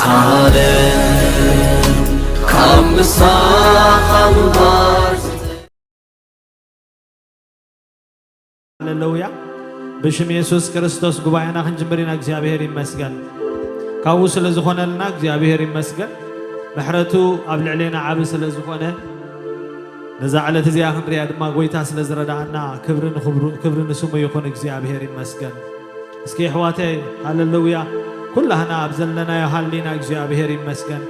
ዓለም ካብ ምሳኻ ምንባር። ሃሌሉያ። ብሽም የሱስ ክርስቶስ ጉባኤና ክንጅምር ኢና። እግዚኣብሔር ይመስገን። ካብኡ ስለ ዝኾነልና እግዚኣብሔር ይመስገን። ምሕረቱ ኣብ ልዕሌና ዓቢ ስለ ዝኾነ፣ ነዛ ዕለት እዚኣ ክንሪኣ ድማ ጎይታ ስለ ዝረዳኣና፣ ክብሪ ንኽብሩ-፣ ክብሪ ንስሙ ይኹን። እግዚኣብሔር ይመስገን። እስኪ ኣሕዋተይ፣ ሃሌሉያ፣ ኩላህና ኣብ ዘለናዮ ሃሊና እግዚኣብሔር ይመስገን።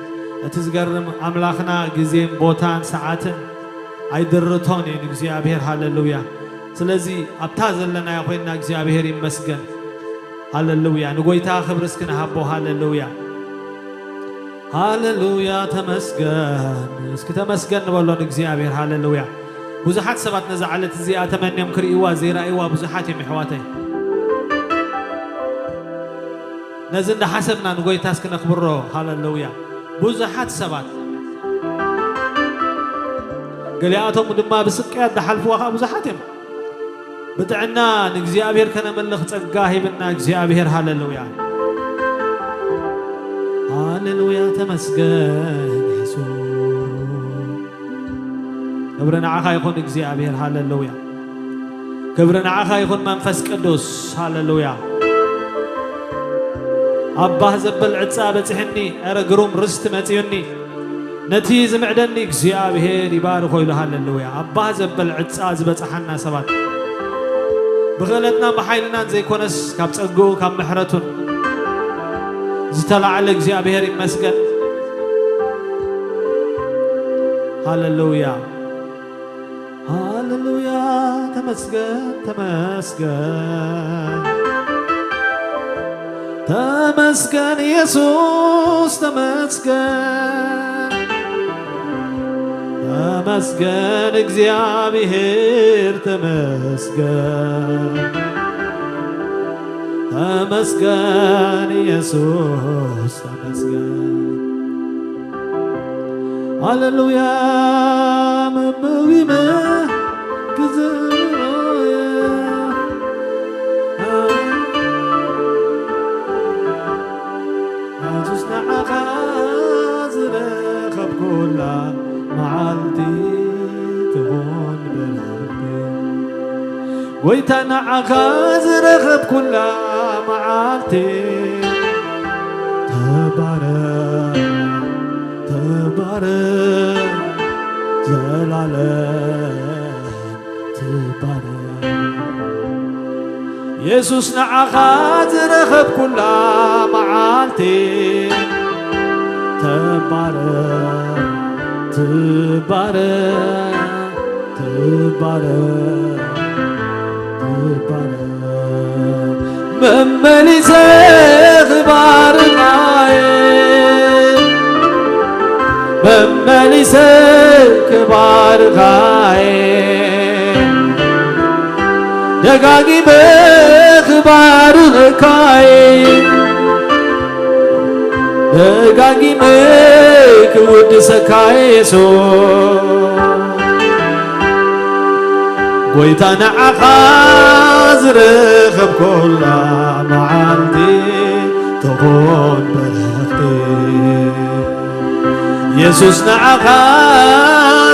እቲ ዝገርም ኣምላኽና ግዜን ቦታን ሰዓትን ኣይድርቶን እዩ ንእግዚኣብሔር። ሃሌሉያ። ስለዚ ኣብታ ዘለናዮ ኮይንና እግዚኣብሔር ይመስገን። ሃሌሉያ። ንጎይታ ክብሪ እስኪ ንሃቦ። ሃሌሉያ። ሃሌሉያ፣ ተመስገን። እስኪ ተመስገን ንበሎ ንእግዚኣብሔር። ሃሌሉያ። ብዙሓት ሰባት ነዛ ዕለት እዚኣ ተመንዮም ክርእይዋ ዘይረኣይዋ ብዙሓት እዮም፣ የሕዋተይ። ነዚ እንዳሓሰብና ንጎይታ እስኪ ነኽብሮ። ሃሌሉያ። ብዙሓት ሰባት፣ ገሊኣቶም ድማ ብስቅያት ዝሓልፍዋ ኸዓ ብዙሓት እዮም። ብጥዕና ንእግዚኣብሔር ከነመልኽ ጸጋ ሂብና እግዚኣብሔር። ሃሌሉያ፣ ሃሌሉያ፣ ተመስገን የሱስ። ክብሪ ንዓኻ ይኹን እግዚኣብሔር። ሃሌሉያ፣ ክብሪ ንዓኻ ይኹን መንፈስ ቅዱስ። ሃሌሉያ። ኣባህ ዘበል ዕጻ በጺሕኒ፣ ኧረ ግሩም ርስቲ መጺኡኒ። ነቲ ዝምዕደኒ እግዚኣብሔር ይባርኾ ኢሉ። ሃሌሉያ። ኣባህ ዘበል ዕጻ ዝበጽሓና ሰባት፣ ብኽእለትናን ብሓይልናን ዘይኮነስ፣ ካብ ጸግኡ ካብ ምሕረቱን ዝተላዕለ እግዚኣብሔር ይመስገን። ሃሌሉያ። ሃሌሉያ፣ ተመስገን፣ ተመስገን፣ ተመስገን የሱስ፣ ተመስገን፣ ተመስገን እግዚኣብሔር፣ ተመስገን፣ ተመስገን የሱስ፣ ተመስገን። ሃሌሉያ፣ መመዊመ ክዝሮየ። የሱስ ንዓኻ ዝረኸብኩላ መዓልቲ ትኹን ብለቲ። ጎይታ ንዓኻ ዝረኸብኩላ መዓልቲ፣ ተባረኽ፣ ተባረኽ፣ ዘላለም ትባረኽ። የሱስ ንዓኻ ዝረኸብኩላ መዓልቲ፣ ተባረኽ፣ ትባረኽ፣ ትባረኽ፣ ትባረኽ። መመሊሰ ክባርኻየ፣ መመሊሰ ክባርኻየ፣ ደጋጊመ ክባርኸካየ። ደጋጊመ ክውድሰካ የሱስ፣ ጎይታ ንዓኻ ዝረኸብኩላ መዓልቲ ትኹን በረኽቲ። የሱስ ንዓኻ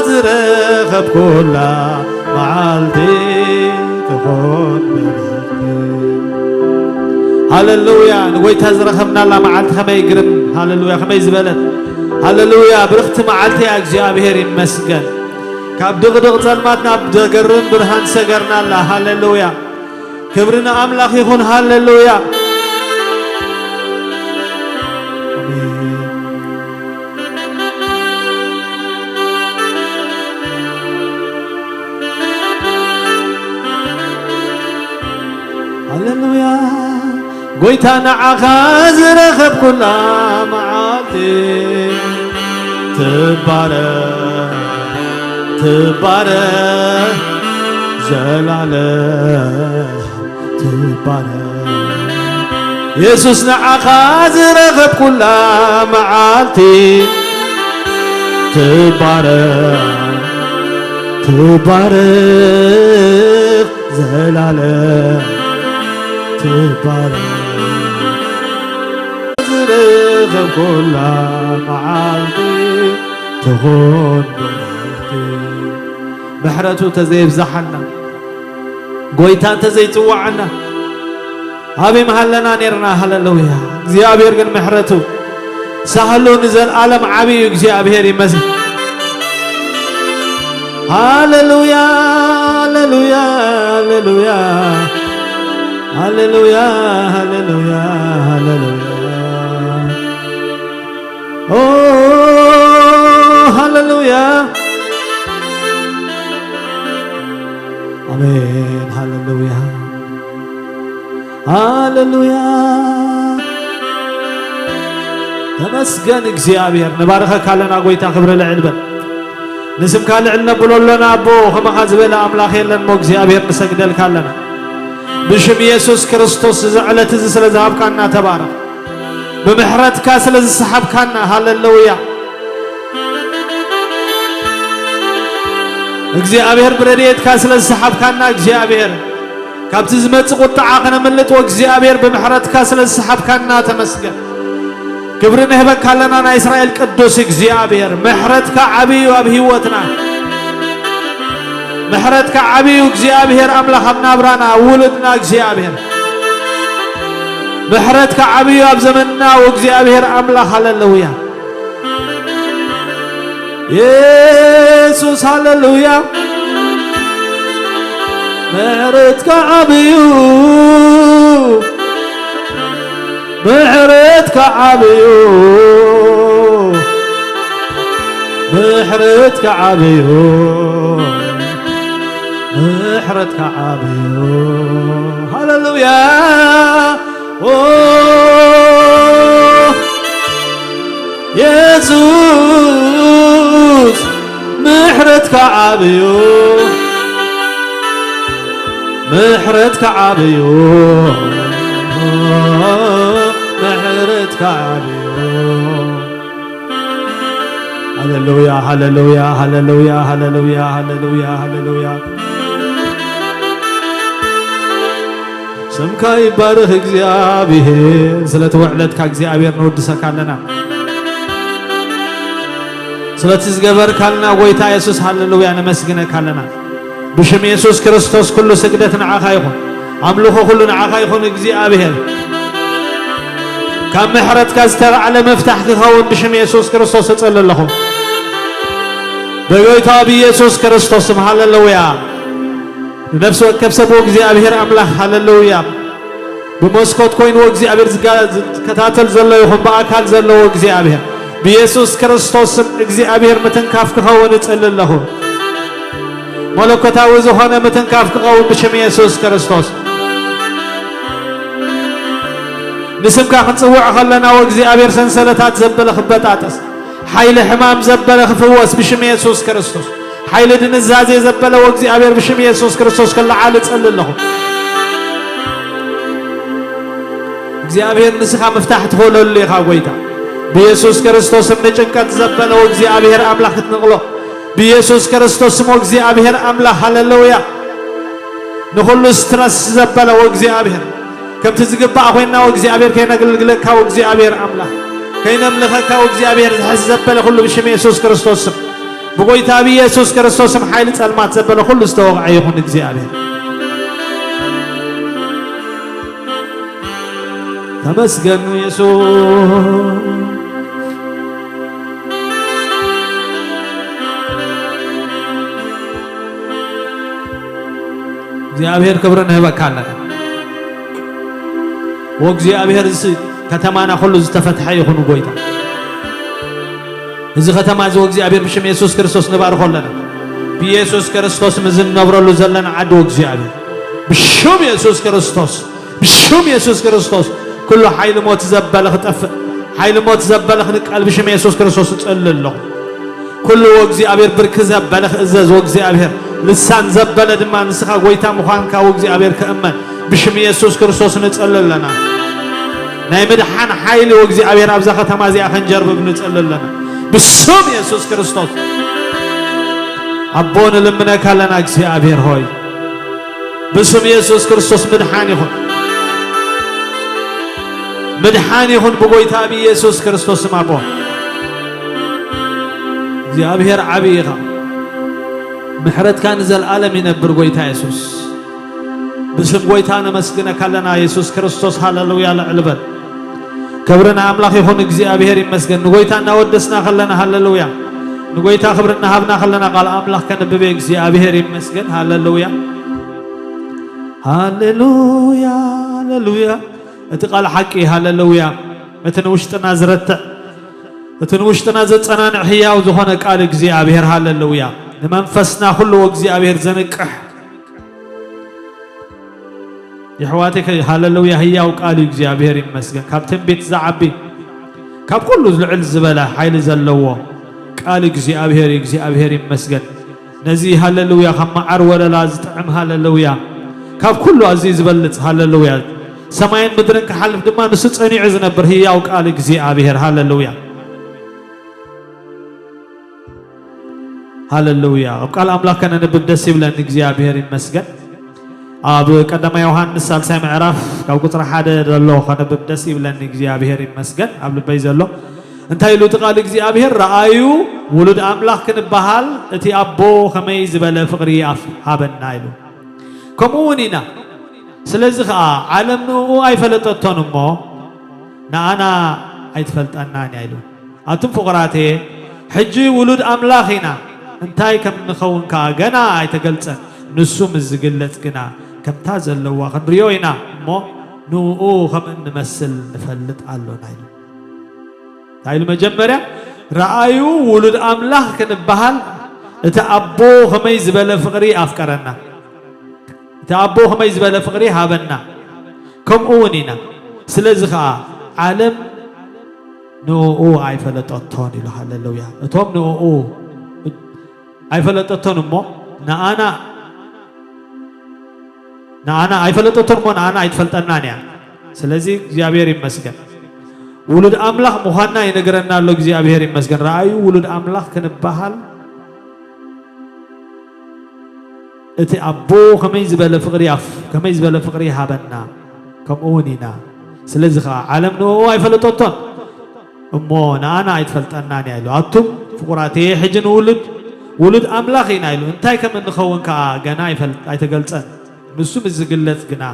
ዝረኸብኩላ መዓልቲ ትኹን በረኽቲ። ሃሌሉያ! ንጎይታ ዝረኸብናላ መዓልቲ ከመይ ግርም! ሃሌሉያ! ከመይ ዝበለት! ሃሌሉያ! ብርኽቲ መዓልቲ እያ። እግዚኣብሔር ይመስገን። ካብ ድቕድቕ ጸልማት ናብ ዘገርም ብርሃን ሰገርናላ። ሃሌሉያ! ክብሪ ንኣምላኽ ይኹን። ሃሌሉያ! ኣሜን። ሃሌሉያ። ጎይታ ንዓኻ ዝረኸብኩላ መዓልቲ ትባረኽ፣ ትባረኽ ዘላለም። ትባረኽ። የሱስ ንዓኻ ዝረኸብኩላ መዓልቲ ትባረኽ፣ ትባረኽ ዘላለም ትባረኽ። ዝረኸ ሰብ ኩላ መዓልቲ ትኹን ብርኽቲ። ምሕረቱ ተዘይብዝሓልና፣ ጎይታ እንተዘይጽዋዓና፣ ኣበይ ምሃለና ኔርና? ሃሌሉያ። እግዚኣብሔር ግን ምሕረቱ ሳህሉ ንዘለኣለም ዓቢ እዩ። እግዚኣብሔር ይመስገን። ሃሌሉያ፣ ሃሌሉያ፣ ሃሌሉያ፣ ሃሌሉያ፣ ሃሌሉያ፣ ሃሌሉያ። ኦ፣ ሃሌሉያ። ኣሜን። ሃሌሉያ፣ ሃሌሉያ። ተመስገን እግዚኣብሔር። ንባርኸካ ኣለና ጎይታ፣ ክብሪ ልዕል በል። ንስምካ ልዕል ነብሎ ኣሎና ኣቦ፣ ከማኻ ዝበለ ኣምላኽ የለን እሞ እግዚኣብሔር ንሰግደልካ ኣለና። ብሽም ኢየሱስ ክርስቶስ እዚ ዕለት እዚ ስለ ዝሃብካና ተባረኽ። ብምሕረትካ ስለ ዝሰሓብካና፣ ሃሌሉያ። እግዚኣብሔር ብረድኤትካ ስለ ዝሰሓብካና፣ እግዚኣብሔር ካብቲ ዝመጽእ ቁጥዓ ከነምልጥ፣ ወእግዚኣብሔር ብምሕረትካ ስለ ዝሰሓብካና ተመስገን። ክብሪ ንህበካ ኣለና፣ ናይ እስራኤል ቅዱስ እግዚኣብሔር። ምሕረትካ ዓብዩ ኣብ ህይወትና። ምሕረትካ ዓብዩ እግዚኣብሔር ኣምላኽ ኣብ ናብራና፣ ኣብ ውሉድና እግዚኣብሔር። ምሕረትካ ዓብዩ ኣብ ዘመንና ወእግዚኣብሔር ኣምላኽ፣ ሃሌሉያ። የሱስ ሃሌሉያ። ምሕረትካ ዓብዩ፣ ምሕረትካ ዓብዩ፣ ምሕረትካ ዓብዩ፣ ምሕረትካ ዓብዩ። ሃሌሉያ። ኦ የሱስ ምሕረትካ ዓብዩ፣ ምሕረትካ ዓብዩ፣ ምሕረትካ ዓብዩ። ሃሌሉያ፣ ሃሌሉያ፣ ሃሌሉያ፣ ሃሌሉያ፣ ሃሌሉያ፣ ሃሌሉያ። ስምካ ይባረኽ እግዚኣብሔር። ስለቲ ውዕለትካ እግዚኣብሔር ነወድሰካ ኣለና። ስለቲ ዝገበርካልና ጎይታ የሱስ ሃሌሉያ ነመስግነካ ኣለና። ብሽም የሱስ ክርስቶስ ኩሉ ስግደት ንዓኻ ይኹን፣ ኣምልኾ ኩሉ ንዓኻ ይኹን እግዚኣብሔር። ካብ ምሕረትካ ዝተባዕለ ምፍታሕ ክኸውን ብሽም የሱስ ክርስቶስ እጸሊ ኣለኹ። ብጎይታ ብኢየሱስ ክርስቶስ ስም ሃሌሉያ። ንነፍሲ ወከፍ ሰብ እግዚኣብሔር ኣምላኽ ሃሌሉያ። ብመስኮት ኮይኑ እግዚኣብሔር ዝጋ-፣ ዝከታተል ዘሎ ይኹን ብኣካል ዘለዎ እግዚኣብሔር ብኢየሱስ ክርስቶስ ስም እግዚኣብሔር ምትንካፍ ክኸውን እጽሊ ኣለኹ። መለኮታዊ ዝኾነ ምትንካፍ ክኸውን ብሽም ኢየሱስ ክርስቶስ። ንስምካ ክንጽውዕ ከለና ወእግዚኣብሔር ሰንሰለታት ዘበለ ክበጣጠስ፣ ሓይሊ ሕማም ዘበለ ክፍወስ ብሽም ኢየሱስ ክርስቶስ። ሓይሊ ድንዛዜ ዘበለ ወእግዚኣብሔር ብሽም ኢየሱስ ክርስቶስ ክለዓል እጸሊ ኣለኹ። እግዚኣብሔር ንስኻ ምፍታሕ ትኽእለሉ ኢኻ ጎይታ። ብኢየሱስ ክርስቶስ ስም ንጭንቀት ዘበለ ወእግዚኣብሔር ኣምላኽ ክትንቕሎ። ብኢየሱስ ክርስቶስ ስም ወእግዚኣብሔር ኣምላኽ ሃሌሉያ። ንኹሉ ስትረስ ዘበለ ወእግዚኣብሔር ከምቲ ዝግባእ ኮይንና ወእግዚኣብሔር ከይነግልግለካ ወእግዚኣብሔር ኣምላኽ ከይነምልኸካ ወእግዚኣብሔር ዝሕዝ ዘበለ ኩሉ ብሽም የሱስ ክርስቶስ ስም ብጎይታ ብኢየሱስ ክርስቶስ ስም ሓይሊ ጸልማት ዘበለ ኩሉ ዝተወቕዐ ይኹን እግዚኣብሔር። ተመስገን የሱስ። እግዚኣብሔር ክብሪ ንህበካ ኣለና። ወእግዚኣብሔር እዚ ከተማና ኩሉ ዝተፈትሐ ይኹን ጎይታ። እዚ ከተማ እዚ ወእግዚኣብሔር ብሽም የሱስ ክርስቶስ ንባርኾ ኣለና። ብኢየሱስ ክርስቶስ እዚ ንነብረሉ ዘለና ዓዲ ወእግዚኣብሔር ብሽም የሱስ ክርስቶስ ብሽም የሱስ ክርስቶስ ኩሉ ሓይሊ ሞት ዘበለ ክጠፍእ፣ ሓይሊ ሞት ዘበለ ክንቀል ብሽም የሱስ ክርስቶስ እጸሊ ኣለኹ። ኩሉ ወእግዚኣብሔር ብርኪ ዘበለ ክእዘዝ፣ ወእግዚኣብሔር ልሳን ዘበለ ድማ ንስኻ ጎይታ ምዃንካ ወእግዚኣብሔር ክእመን ብሽም የሱስ ክርስቶስ ንጸሊ ኣለና። ናይ ምድሓን ሓይሊ ወእግዚኣብሔር ኣብዛ ከተማ እዚኣ ክንጀርብብ ንጸሊ ኣለና ብስም የሱስ ክርስቶስ። ኣቦ ንልምነካ ኣለና እግዚኣብሔር ሆይ። ብስም የሱስ ክርስቶስ ምድሓን ይኹን። ምድሓን ይኹን ብጎይታ ብኢየሱስ ክርስቶስ ስም ኣቦ። እግዚኣብሔር ዓብዪ ኢኻ። ምሕረትካ ንዘለዓለም ይነብር ጎይታ የሱስ። ብስም ጎይታ ነመስግነካ ኣለና የሱስ ክርስቶስ። ሃሌሉያ ልዕል በል። ክብሪ ንኣምላኽ ይኹን። እግዚኣብሔር ይመስገን። ንጎይታ እናወደስና ከለና ሃሌሉያ። ንጎይታ ክብሪ እናሃብና ከለና ቃል ኣምላኽ ከንብብ እግዚኣብሔር ይመስገን። ሃሌሉያ። ሃሌሉያ፣ ሃሌሉያ። እቲ ቃል ሓቂ፣ ሃሌሉያ። እቲ ንውሽጥና ዝረትዕ፣ እቲ ንውሽጥና ዘጸናንዕ ህያው ዝኾነ ቃል እግዚኣብሔር፣ ሃሌሉያ። ንመንፈስና ኩሉ እግዚኣብሔር ዘንቅሕ። የሕዋተይ ከ-፣ ሃሌሉያ፣ ህያው ቃል እዩ፣ እግዚኣብሔር ይመስገን። ካብ ትንቢት ዝዓቢ፣ ካብ ኩሉ ልዕል ዝበለ ሓይሊ ዘለዎ ቃል እግዚኣብሔር እዩ፣ እግዚኣብሔር ይመስገን። ነዚ ሃሌሉያ፣ ካብ መዓር ወለላ ዝጥዕም ሃሌሉያ፣ ካብ ኩሉ ኣዝዩ ዝበልጽ ሃሌሉያ፣ ሰማይን ምድርን ክሓልፍ ድማ ንሱ ጸኒዑ ዝነብር ህያው ቃል እግዚኣብሔር፣ ሃሌሉያ። ሃሌሉያ። ኣብ ቃል ኣምላኽ ከነንብብ ደስ ይብለኒ፣ እግዚኣብሔር ይመስገን። ኣብ ቀዳማይ ዮሃንስ ሳልሳይ ምዕራፍ ካብ ቁጽሪ ሓደ ዘሎ ከነብብ ደስ ይብለኒ፣ እግዚኣብሔር ይመስገን። ኣብ ልበይ ዘሎ እንታይ ኢሉ እቲ ቃል እግዚኣብሔር? "ረኣዩ፣ ውሉድ ኣምላኽ ክንበሃል እቲ ኣቦ ከመይ ዝበለ ፍቕሪ ኣፍ-፣ ሃበና" ኢሉ። ከምኡ እውን ኢና። ስለዚ ኸኣ ዓለም ንእኡ ኣይፈለጠቶን እሞ ንኣና ኣይትፈልጠናን እያ ኢሉ። ኣቱም ፍቑራተየ፣ ሕጂ ውሉድ ኣምላኽ ኢና፣ እንታይ ከም እንኸውን ከኣ ገና ኣይተገልጸን። ንሱ ምስ ዝግለጽ ግና ከምታ ዘለዋ ክንርእዮ ኢና እሞ ንእኡ ከም እንመስል ንፈልጥ ኣሎና ኢሉ። እንታይ ኢሉ መጀመርያ? "ረኣዩ፣ ውሉድ ኣምላኽ ክንበሃል እቲ ኣቦ ከመይ ዝበለ ፍቕሪ ኣፍቀረና፣ እቲ ኣቦ ከመይ ዝበለ ፍቕሪ ሃበና፣ ከምኡ እውን ኢና። ስለዚ ኸኣ ዓለም ንእኡ ኣይፈለጠቶን" ኢሉ። ሃሌሉያ። እቶም ንእኡ ኣይፈለጠቶን እሞ ንኣና፣ ንኣና ኣይፈለጠቶን እሞ ንኣና ኣይትፈልጠናን እያ። ስለዚ እግዚኣብሔር ይመስገን። ውሉድ ኣምላኽ ምዃንና ይነግረና ኣሎ። እግዚኣብሔር ይመስገን። ረኣዩ፣ ውሉድ ኣምላኽ ክንበሃል እቲ ኣቦ ከመይ ዝበለ ፍቕሪ ኣፍ-፣ ከመይ ዝበለ ፍቕሪ ይሃበና፣ ከምኡ እውን ኢና። ስለዚ ኸዓ ዓለም ንእኡ ኣይፈለጠቶን እሞ ንኣና ኣይትፈልጠናን እያ ኢሉ። ኣቱም ፍቑራተየ፣ ሕጂ ንውሉድ፣ ውሉድ ኣምላኽ ኢና ኢሉ። እንታይ ከም እንኸውን ከኣ ገና ኣይፈል-፣ ኣይተገልጸን። ንሱ ምስ ዝግለጽ ግና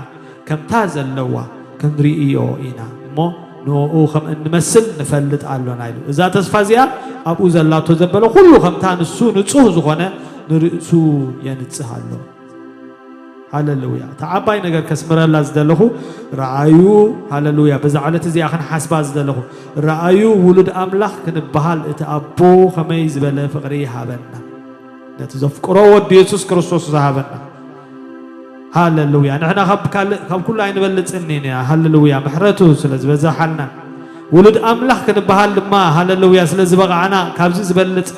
ከምታ ዘለዋ ክንርእዮ ኢና እሞ ንእኡ ከም እንመስል ንፈልጥ ኣሎና ኢሉ። እዛ ተስፋ እዚኣ ኣብኡ ዘላቶ ዘበለ ኩሉ ከምታ ንሱ ንጹህ ዝኾነ ንርእሱ የንጽህ ኣሎ። ሃሌሉያ። እታ ዓባይ ነገር ከስምረላ ዝደለኹ ረኣዩ፣ ሃሌሉያ፣ በዛ ዕለት እዚኣ ክንሓስባ ዝደለኹ ረኣዩ፣ ውሉድ ኣምላኽ ክንበሃል እቲ ኣቦ ከመይ ዝበለ ፍቕሪ ይሃበና። ነቲ ዘፍቅሮ ወዲ የሱስ ክርስቶስ ዝሃበና። ሃሌሉያ። ንሕና ካብ ካልእ፣ ካብ ኩሉ ኣይንበልጽን ኢና። ሃሌሉያ። ምሕረቱ ስለ ዝበዛሓልና፣ ውሉድ ኣምላኽ ክንበሃል ድማ፣ ሃሌሉያ፣ ስለ ዝበቓዕና፣ ካብዚ ዝበልጽ፣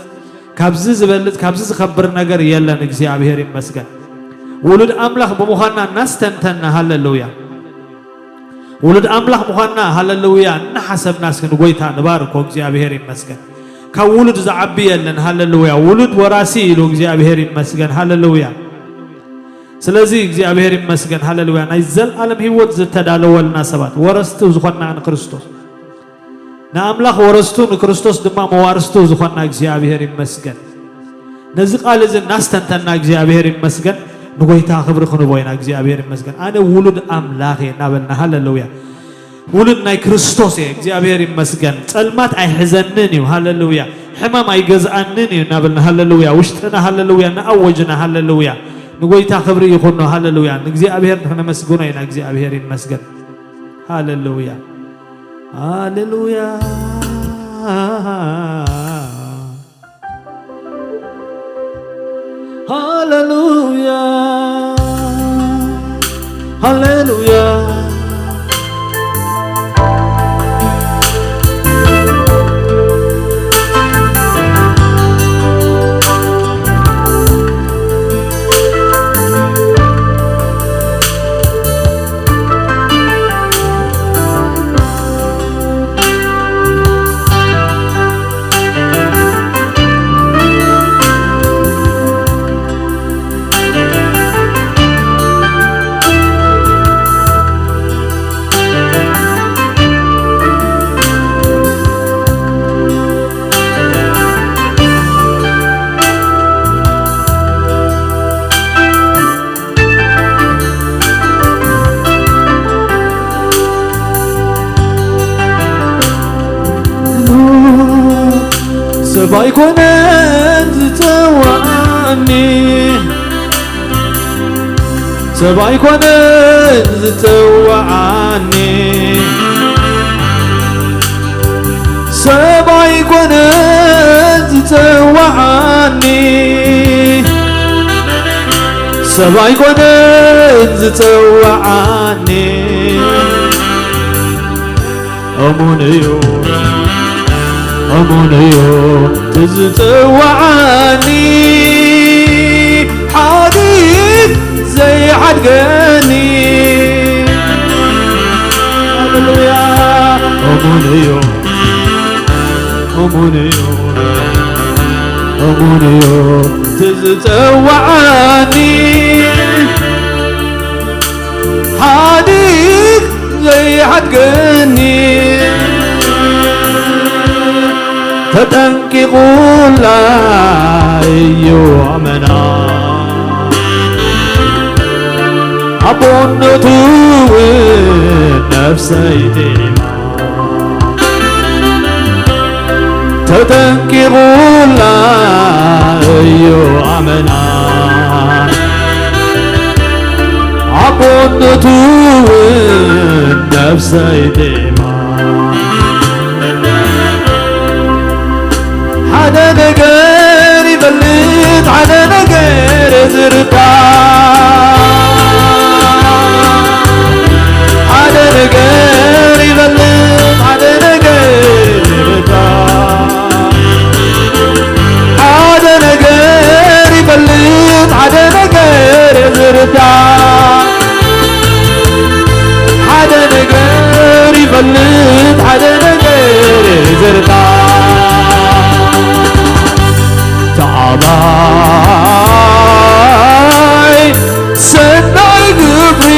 ካብዚ ዝበልጽ፣ ካብዚ ዝኸብር ነገር የለን። እግዚኣብሔር ይመስገን። ውሉድ ኣምላኽ ብምዃንና እናስተንተንና፣ ሃሌሉያ። ውሉድ ኣምላኽ ምዃንና፣ ሃሌሉያ፣ እናሓሰብና እስኪ ንጎይታ ንባርኮ። እግዚኣብሔር ይመስገን። ካብ ውሉድ ዝዓቢ የለን። ሃሌሉያ። ውሉድ ወራሲ ኢሉ። እግዚኣብሔር ይመስገን። ሃሌሉያ። ስለዚ እግዚኣብሔር ይመስገን። ሃሌሉያ። ናይ ዘለኣለም ህይወት ዝተዳለወልና ሰባት፣ ወረስቱ ዝኾንና ንክርስቶስ፣ ንኣምላኽ ወረስቱ፣ ንክርስቶስ ድማ መዋርስቱ ዝኾንና እግዚኣብሔር ይመስገን። ነዚ ቃል እዚ እናስተንተና እግዚኣብሔር ይመስገን፣ ንጎይታ ክብሪ ክንቦ ኢና። እግዚኣብሔር ይመስገን። ኣነ ውሉድ ኣምላኽ እየ እናበልና፣ ሃሌሉያ። ውሉድ ናይ ክርስቶስ እየ፣ እግዚኣብሔር ይመስገን። ጸልማት ኣይሕዘንን እዩ፣ ሃሌሉያ። ሕማም ኣይገዝኣንን እዩ እናበልና፣ ሃሌሉያ። ውሽጥና፣ ሃሌሉያ፣ እናኣወጅና፣ ሃሌሉያ። ንጎይታ ክብሪ ይኹኖ፣ ሃሌሉያ። ንእግዚኣብሔር ክነመስግኖ ኢና፣ እግዚኣብሔር ይመስገን። ሃሌሉያ፣ ሃሌሉያ። ሃሌሉያ፣ ሃሌሉያ። ሰብ ኣይኮነን ዝጸውዓኒ፣ ሰብ ኣይኮነን ዝጸውዓኒ፣ ሰብ ኣይኮነን ዝጸውዓኒ፣ ሰብ ኣይኮነን ዝጸውዓኒ። እሙን እዩ፣ እሙን እዩ እቲ ዝጽውዓኒ፣ ሓዲግ ዘይሓድገኒ። ሃሌሉያ። እሙን እዩ፣ እሙን እዩ፣ እሙን እዩ እቲ ዝጽውዓኒ፣ ሓዲግ ዘይሓድገኒ። ተጠንቂቑላ እዩ ኣመና፣ ኣቦነቱ እውን ነፍሰይ ጢማ። ተጠንቂቑላ እዩ ኣመና፣ ኣቦነቱ እውን ነፍሰይ ጢማ። ሓደ ነገር ይፈልጥ፣ ሓደ ነገር ዝርዳእ፣ ሓደ ነገር ይፈልጥ፣ ሓደ ነገር ዝርዳእ፣ ሓደ ነገር ይፈልጥ፣ ሓደ ነገር ዝርዳእ፣ ሓደ ነገር ይፈልጥ፣ ሓደ ነገር ዝርዳእ። ተዓባይ ሰናይ ግብሪ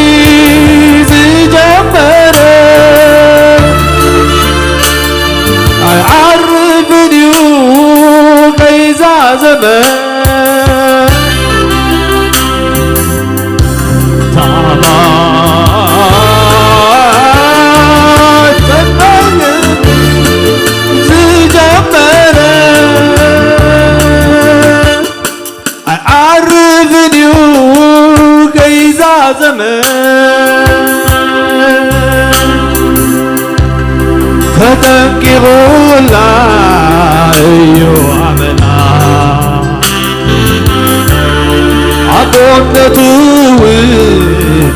ዝጀመረ ኣይዓርፍን እዩ ከይዛዘመ። ታማኝ ሰናይ ግብሪ ዝጀመረ ኣይዓርፍን እዩ ከይዛዘመ። ተጠንቂቑላ እዩ ኣመና፣ ኣቦነቱ እውን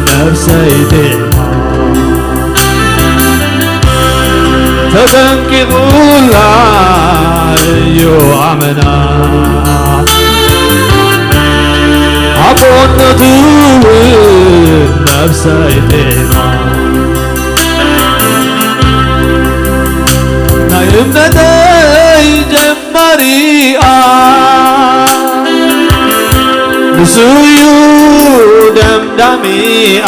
ነፍሰይ ጢማ። ተጠንቂቑላ እዩ ኣመና፣ ኣቦነቱ እውን ነፍሰይ ጢማ። ናይ እምነተይ ጀማሪኣ ንሱ እዩ ደምዳሚኣ።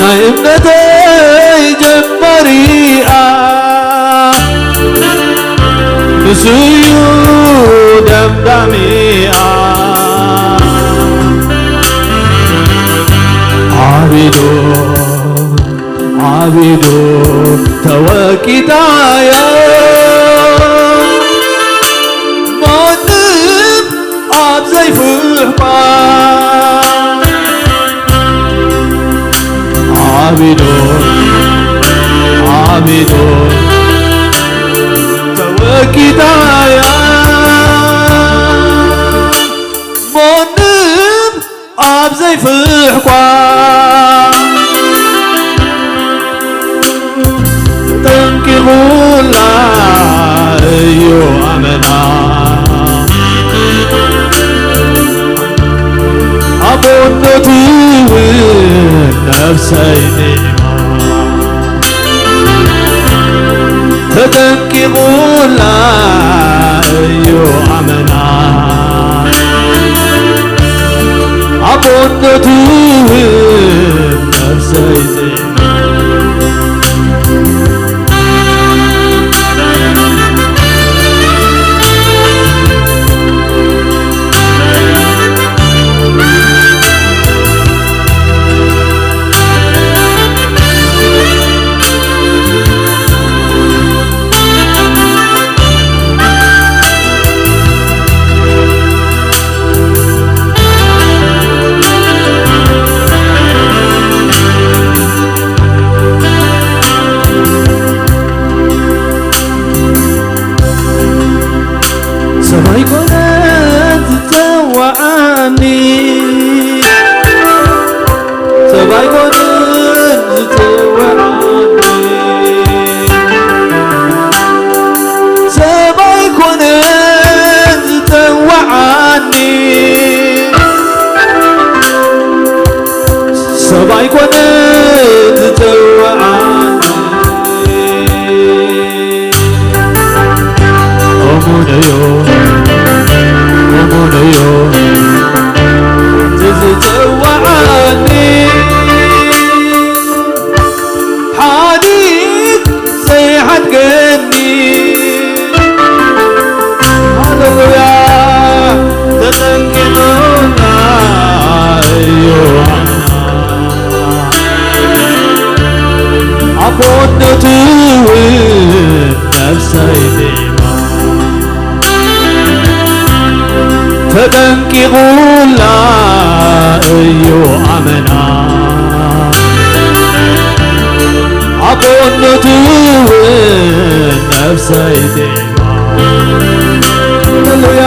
ናይ እምነተይ ጀማሪኣ ንሱ እዩ ደምዳሚኣ። ዓቢዶ ዓቢዶ ተወቂጣያ ማንም ኣብ ዘይፍሕኳ። ዓቢዶ ዓቢዶ ተወቂጣያ ማንም ኣብ ዘይፍሕኳ። ጠንቂቑላ እዩ ኣመና፣ ኣቦነቱ እውን ነፍሰይ ጢማ። ተጠንቂቑላ እዩ ኣመና፣ ኣቦነቱ እውን ነፍሰይ ጢማ። እዩ፣ እሙን እዩ፣ ዝጸውዓኒ ሓዲግ ዘይሓድገኒ። ሃሌሉያ፣ ተጠንቂቑና እዩ ኣምላኽ። ኣቦነቱ እውን ነፍሰይ ዜማ ተጠንቂቑላ እዩ ኣመና። ኣቦነቱ እውን ነፍሰይ ዜማ። ሃሌሉያ።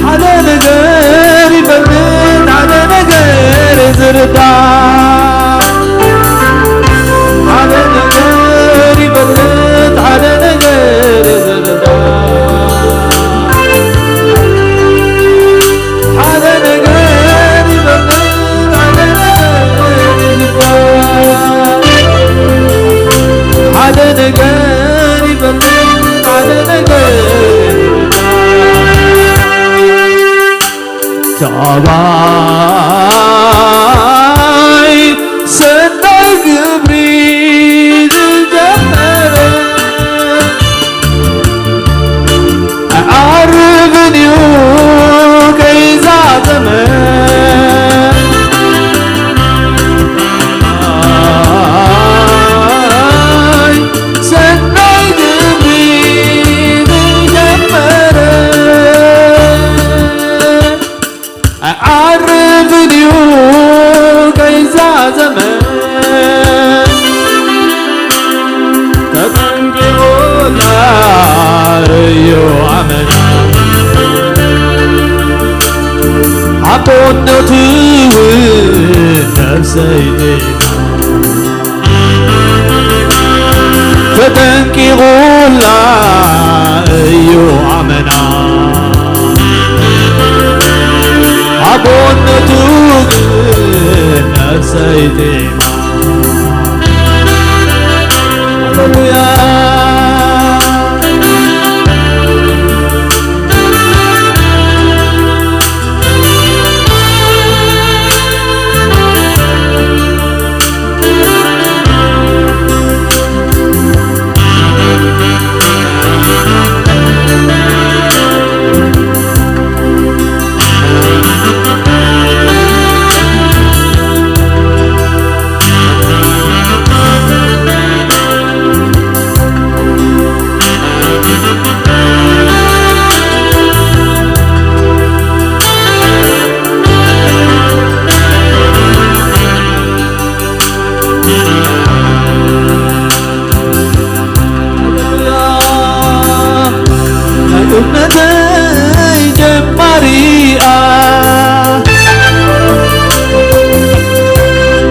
ሓደ ነገር ይፈልጥ፣ ሓደ ነገር ዝርዳእ፣ ሓደ ነገር ይፈልጥ፣ ሓደ ነገር ዝርዳእ፣ ሓደ ነገር ይፈልጥ፣ ሓደ ነገር ዝርዳእ፣ ሓደ ነገር ይፈልጥ፣ ሓደ ነገር ዝርዳእ። ተባይ ሰናይ ግብሪ ዝጀመረ፣ ዓርብን እዩ ከይዛዘመ። ኣይ ሰናይ ግብሪ ዝጀመረ፣ ዓርብ ድዩ ከይዛዘመ፣ ተጠንቂቑላ እዩ ኣመና። ኣቦነቱ እውን ነፍሰይ ዜና ተጠንቂቑላ እዩ ኣመና። ኣቦነቱ ግን ነፍሰይ ዜማ። ሃሌሉያ። ናይ እምነተይ ጀማሪኣ፣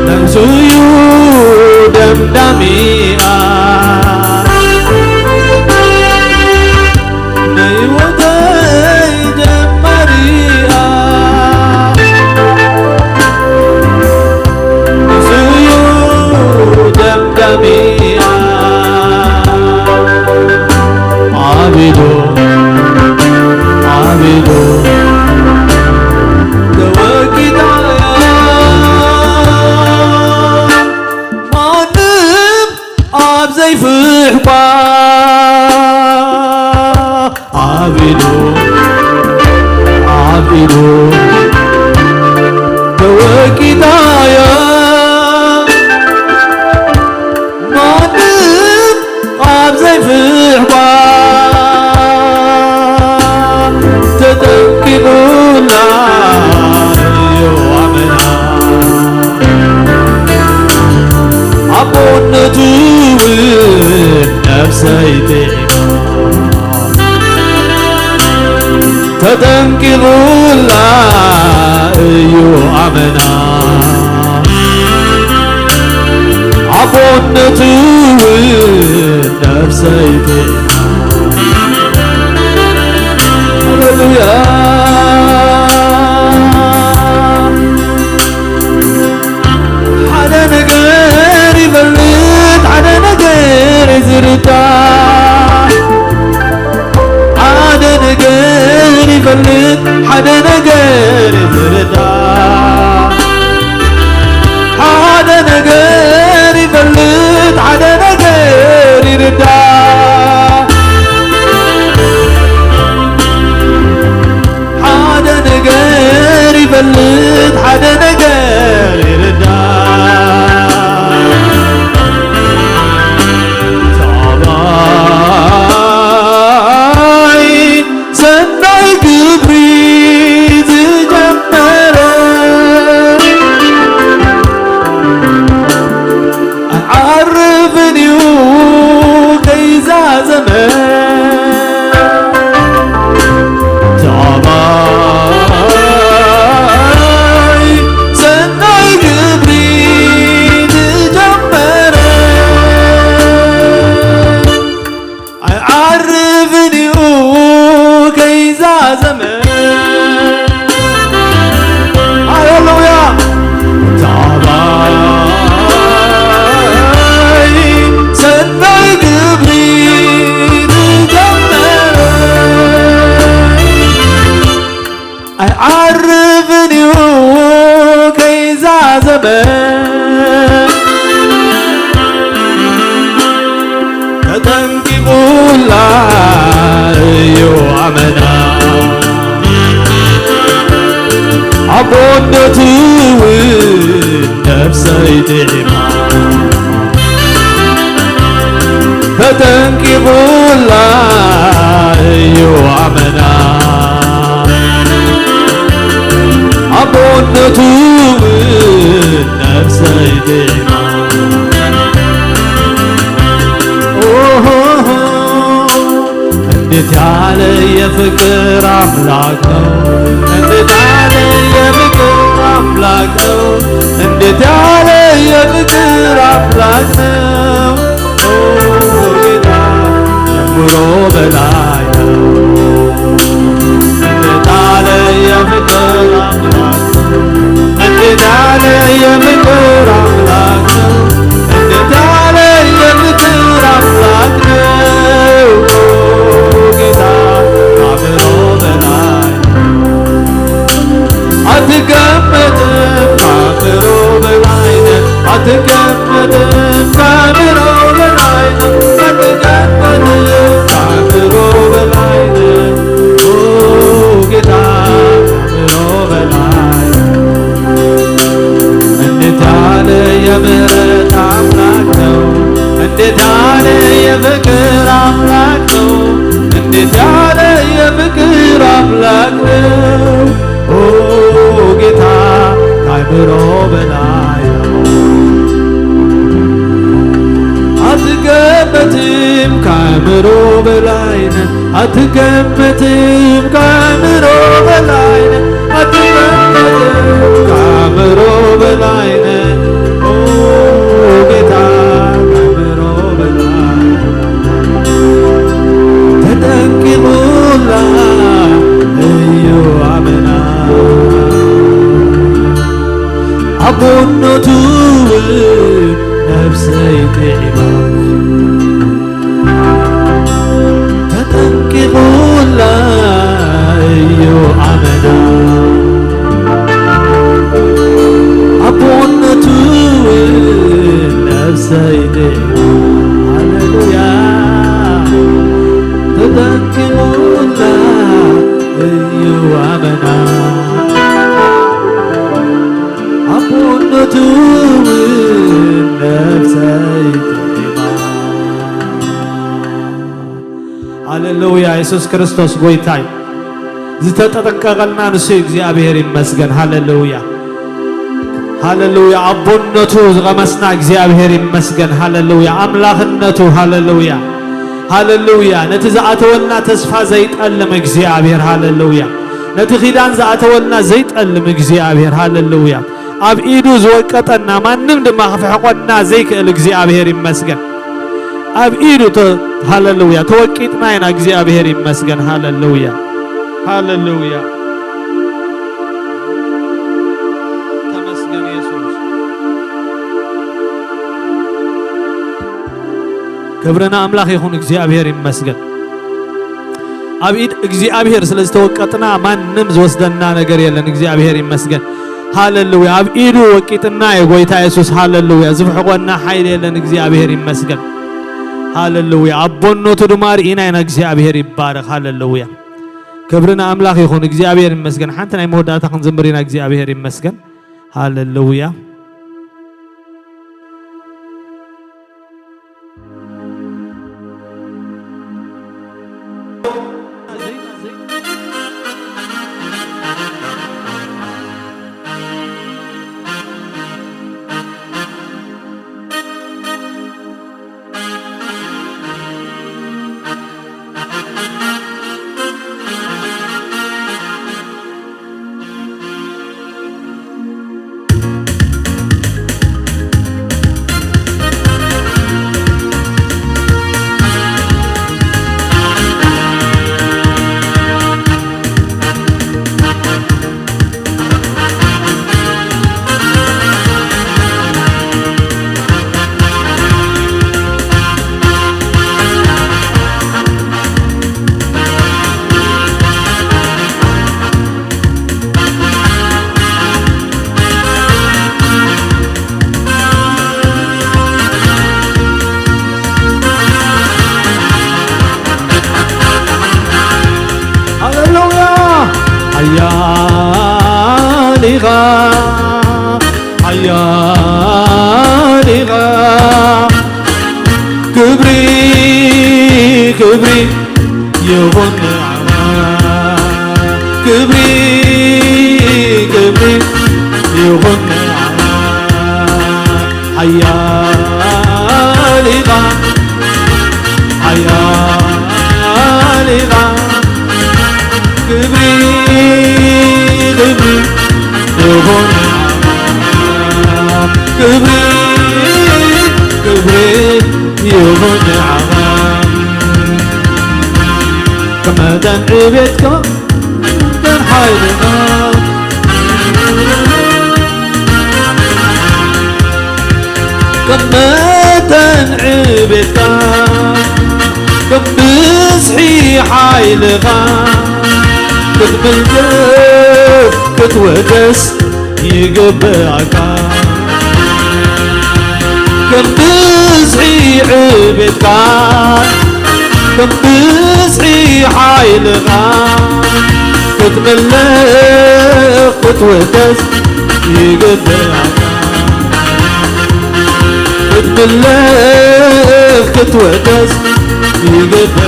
ነብሱ እዩ ደምዳሚኣ። ናይ ህይወተይ ጀማሪኣ፣ ንሱ እዩ ደምዳሚኣ። ዓቢዱ፣ ዓቢዱ ተወጊዳ እያ። ማንም ኣብ ዘይፍሕኳ ዓቢዱ፣ ዓቢዱ ተወጊዳ እያ። ማንም ኣብ ዘይፍሕኳ ተጠንቂቑላ እዩ ኣመና። ኣቦነቱ ተጠንቂቑላ እዩ ኣመና፣ ኣቦነቱ እውን ነፍሰይ ጤና። ሃሌሉያ። ሓደ ነገር ይፈልጥ፣ ሓደ ነገር ይዝርታ፣ ሓደ ነገር ይፈልጥ፣ ሓደ ነገር ይዝርታ፣ ሓደ ነገር ይፈልጥ፣ ሓደ ነገር ይርዳ። ሓደ ነገር ይፈልጥ፣ ሓደ ነገር ይርዳ። ታባይ ሰናይ ግብሪ ዝጀመረ ኣይዓርፍን እዩ ከይዛዘመ። ታባይ ሰናይ ግብሪ ዝጀመረ ኣይዓርፍን እዩ ከይዛዘመ። ሃሌሉያ። ታባይ ሰናይ ግብሪ ዝጀመረ ኣይዓርፍን እዩ ከይዛዘመ። ተጠንቂቑላ እዩ ኣመና፣ ኣቦነቱ እውን ነፍሰይ ጥዒማ። ተጠንቂቑላ እዩ ኣመና፣ ኣቦነቱ እውን ነፍሰይ ጥዒማ። ኦሆሆ፣ እንዴት ያለ የፍቅር አምላክ ነው! እንዴት ያለ የፍቅር አምላክ ነው! እንዴት ያለ የፍቅር አምላክ ነው! ኦ ጌታ፣ ጀምሮ በላይ ነው። እንዴት ያለ የፍቅር አምላክ ነው! እንዴት ያለ የፍቅር አምላክ ነው! እንዴት ያለ የፍቅር አምላክ ነው! ኦ ጌታ፣ ከአእምሮ በላይ አትገመትም፣ ከአእምሮ በላይ ነህ። አትገመትም፣ ከአእምሮ በላይ ነህ። አትገመትም፣ ከአእምሮ በላይ ነህ። ኦ ጌታ፣ ከአእምሮ በላይ ነህ። እንዴት ያለ የምህረት አምላክ ነው! እንዴት ያለ የፍቅር አምላክ ነው! እንዴት ያለ የፍቅር አምላክ ነው! ኦ ጌታ፣ ከአእምሮ በላይ ነው። አትገመትም፣ ከአእምሮ በላይ ነህ። አትገመትም፣ ከአእምሮ በላይ ነህ። አትገመትም፣ ከአእምሮ በላይ ነህ። ኦ ጌታ፣ ከአእምሮ በላይ ነህ። ተጠንቂቁላ እዩ ኣመና፣ ኣቦነቱ እውን ነፍሰይ ጥዒማ። ተጠንቂቁላ እዩ ኣመና፣ ኣቦነቱ እውን ነፍሰይ ጥዒማ። ሃሌሉያ። ተጠንቂቁላ እዩ ኣመና፣ ኣቦነቱ እውን ነፍሰይ ጥዒማ። ሃሌሉያ። የሱስ ክርስቶስ ጎይታ እዩ። ዝተጠንቀቐልና ንሱ እዩ። እግዚኣብሔር ይመስገን። ሃሌሉያ፣ ሃሌሉያ። ኣቦነቱ ዝቐመስና እግዚኣብሔር ይመስገን። ሃሌሉያ። ኣምላኽነቱ፣ ሃሌሉያ፣ ሃሌሉያ። ነቲ ዝኣተወልና ተስፋ ዘይጠልም እግዚኣብሔር፣ ሃሌሉያ። ነቲ ኪዳን ዝኣተወልና ዘይጠልም እግዚኣብሔር፣ ሃሌሉያ። ኣብ ኢዱ ዝወቀጠና፣ ማንም ድማ ክፍሕቆና ዘይክእል እግዚኣብሔር ይመስገን። ኣብ ኢዱ ተ-፣ ሃሌሉያ፣ ተወቂጥና ኢና። እግዚኣብሔር ይመስገን። ሃሌሉያ፣ ሃሌሉያ። ተመስገን የሱስ። ክብሪ ንኣምላኽ ይኹን። እግዚኣብሔር ይመስገን። ኣብ ኢድ እግዚኣብሔር ስለ ዝተወቀጥና ማንም ዝወስደና ነገር የለን። እግዚኣብሔር ይመስገን። ሃሌሉያ። ኣብ ኢዱ ወቂጥና እዩ ጎይታ የሱስ። ሃሌሉያ። ዝፍሕቆና ሓይሊ የለን። እግዚኣብሔር ይመስገን። ሃሌሉያ። ኣቦነቱ ድማ ርኢና ኢና። እግዚኣብሔር ይባረኽ። ሃሌሉያ። ክብሪ ንኣምላኽ ይኹን። እግዚኣብሔር ይመስገን። ሓንቲ ናይ መወዳእታ ክንዝምር ኢና። እግዚኣብሔር ይመስገን። ሃሌሉያ። ሃሌሉያ። ሓያል ኢኻ፣ ሓያል ኢኻ። ክብሪ፣ ክብሪ ይኹን ንዓኻ። ክብሪ፣ ክብሪ ይኹን ንዓኻ። ሓያል ኢኻ፣ ሓያል ኢኻ። ክብሪ፣ ክብሪ ይኹን ንዓኻ። ክብሪ፣ ክብሪ ይኹን ንዓኻ። ከም መጠን ዕቤትካ፣ ከም ሓይልኻ፣ ከም መጠን ዕቤትካ፣ ከም ብዝሒ ሓይልኻ፣ ክትምልክ ክትወደስ ይግብኣካ። ከም ብዝሒ ዕቤትካ፣ ከም ብዝሒ ሓይልኻ፣ ክትምልኽ ክትውደስ ይግብኣካ። ክትምልኽ ክትውደስ ይግብኣካ።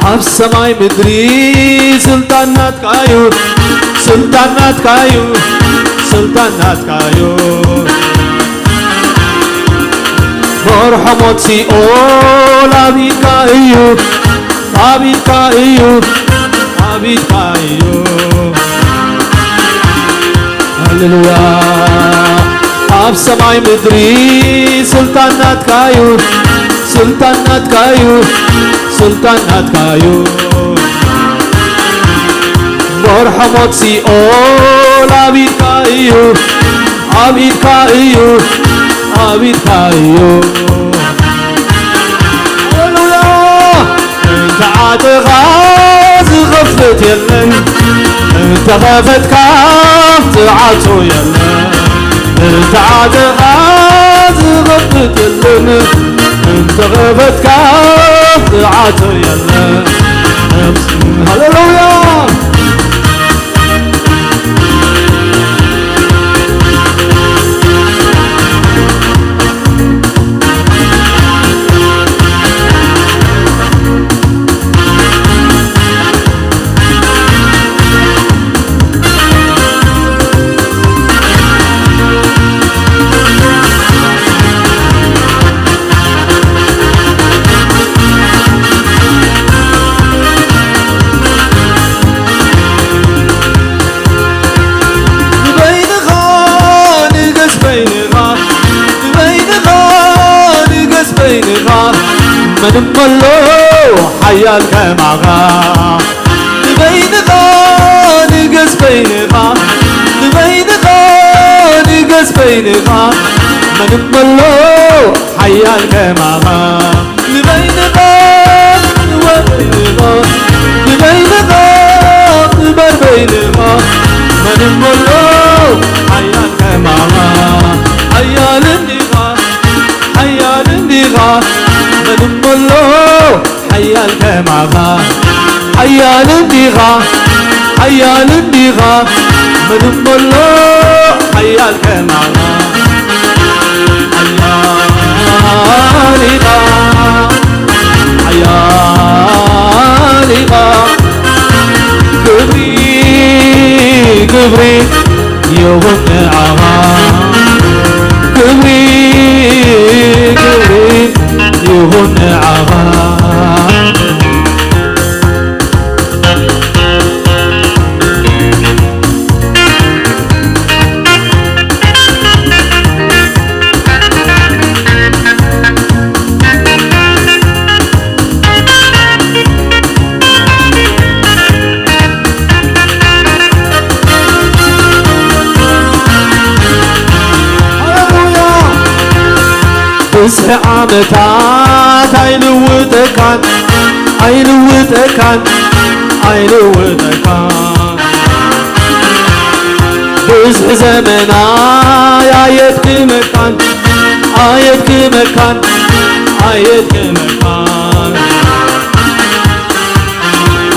ኣብ ሰማይ ምድሪ ስልጣን ናትካ'ዩ፣ ስልጣን ናትካ'ዩ፣ ስልጣን ናትካ'ዩ። መርሖ ሞት ሲኦል ኣብ ኢድካ እዩ፣ ኣብ ኢድካ እዩ፣ ኣብ ኢድካ እዩ። ሃሌሉያ። ኣብ ሰማይ ምድሪ ስልጣን ናትካ እዩ፣ ስልጣን ናትካ እዩ፣ ስልጣን ናትካ እዩ። መርሖ ሞት ሲኦል ኣብ ኢድካ እዩ፣ ኣብ ኢድካ እዩ፣ ኣብ ኢድካ እዩ። ሃሌሉያ። እንተ ዓጽኻ ዝኸፍት የለን፣ እንተ ኸፈትካ ዝዓጹ የለን። እንተ ዓጽኻ ዝኸፍት የለን፣ እንተ ኸፈትካ ዝዓጹ የለን። ሃሌሉያ። መን እሞ ኣሎ ሓያል ከማኻ? ንበይንኻ ንገስ በይንኻ፣ ንበይንኻ ንገስ በይንኻ። መን እሞ ኣሎ ሓያል ከማኻ? ንበይንኻ ንበይንኻ፣ ንበይንኻ ንበር በይንኻ። መን እሞ ኣሎ ሓያል ከማኻ? ሓያል እንዲኻ፣ ሓያል እንዲኻ፣ መን እሞ ኣሎ ሓያል ከማኻ? ሓያል እንዲኻ፣ ሓያል እንዲኻ፣ መን እሞ ኣሎ ሓያል ከማኻ? ሓያል ኢኻ፣ ሓያል ኢኻ፣ ክብሪ፣ ክብሪ ይኹን ንዓኻ። ክብሪ፣ ክብሪ ይኹን ንዓኻ። ሃሌሉያ። ብዝሒ ዓመታት ኣይልውጠካን፣ ኣይልውጠካን፣ ኣይልውጠካን። ብዝሒ ዘመናይ ኣየድክመካን፣ ኣየድክመካን፣ ኣየድክመካን።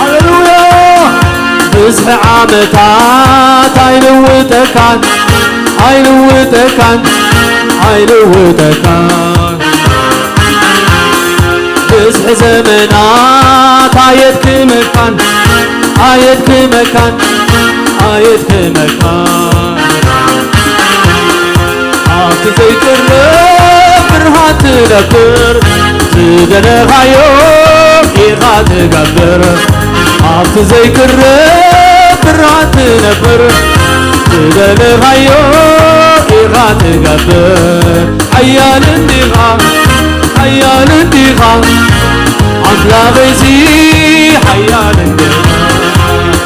ሃሌሉያ። ብዝሒ ዓመታት ኣይልውጠካን፣ ኣይልውጠካን፣ ኣይልውጠካን። ብዝሒ ዘመናት ኣየድክመካን፣ ኣየድክመካን፣ ኣየድክመካን። ኣብቲ ዘይቅረብ ብርሃን ትነብር፣ ዝደለኻዮ ኢኻ ትገብር። ኣብቲ ዘይቅረብ ብርሃን ትነብር፣ ዝደለኻዮ ኢኻ ትገብር። ሓያል እንዲኻ፣ ሓያል እንዲኻ፣ ኣምላኸይሲ ሓያል እንዲኻ፣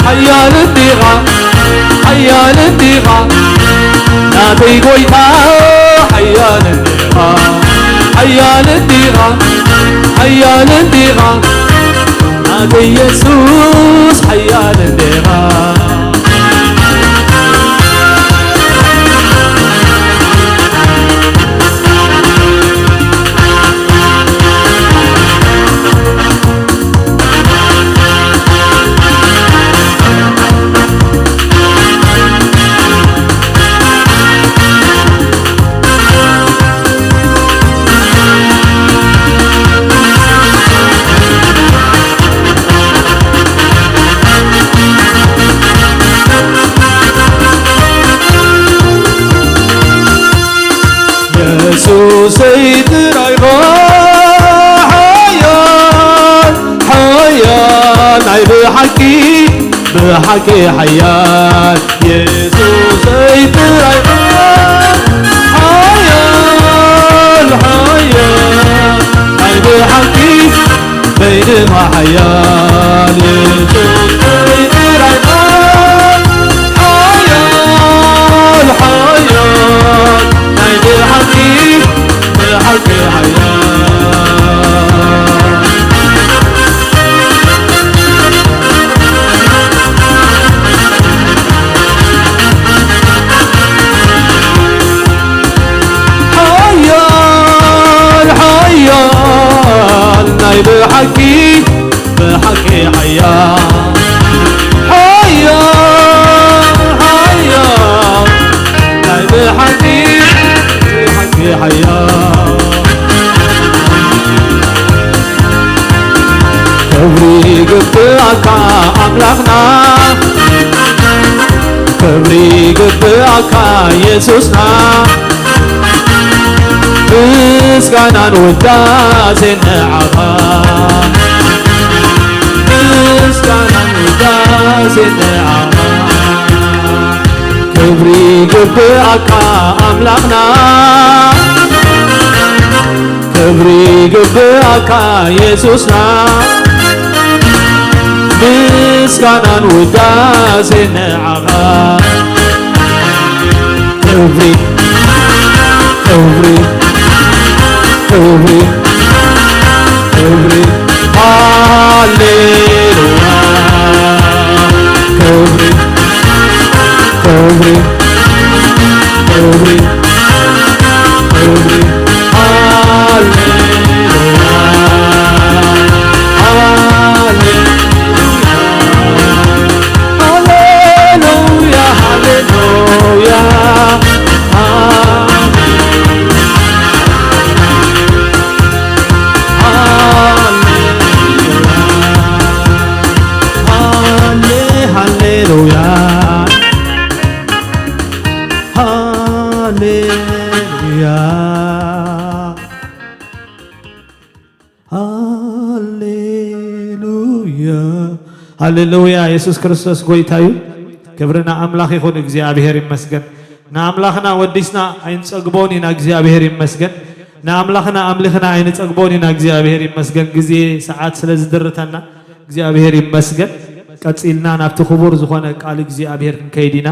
ሓያል እንዲኻ፣ ሓያል እንዲኻ፣ ናተይ ጎይታ ሓያል እንዲኻ፣ ሓያል እንዲኻ፣ ሓያል እንዲኻ፣ ናተይ የሱስ ሓያል እንዲኻ። የሱሰይ ጥራይ ኢኻ ሓያል፣ ሓያል ናይ ብሓቂ፣ ብሓቂ ሓያል። የሱሰይ ጥራይ ኢኻ ሓያል፣ ሓያል ናይ ብሓቂ፣ በይንኻ ሓያል። የሱሰይ ጥራይ ኢኻ ሓያል፣ ሓያል ናይ ብሓቂ፣ ብሓቂ ሓያል። ሓያል፣ ሓያል ናይ ብሓቂ፣ ብሓቂ ሓያል። ሓያል፣ ሓያል ናይ ብሓቂ፣ ብሓቂ ሓያል። ክብሪ ይግብኣካ ኣምላኽና፣ ክብሪ ይግብኣካ የሱስና። ምስጋናን ውዳሴን ንዓኻ፣ ምስጋናን ውዳሴን ንዓኻ። ክብሪ ይግብኣካ ኣምላኽና፣ ክብሪ ክብሪ ይግብኣካ ኢየሱስና፣ ምስጋናን ውዳሴ ንዓኻ። ክብሪ፣ ክብሪ፣ ክብሪ፣ ክብሪ፣ ሃሌሉያ። ክብሪ፣ ክብሪ፣ ክብሪ፣ ክብሪ፣ ሃሌሉያ፣ ሃሌሉያ፣ ሃሌሉያ፣ ሃሌ፣ ሃሌ፣ ሃሌሉያ። ሃሌሉያ፣ ሃሌሉያ፣ ሃሌሉያ። የሱስ ክርስቶስ ጎይታ እዩ። ክብሪ ንኣምላኽ ይኹን። እግዚኣብሔር ይመስገን። ንኣምላኽና ወዲስና ኣይንጸግቦን ኢና። እግዚኣብሔር ይመስገን። ንኣምላኽና ኣምሊኽና ኣይንጸግቦን ኢና። እግዚኣብሔር ይመስገን። ግዜ ሰዓት ስለ ዝድርተና እግዚኣብሔር ይመስገን። ቀጺልና ናብቲ ክቡር ዝኾነ ቃል እግዚኣብሔር ክንከይድ ኢና።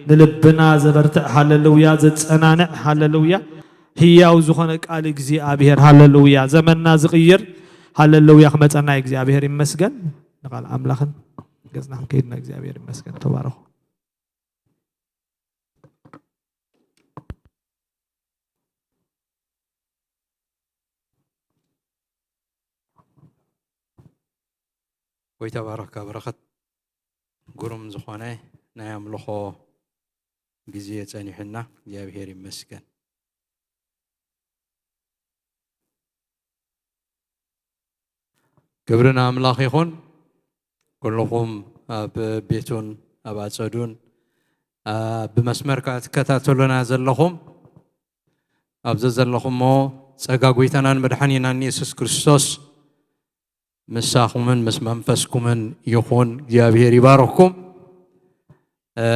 ንልብና ዘበርትዕ ሃሌሉያ፣ ዘጸናንዕ ሃሌሉያ፣ ህያው ዝኾነ ቃል እግዚኣብሔር ሃሌሉያ፣ ዘመንና ዝቕይር ሃሌሉያ ክመጸና እዩ። እግዚኣብሔር ይመስገን። ንቓል ኣምላኽን ገጽና ክንከይድ ኢና። እግዚኣብሔር ይመስገን። ተባረኹ። ጎይታ ባረኽካ በረኸት። ግሩም ዝኾነ ናይ ኣምልኾ ግዜ ጸኒሑና፣ እግዚኣብሔር ይመስገን። ክብሪ ንኣምላኽ ይኹን። ኩልኹም ኣብ ቤቱን ኣብ ኣጸዱን፣ ኣ፣ ብመስመር ከኣ ትከታተሉና ዘለኹም፣ ኣብ ዘዘለኹሞ ጸጋ ጎይታናን መድሓኒናን የሱስ ክርስቶስ ምሳኹምን ምስ መንፈስኩምን ይኹን። እግዚኣብሔር ይባርኽኩም። እ፣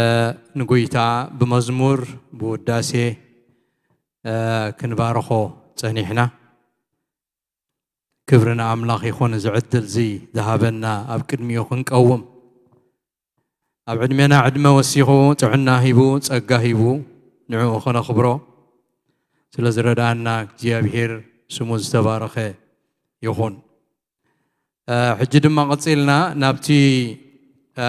ንጎይታ ብመዝሙር ብውዳሴ፣ እ፣ ክንባርኾ ጸኒሕና። ክብሪ ንኣምላኽ ይኹን፣ እዚ ዕድል እዚ ዝሃበና፣ ኣብ ቅድሚኡ ክንቀውም፣ ኣብ ዕድሜና ዕድመ ወሲኹ፣ ጥዕና ሂቡ፣ ጸጋ ሂቡ፣ ንዕኡ ኸነኽብሮ ስለ ዝረድኣና እግዚኣብሔር ስሙ ዝተባረኸ ይኹን። እ፣ ሕጂ ድማ ቀጺልና ናብቲ፣ እ፣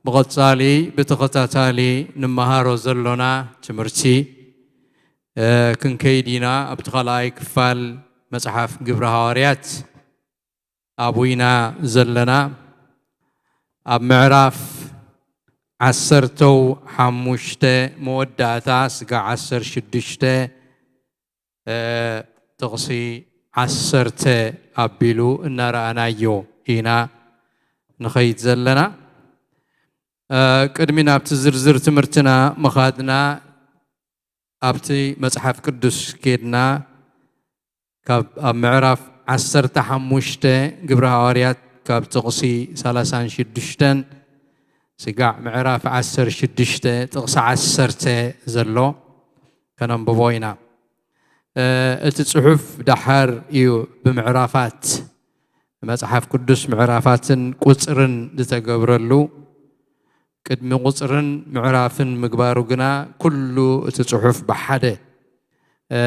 ብቐጻሊ ብተኸታታሊ ንመሃሮ ዘሎና ትምህርቲ፣ እ፣ ክንከይድ ኢና። ኣብቲ ካልኣይ ክፋል መጽሓፍ ግብሪ ሃዋርያት ኣብኡ ኢና ዘለና። ኣብ ምዕራፍ ዓሰርተው ሓሙሽተ መወዳእታ ስጋዕ ዓሰርተ ሽዱሽተ፣ እ፣ ጥቕሲ ዓሰርተ ኣቢሉ እናረኣናዮ ኢና ንኸይድ ዘለና። እ፣ ቅድሚ ናብቲ ዝርዝር ትምህርትና ምኻድና፣ ኣብቲ መጽሓፍ ቅዱስ ኬድና፣ ካብ፣ ኣብ ምዕራፍ ዓሰርተ ሓሙሽተ ግብሪ ሃዋርያት፣ ካብ ጥቕሲ ሰላሳን ሽዱሽተን ስጋዕ ምዕራፍ ዓሰርተ ሽዱሽተ ጥቕሲ ዓሰርተ ዘሎ ከነንብቦ ኢና። እ፣ እቲ ጽሑፍ ደሓር እዩ ብምዕራፋት፣ መጽሓፍ ቅዱስ ምዕራፋትን ቁጽርን ዝተገብረሉ። ቅድሚ ቁጽርን ምዕራፍን ምግባሩ ግና፣ ኩሉ እቲ ጽሑፍ ብሓደ፣ እ፣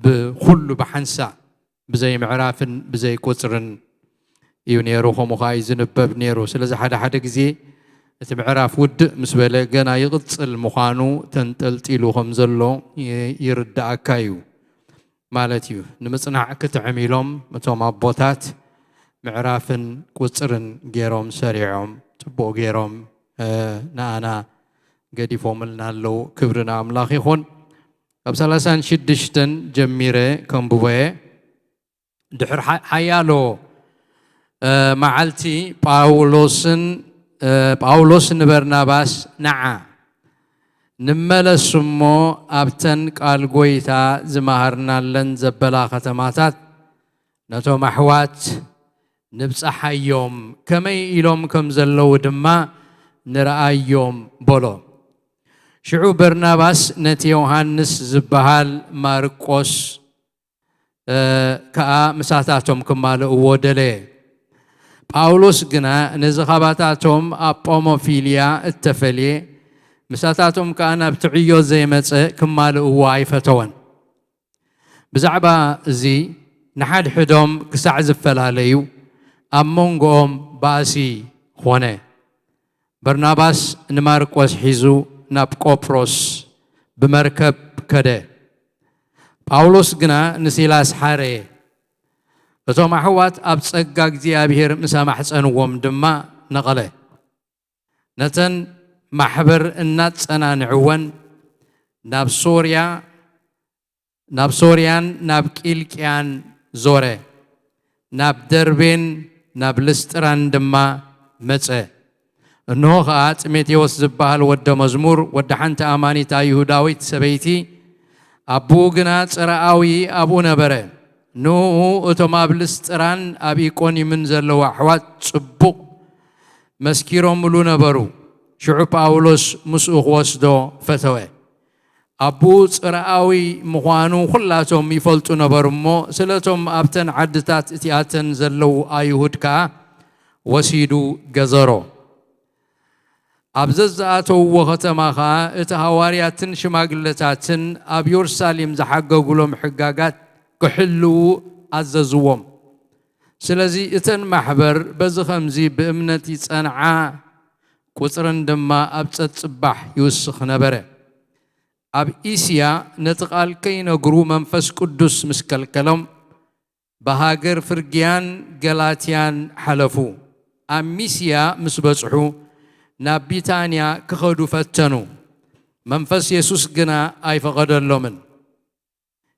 ብኹሉ ብሓንሳእ፣ ብዘይ ምዕራፍን ብዘይ ቁጽርን እዩ ነይሩ። ከምኡ ኸዓ እዩ ዝንበብ ነይሩ። ስለዚ ሓደ ሓደ ግዜ እቲ ምዕራፍ ውድእ ምስ በለ፣ ገና ይቕጽል ምዃኑ ተንጠልጢሉ ከም ዘሎ ይ-፣ ይርድኣካ እዩ ማለት እዩ። ንምጽናዕ ክጥዕም ኢሎም እቶም ኣቦታት ምዕራፍን ቁጽርን ገይሮም ሰሪዖም፣ ጽቡቕ ገይሮም፣ እ፣ ንኣና ገዲፎምልና ኣለዉ። ክብሪ ንኣምላኽ ይኹን። ካብ ሰላሳን ሽዱሽተን ጀሚረ ከንብቦ እየ። ድሕሪ ሓ-፣ ሓያሎ፣ እ፣ መዓልቲ ጳውሎስን፣ እ፣ ጳውሎስ ንበርናባስ፣ "ንዓ፣ ንመለስ እሞ ኣብተን ቃል ጐይታ ዝመሃርናለን ዘበላ ከተማታት ነቶም ኣሕዋት ንብጽሓዮም፣ ከመይ ኢሎም ከም ዘለዉ ድማ ንርኣዮም" በሎ። ሽዑ በርናባስ ነቲ ዮሃንስ ዝበሃል ማርቆስ ከኣ ምሳታቶም ክማልእዎ ደለየ። ጳውሎስ ግና ነዚ ኻባታቶም ኣብ ጳሞፊልያ እተፈልየ፣ ምሳታቶም ከኣ ናብቲ ዕዮ ዘይመጸ ክማልእዎ ኣይፈተወን። ብዛዕባ እዚ ንሓድሕዶም ክሳዕ ዝፈላለዩ ኣብ መንጎኦም ባእሲ ኾነ። በርናባስ ንማርቆስ ሒዙ ናብ ቆጵሮስ ብመርከብ ከደ። ጳውሎስ ግና ንሲላስ ሓረየ። እቶም ኣሕዋት ኣብ ጸጋ እግዚኣብሔር ምስ ኣማሕጸንዎም ድማ ነቐለ። ነተን ማሕበር እናጸናንዕወን ናብ ሶርያ ናብ ሶርያን ናብ ቂልቅያን ዞረ። ናብ ደርቤን ናብ ልስጥራን ድማ መጸ። እንሆ ኸኣ ጢሞቴዎስ ዝበሃል ወደ መዝሙር፣ ወዲ ሓንቲ ኣማኒት ኣይሁዳዊት ሰበይቲ፣ ኣቦኡ ግና ጽርኣዊ ኣብኡ ነበረ። ንእኡ እቶም ኣብ ልስጥራን ኣብ ኢቆንዩምን ዘለዉ ኣሕዋት ጽቡቕ መስኪሮምሉ ነበሩ። ሽዑ ጳውሎስ ምስኡ ክወስዶ ፈተወ። ኣቦኡ ጽርኣዊ ምዃኑ ኹላቶም ይፈልጡ ነበሩ እሞ፣ ስለቶም ኣብተን ዓድታት እቲኣተን ዘለዉ ኣይሁድ ከኣ ወሲዱ ገዘሮ። ኣብ ዘዝኣተውዎ ኸተማ ኸኣ እቲ ሃዋርያትን ሽማግለታትን ኣብ የሩሳሌም ዝሓገጉሎም ሕጋጋት ክሕልዉ ኣዘዝዎም። ስለዚ እተን ማሕበር በዚ ኸምዚ ብእምነት ይጸንዓ፣ ቁጽረን ድማ ኣብ ጸጽባሕ ይውስኽ ነበረ። ኣብ እስያ ነቲ ቓል ከይነግሩ መንፈስ ቅዱስ ምስ ከልከሎም፣ ብሃገር ፍርግያን ገላትያን ሓለፉ። ኣብ ሚስያ ምስ በጽሑ፣ ናብ ቢታንያ ክኸዱ ፈተኑ። መንፈስ የሱስ ግና ኣይፈቐደሎምን።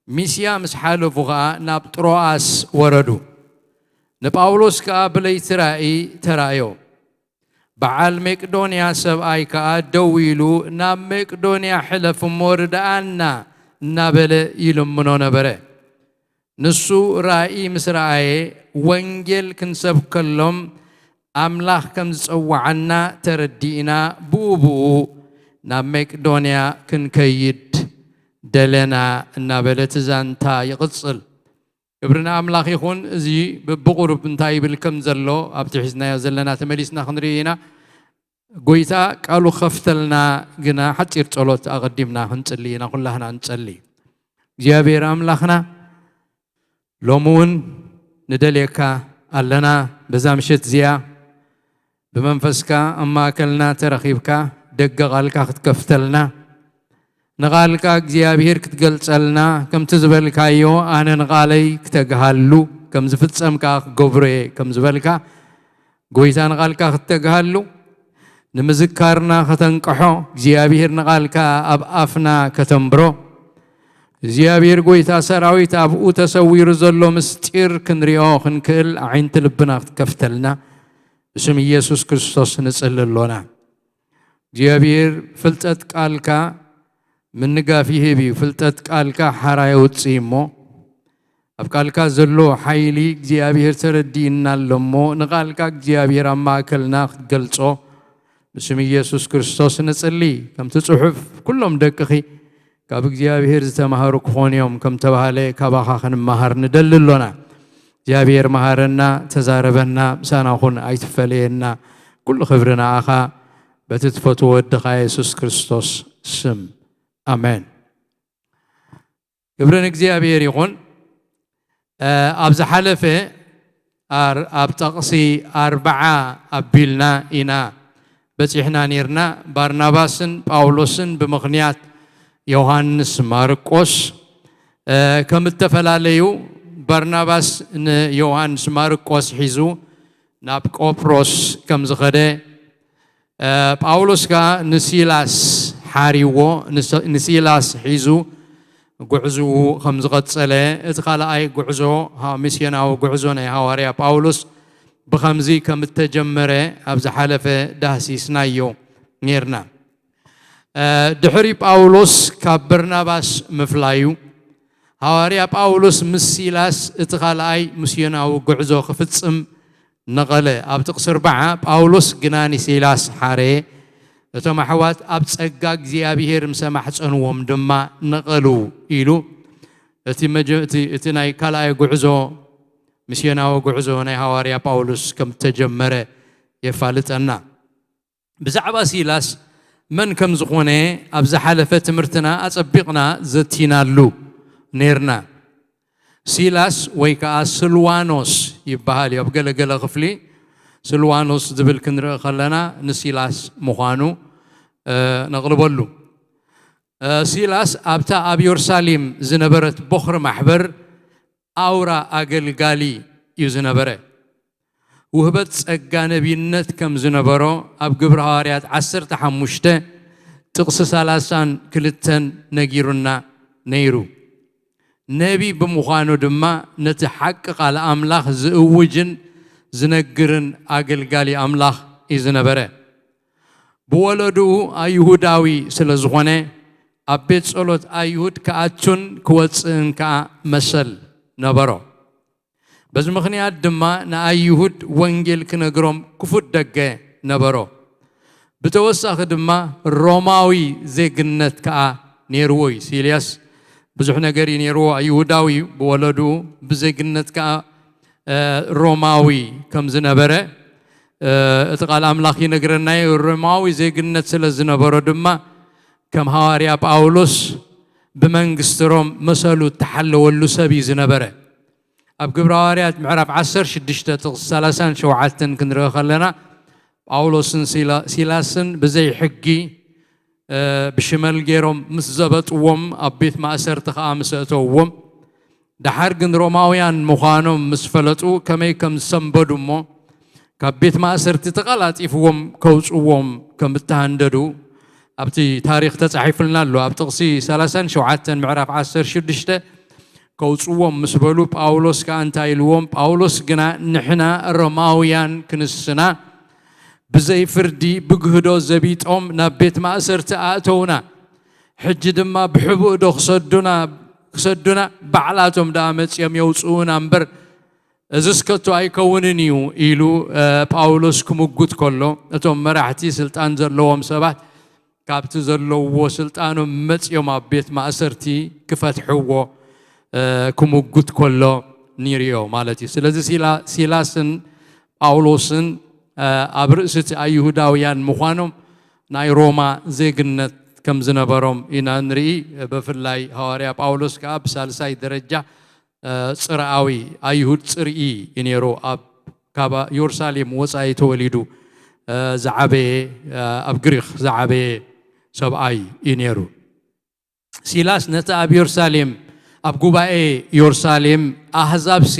ሚስያ ምስ ሓለፉ ኸኣ ናብ ጥሮኣስ ወረዱ። ንጳውሎስ ከኣ ብለይቲ ራእይ ተራእዮ። በዓል መቄዶንያ ሰብኣይ ከኣ ደው ኢሉ፣ "ናብ መቄዶንያ ሕለፍ እሞ ርድኣና" እናበለ ይልምኖ ነበረ። ንሱ ራእይ ምስ ረኣየ፣ "ወንጌል ክንሰብከሎም ኣምላኽ ከም ዝጸውዓና ተረዲእና፣ ብኡ ብኡ ናብ መቄዶንያ ክንከይድ ደለና" እናበለ እቲ ዛንታ ይቕጽል። ክብሪ ንኣምላኽ ይኹን። እዚ ብብቑሩብ እንታይ ይብል ከም ዘሎ ኣብቲ ሒዝናዮ ዘለና ተመሊስና ክንርኢ ኢና። ጎይታ ቃሉ ክኸፍተልና ግና ሓጺር ጸሎት ኣቐዲምና ክንጽሊ ኢና። ኩላህና ንጸሊ። እግዚኣብሔር ኣምላኽና፣ ሎሚ እውን ንደልየካ ኣለና። በዛ ምሸት እዚኣ ብመንፈስካ ኣብ ማእከልና ተረኺብካ ደገ ቓልካ ክትከፍተልና፣ ንቓልካ እግዚኣብሔር ክትገልጸልና፣ ከምቲ ዝበልካዮ፣ "ኣነ ንቓለይ ክተግሃሉ፣ ከም ዝፍጸም ከኣ ክገብሮ እየ" ከም ዝበልካ፣ ጎይታ ንቓልካ ክተግሃሉ፣ ንምዝካርና ከተንቅሖ፣ እግዚኣብሔር ንቓልካ ኣብ ኣፍና ከተንብሮ፣ እግዚኣብሔር ጎይታ ሰራዊት ኣብኡ ተሰዊሩ ዘሎ ምስጢር ክንሪኦ ክንክእል ኣዒንቲ ልብና ክትከፍተልና ብስም ኢየሱስ ክርስቶስ ንጽሊ ኣሎና። እግዚኣብሔር ፍልጠት ቃልካ ምንጋፍ ይህብ እዩ። ፍልጠት ቃልካ ሓራ የውጽእ እሞ፣ ኣብ ቃልካ ዘሎ ሓይሊ እግዚኣብሔር ተረዲእና ኣሎ እሞ፣ ንቓልካ እግዚኣብሔር ኣብ ማእከልና ክትገልጾ ብስም ኢየሱስ ክርስቶስ ንጽሊ። ከምቲ ጽሑፍ፣ "ኩሎም ደቅኺ ካብ እግዚኣብሔር ዝተማሃሩ ክኾኑ እዮም" ከም ተባህለ፣ ካባኻ ክንመሃር ንደሊ ኣሎና። እግዚኣብሔር መሃረና፣ ተዛረበና፣ ምሳና ኩን፣ ኣይትፈለየና። ኩሉ ክብሪ ንኣኻ፣ በቲ ትፈትዎ ወድኻ የሱስ ክርስቶስ ስም፣ ኣሜን። ክብሪ ንእግዚኣብሔር ይኹን። እ፣ ኣብ ዝሓለፈ ኣር-፣ ኣብ ጠቕሲ ኣርብዓ ኣቢልና ኢና በጺሕና ኔርና። ባርናባስን ጳውሎስን ብምኽንያት ዮሃንስ ማርቆስ፣ እ፣ ከም እተፈላለዩ፣ ባርናባስ ንዮሃንስ ማርቆስ ሒዙ ናብ ቆጵሮስ ከም ዝኸደ፣ እ፣ ጳውሎስ ከኣ ንሲላስ ሓሪዎ፣ ንስ-፣ ንሲላስ ሒዙ ጉዕዝኡ ከም ዝቐጸለ፣ እቲ ካልኣይ ጉዕዞ፣ ሃ-፣ ሚስዮናዊ ጉዕዞ ናይ ሃዋርያ ጳውሎስ ብኸምዚ ከም እተጀመረ ኣብ ዝሓለፈ ዳህሲስናዮ ኔርና። እ፣ ድሕሪ ጳውሎስ ካብ በርናባስ ምፍላዩ፣ ሃዋርያ ጳውሎስ ምስ ሲላስ እቲ ካልኣይ ሚስዮናዊ ጉዕዞ ክፍጽም ነቐለ። ኣብ ጥቕሲ ኣርብዓ፣ "ጳውሎስ ግና ንሲላስ ሓረየ፣ እቶም ኣሕዋት ኣብ ጸጋ እግዚኣብሄር ምስ ኣማሕጸንዎም ድማ ነቐሉ" ኢሉ እቲ መጀ- እቲ እቲ ናይ ካልኣይ ጉዕዞ፣ ሚስዮናዊ ጉዕዞ ናይ ሃዋርያ ጳውሎስ ከም እተጀመረ የፋልጠና። ብዛዕባ ሲላስ መን ከም ዝኾነ ኣብ ዝሓለፈ ትምህርትና ኣጸቢቕና ዘቲናሉ ነይርና። ሲላስ ወይ ከኣ ስልዋኖስ ይበሃል እዩ። ኣብ ገለገለ ክፍሊ ስልዋኖስ ዝብል ክንርኢ ከለና ንሲላስ ምዃኑ ነቕልበሉ። ሲላስ ኣብታ ኣብ የሩሳሌም ዝነበረት ቦኽሪ ማሕበር ኣውራ ኣገልጋሊ እዩ ዝነበረ። ውህበት ጸጋ ነቢይነት ከም ዝነበሮ ኣብ ግብሪ ሃዋርያት ዓሰርተ ሓሙሽተ ጥቕሲ ሰላሳን ክልተን ነጊሩና ነይሩ። ነቢ ብምዃኑ ድማ ነቲ ሓቂ ቃል ኣምላኽ ዝእውጅን ዝነግርን ኣገልጋሊ ኣምላኽ እዩ ዝነበረ። ብወለድኡ ኣይሁዳዊ ስለ ዝኾነ ኣብ ቤት ጸሎት ኣይሁድ ክኣቱን ክወጽእን ከኣ መሰል ነበሮ። በዚ ምኽንያት ድማ ንኣይሁድ ወንጌል ክነግሮም ክፉት ደገ ነበሮ። ብተወሳኺ ድማ ሮማዊ ዜግነት ከኣ ነይርዎ እዩ። ሲልያስ ብዙሕ ነገር እዩ ነይርዎ። ኣይሁዳዊ እዩ ብወለድኡ፣ ብዜግነት ከኣ ሮማዊ ከም ዝነበረ እቲ ቃል ኣምላኽ ይነግረና እዩ። ሮማዊ ዜግነት ስለ ዝነበሮ ድማ ከም ሃዋርያ ጳውሎስ ብመንግስቲ ሮም መሰሉ እተሓለወሉ ሰብ እዩ ዝነበረ። ኣብ ግብረ ሃዋርያት ምዕራፍ ዓሰርተ ሽዱሽተ ጥቕሲ ሰላሳን ሸውዓተን ክንርኢ ከለና ጳውሎስን ሲላስን ብዘይ ሕጊ ብሽመል ገይሮም ምስ ዘበጥዎም ኣብ ቤት ማእሰርቲ ከኣ ምስ ኣእተውዎም፣ ደሓር ግን ሮማውያን ምዃኖም ምስ ፈለጡ ከመይ ከም ዝሰንበዱ እሞ ካብ ቤት ማእሰርቲ ተቐላጢፍዎም ከውፅዎም ከም እተሃንደዱ ኣብቲ ታሪኽ ተጻሒፉልና ኣሎ። ኣብ ጥቕሲ ሰላሳን ሸውዓተን ምዕራፍ ዓሰርተ ሽዱሽተ ከውፅዎም ምስ በሉ ጳውሎስ ከኣ እንታይ ኢልዎም? ጳውሎስ ግና ንሕና ሮማውያን ክንስና ብዘይ ፍርዲ ብግህዶ ዘቢጦም ናብ ቤት ማእሰርቲ ኣእተውና። ሕጂ ድማ ብሕቡእ ዶ ክሰዱና ክሰዱና ባዕላቶም ደኣ መጺኦም የውጽኡና እምበር እዝስ ከቶ ኣይከውንን እዩ ኢሉ ጳውሎስ ክምጉት ከሎ እቶም መራሕቲ ስልጣን ዘለዎም ሰባት ካብቲ ዘለውዎ ስልጣኖም መጺኦም ኣብ ቤት ማእሰርቲ ክፈትሕዎ ክምጉት ከሎ ንሪኦ ማለት እዩ። ስለዚ ሲላስን ጳውሎስን ኣብ ርእሲ እቲ ኣይሁዳውያን ምዃኖም ናይ ሮማ ዜግነት ከም ዝነበሮም ኢና ንርኢ። ብፍላይ ሃዋርያ ጳውሎስ ከኣ ብሳልሳይ ደረጃ ጽርኣዊ ኣይሁድ ጽርኢ እዩ ነይሩ። ኣብ ካብ የሩሳሌም ወጻኢ ተወሊዱ ዝዓበየ ኣብ ግሪኽ ዝዓበየ ሰብኣይ እዩ ነይሩ። ሲላስ ነቲ ኣብ የሩሳሌም ኣብ ጉባኤ የሩሳሌም ኣህዛብሲ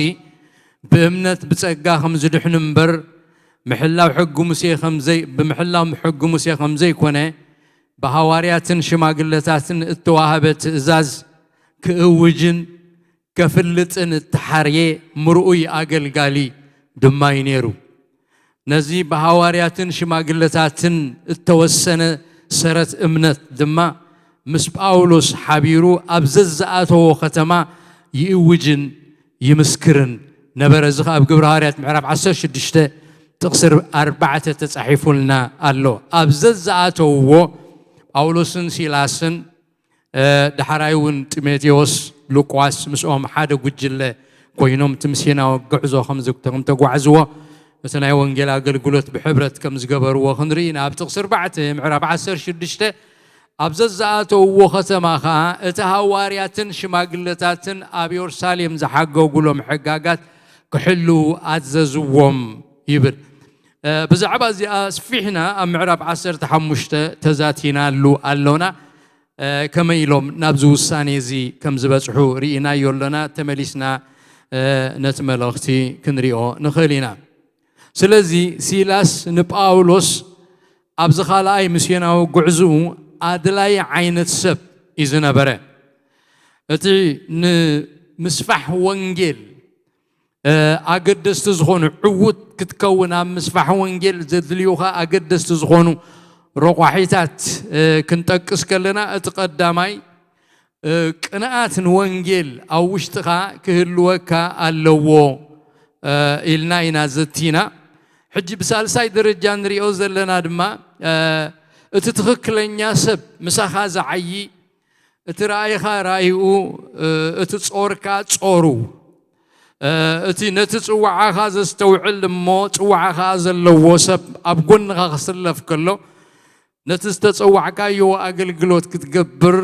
ብእምነት ብጸጋ ከም ዝድሕኑ እምበር ምሕላው ሕጊ ሙሴ ከም ዘይ ብምሕላው ሕጊ ሙሴ ከም ዘይኮነ ብሃዋርያትን ሽማግለታትን እተዋህበ ትእዛዝ ክእውጅን ከፍልጥን እተሓርየ ምርኡይ ኣገልጋሊ ድማ እዩ ነይሩ። ነዚ ብሃዋርያትን ሽማግለታትን እተወሰነ ሰረት እምነት ድማ ምስ ጳውሎስ ሓቢሩ ኣብ ዘዝኣተዎ ከተማ ይእውጅን ይምስክርን ነበረ። እዚ ኣብ ግብሪ ሃዋርያት ምዕራፍ ዓሰርተ ሽዱሽተ ጥቕሲ ኣርባዕተ ተጻሒፉልና ኣሎ። ኣብ ዘዝኣተውዎ ጳውሎስን ሲላስን ዳሕራይ እውን ጢሞቴዎስ ሉቃስ ምስኦም ሓደ ጉጅለ ኮይኖም እቲ ምስዮናዊ ጉዕዞ ከም ተጓዕዝዎ እቲ ናይ ወንጌል ኣገልግሎት ብሕብረት ከም ዝገበርዎ ክንርኢ ኢና። ኣብ ጥቕሲ ኣርባዕተ ምዕራፍ ዓሰርተ ሽዱሽተ ኣብ ዘዝኣተውዎ ከተማ ኸዓ እቲ ሃዋርያትን ሽማግለታትን ኣብ የሩሳሌም ዝሓገጉሎም ሕጋጋት ክሕልዉ ኣዘዝዎም ይብል። ብዛዕባ እዚኣ ኣስፊሕና ኣብ ምዕራፍ ዓሰርተ ሓሙሽተ ተዛቲናሉ ኣሎና። ከመይ ኢሎም ናብዚ ውሳኔ እዚ ከም ዝበጽሑ ርኢናዮ ኣሎና። ተመሊስና ነቲ መልእኽቲ ክንሪኦ ንኽእል ኢና። ስለዚ ሲላስ ንጳውሎስ ኣብዚ ካልኣይ ምስዮናዊ ጉዕዝኡ ኣድላይ ዓይነት ሰብ እዩ ዝነበረ። እቲ ንምስፋሕ ወንጌል ኣገደስቲ ዝኾኑ ዕዉት ክትከውን ኣብ ምስፋሕ ወንጌል ዘድልዩኻ ኣገደስቲ ዝኾኑ ረቋሒታት ክንጠቅስ ከለና እቲ ቀዳማይ ቅንኣት ንወንጌል ኣብ ውሽጥኻ ክህልወካ ኣለዎ ኢልና ኢና ዘቲና። ሕጂ ብሳልሳይ ደረጃ ንሪኦ ዘለና ድማ እቲ ትኽክለኛ ሰብ ምሳኻ ዝዓዪ እቲ ራእይኻ ራእይኡ፣ እ፣ እቲ ጾርካ ጾሩ፣ እ፣ እቲ ነቲ ጽዋዓኻ ዘስተውዕል እሞ ጽዋዓ ኸኣ ዘለዎ ሰብ ኣብ ጎንኻ ክስለፍ ከሎ፣ ነቲ ዝተጸዋዕካዮ ኣገልግሎት ክትገብር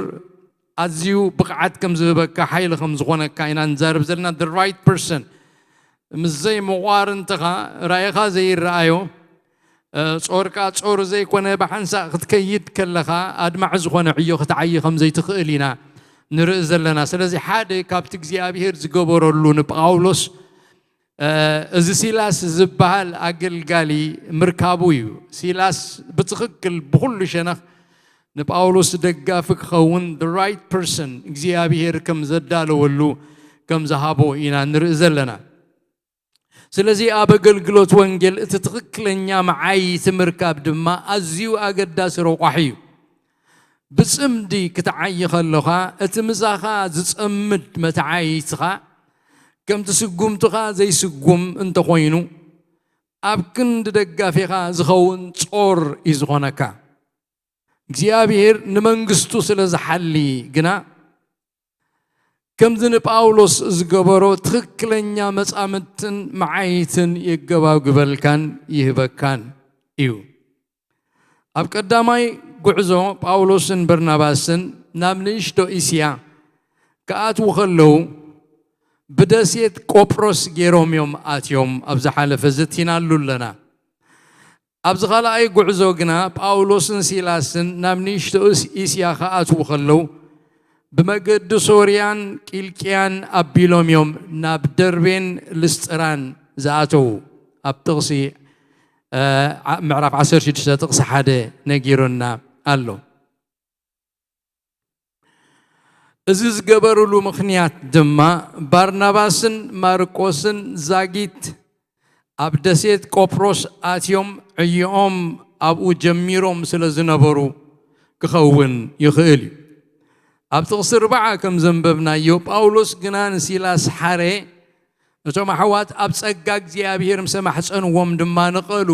ኣዝዩ ብቕዓት ከም ዝህበካ፣ ሓይሊ ከም ዝኾነካ ኢና ንዛረብ ዘለና። The right person። ምስ ዘይምቑዋርንትኻ፣ ራእይኻ ዘይረኣዮ፣ እ፣ ጾርካ ጾር ዘይኮነ፣ ብሓንሳእ ክትከይድ ከለኻ ኣድማዒ ዝኾነ ዕዮ ክትዓዪ ከም ዘይትኽእል ኢና ንርኢ ዘለና። ስለዚ ሓደ ካብቲ እግዚኣብሄር ዝገበረሉ ንጳውሎስ፣ እ፣ እዚ ሲላስ ዝበሃል ኣገልጋሊ ምርካቡ እዩ። ሲላስ ብትኽክል ብኹሉ ሸነኽ ንጳውሎስ ደጋፊ ክኸውን the right person እግዚኣብሄር ከም ዘዳለወሉ ከም ዝሃቦ ኢና ንርኢ ዘለና። ስለዚ ኣብ ኣገልግሎት ወንጌል እቲ ትኽክለኛ መዓይቲ ምርካብ ድማ ኣዝዩ ኣገዳሲ ረቋሒ እዩ። ብጽምዲ ክትዓዪ ከለኻ፣ እቲ ምሳኻ ዝጸምድ መተዓይትኻ ከምቲ ስጉምትኻ ዘይስጉም እንተኾይኑ፣ ኣብ ክንዲ ደጋፊኻ ዝኸውን ጾር እዩ ዝኾነካ። እግዚኣብሄር ንመንግስቱ ስለ ዝሓሊ ግና፣ ከምዚ ንጳውሎስ ዝገበሮ ትኽክለኛ መጻምድትን መዓይትን የገባግበልካን ይህበካን እዩ። ኣብ ቀዳማይ ጉዕዞ ጳውሎስን በርናባስን ናብ ንእሽቶ እስያ ክኣትዉ ከለዉ፣ ብደሴት ቆጵሮስ ገይሮም እዮም ኣትዮም። ኣብ ዝሓለፈ ዘቲናሉ ኣለና። ኣብዚ ካልኣይ ጉዕዞ ግና ጳውሎስን ሲላስን ናብ ንእሽቶ እስ-፣ እስያ ክኣትዉ ከለዉ፣ ብመገዲ ሶርያን ቂልቅያን ኣቢሎም እዮም ናብ ደርቤን ልስጥራን ዝኣተዉ። ኣብ ጥቕሲ፣ እ፣ ዓ-፣ ምዕራፍ ዓሰርተ ሽዱሽተ ጥቕሲ ሓደ ነጊሩና ኣሎ። እዚ ዝገበሩሉ ምኽንያት ድማ፣ ባርናባስን ማርቆስን ዛጊት ኣብ ደሴት ቆጵሮስ ኣትዮም ዕዮኦም ኣብኡ ጀሚሮም ስለ ዝነበሩ ክኸውን ይኽእል እዩ። ኣብ ጥቕሲ ኣርብዓ ከም ዘንበብናዮ፣ ጳውሎስ ግና ንሲላስ ሓረ፣ እቶም ኣሕዋት ኣብ ጸጋ እግዚኣብሔር ምስ ኣማሕጸንዎም ድማ ንቐሉ።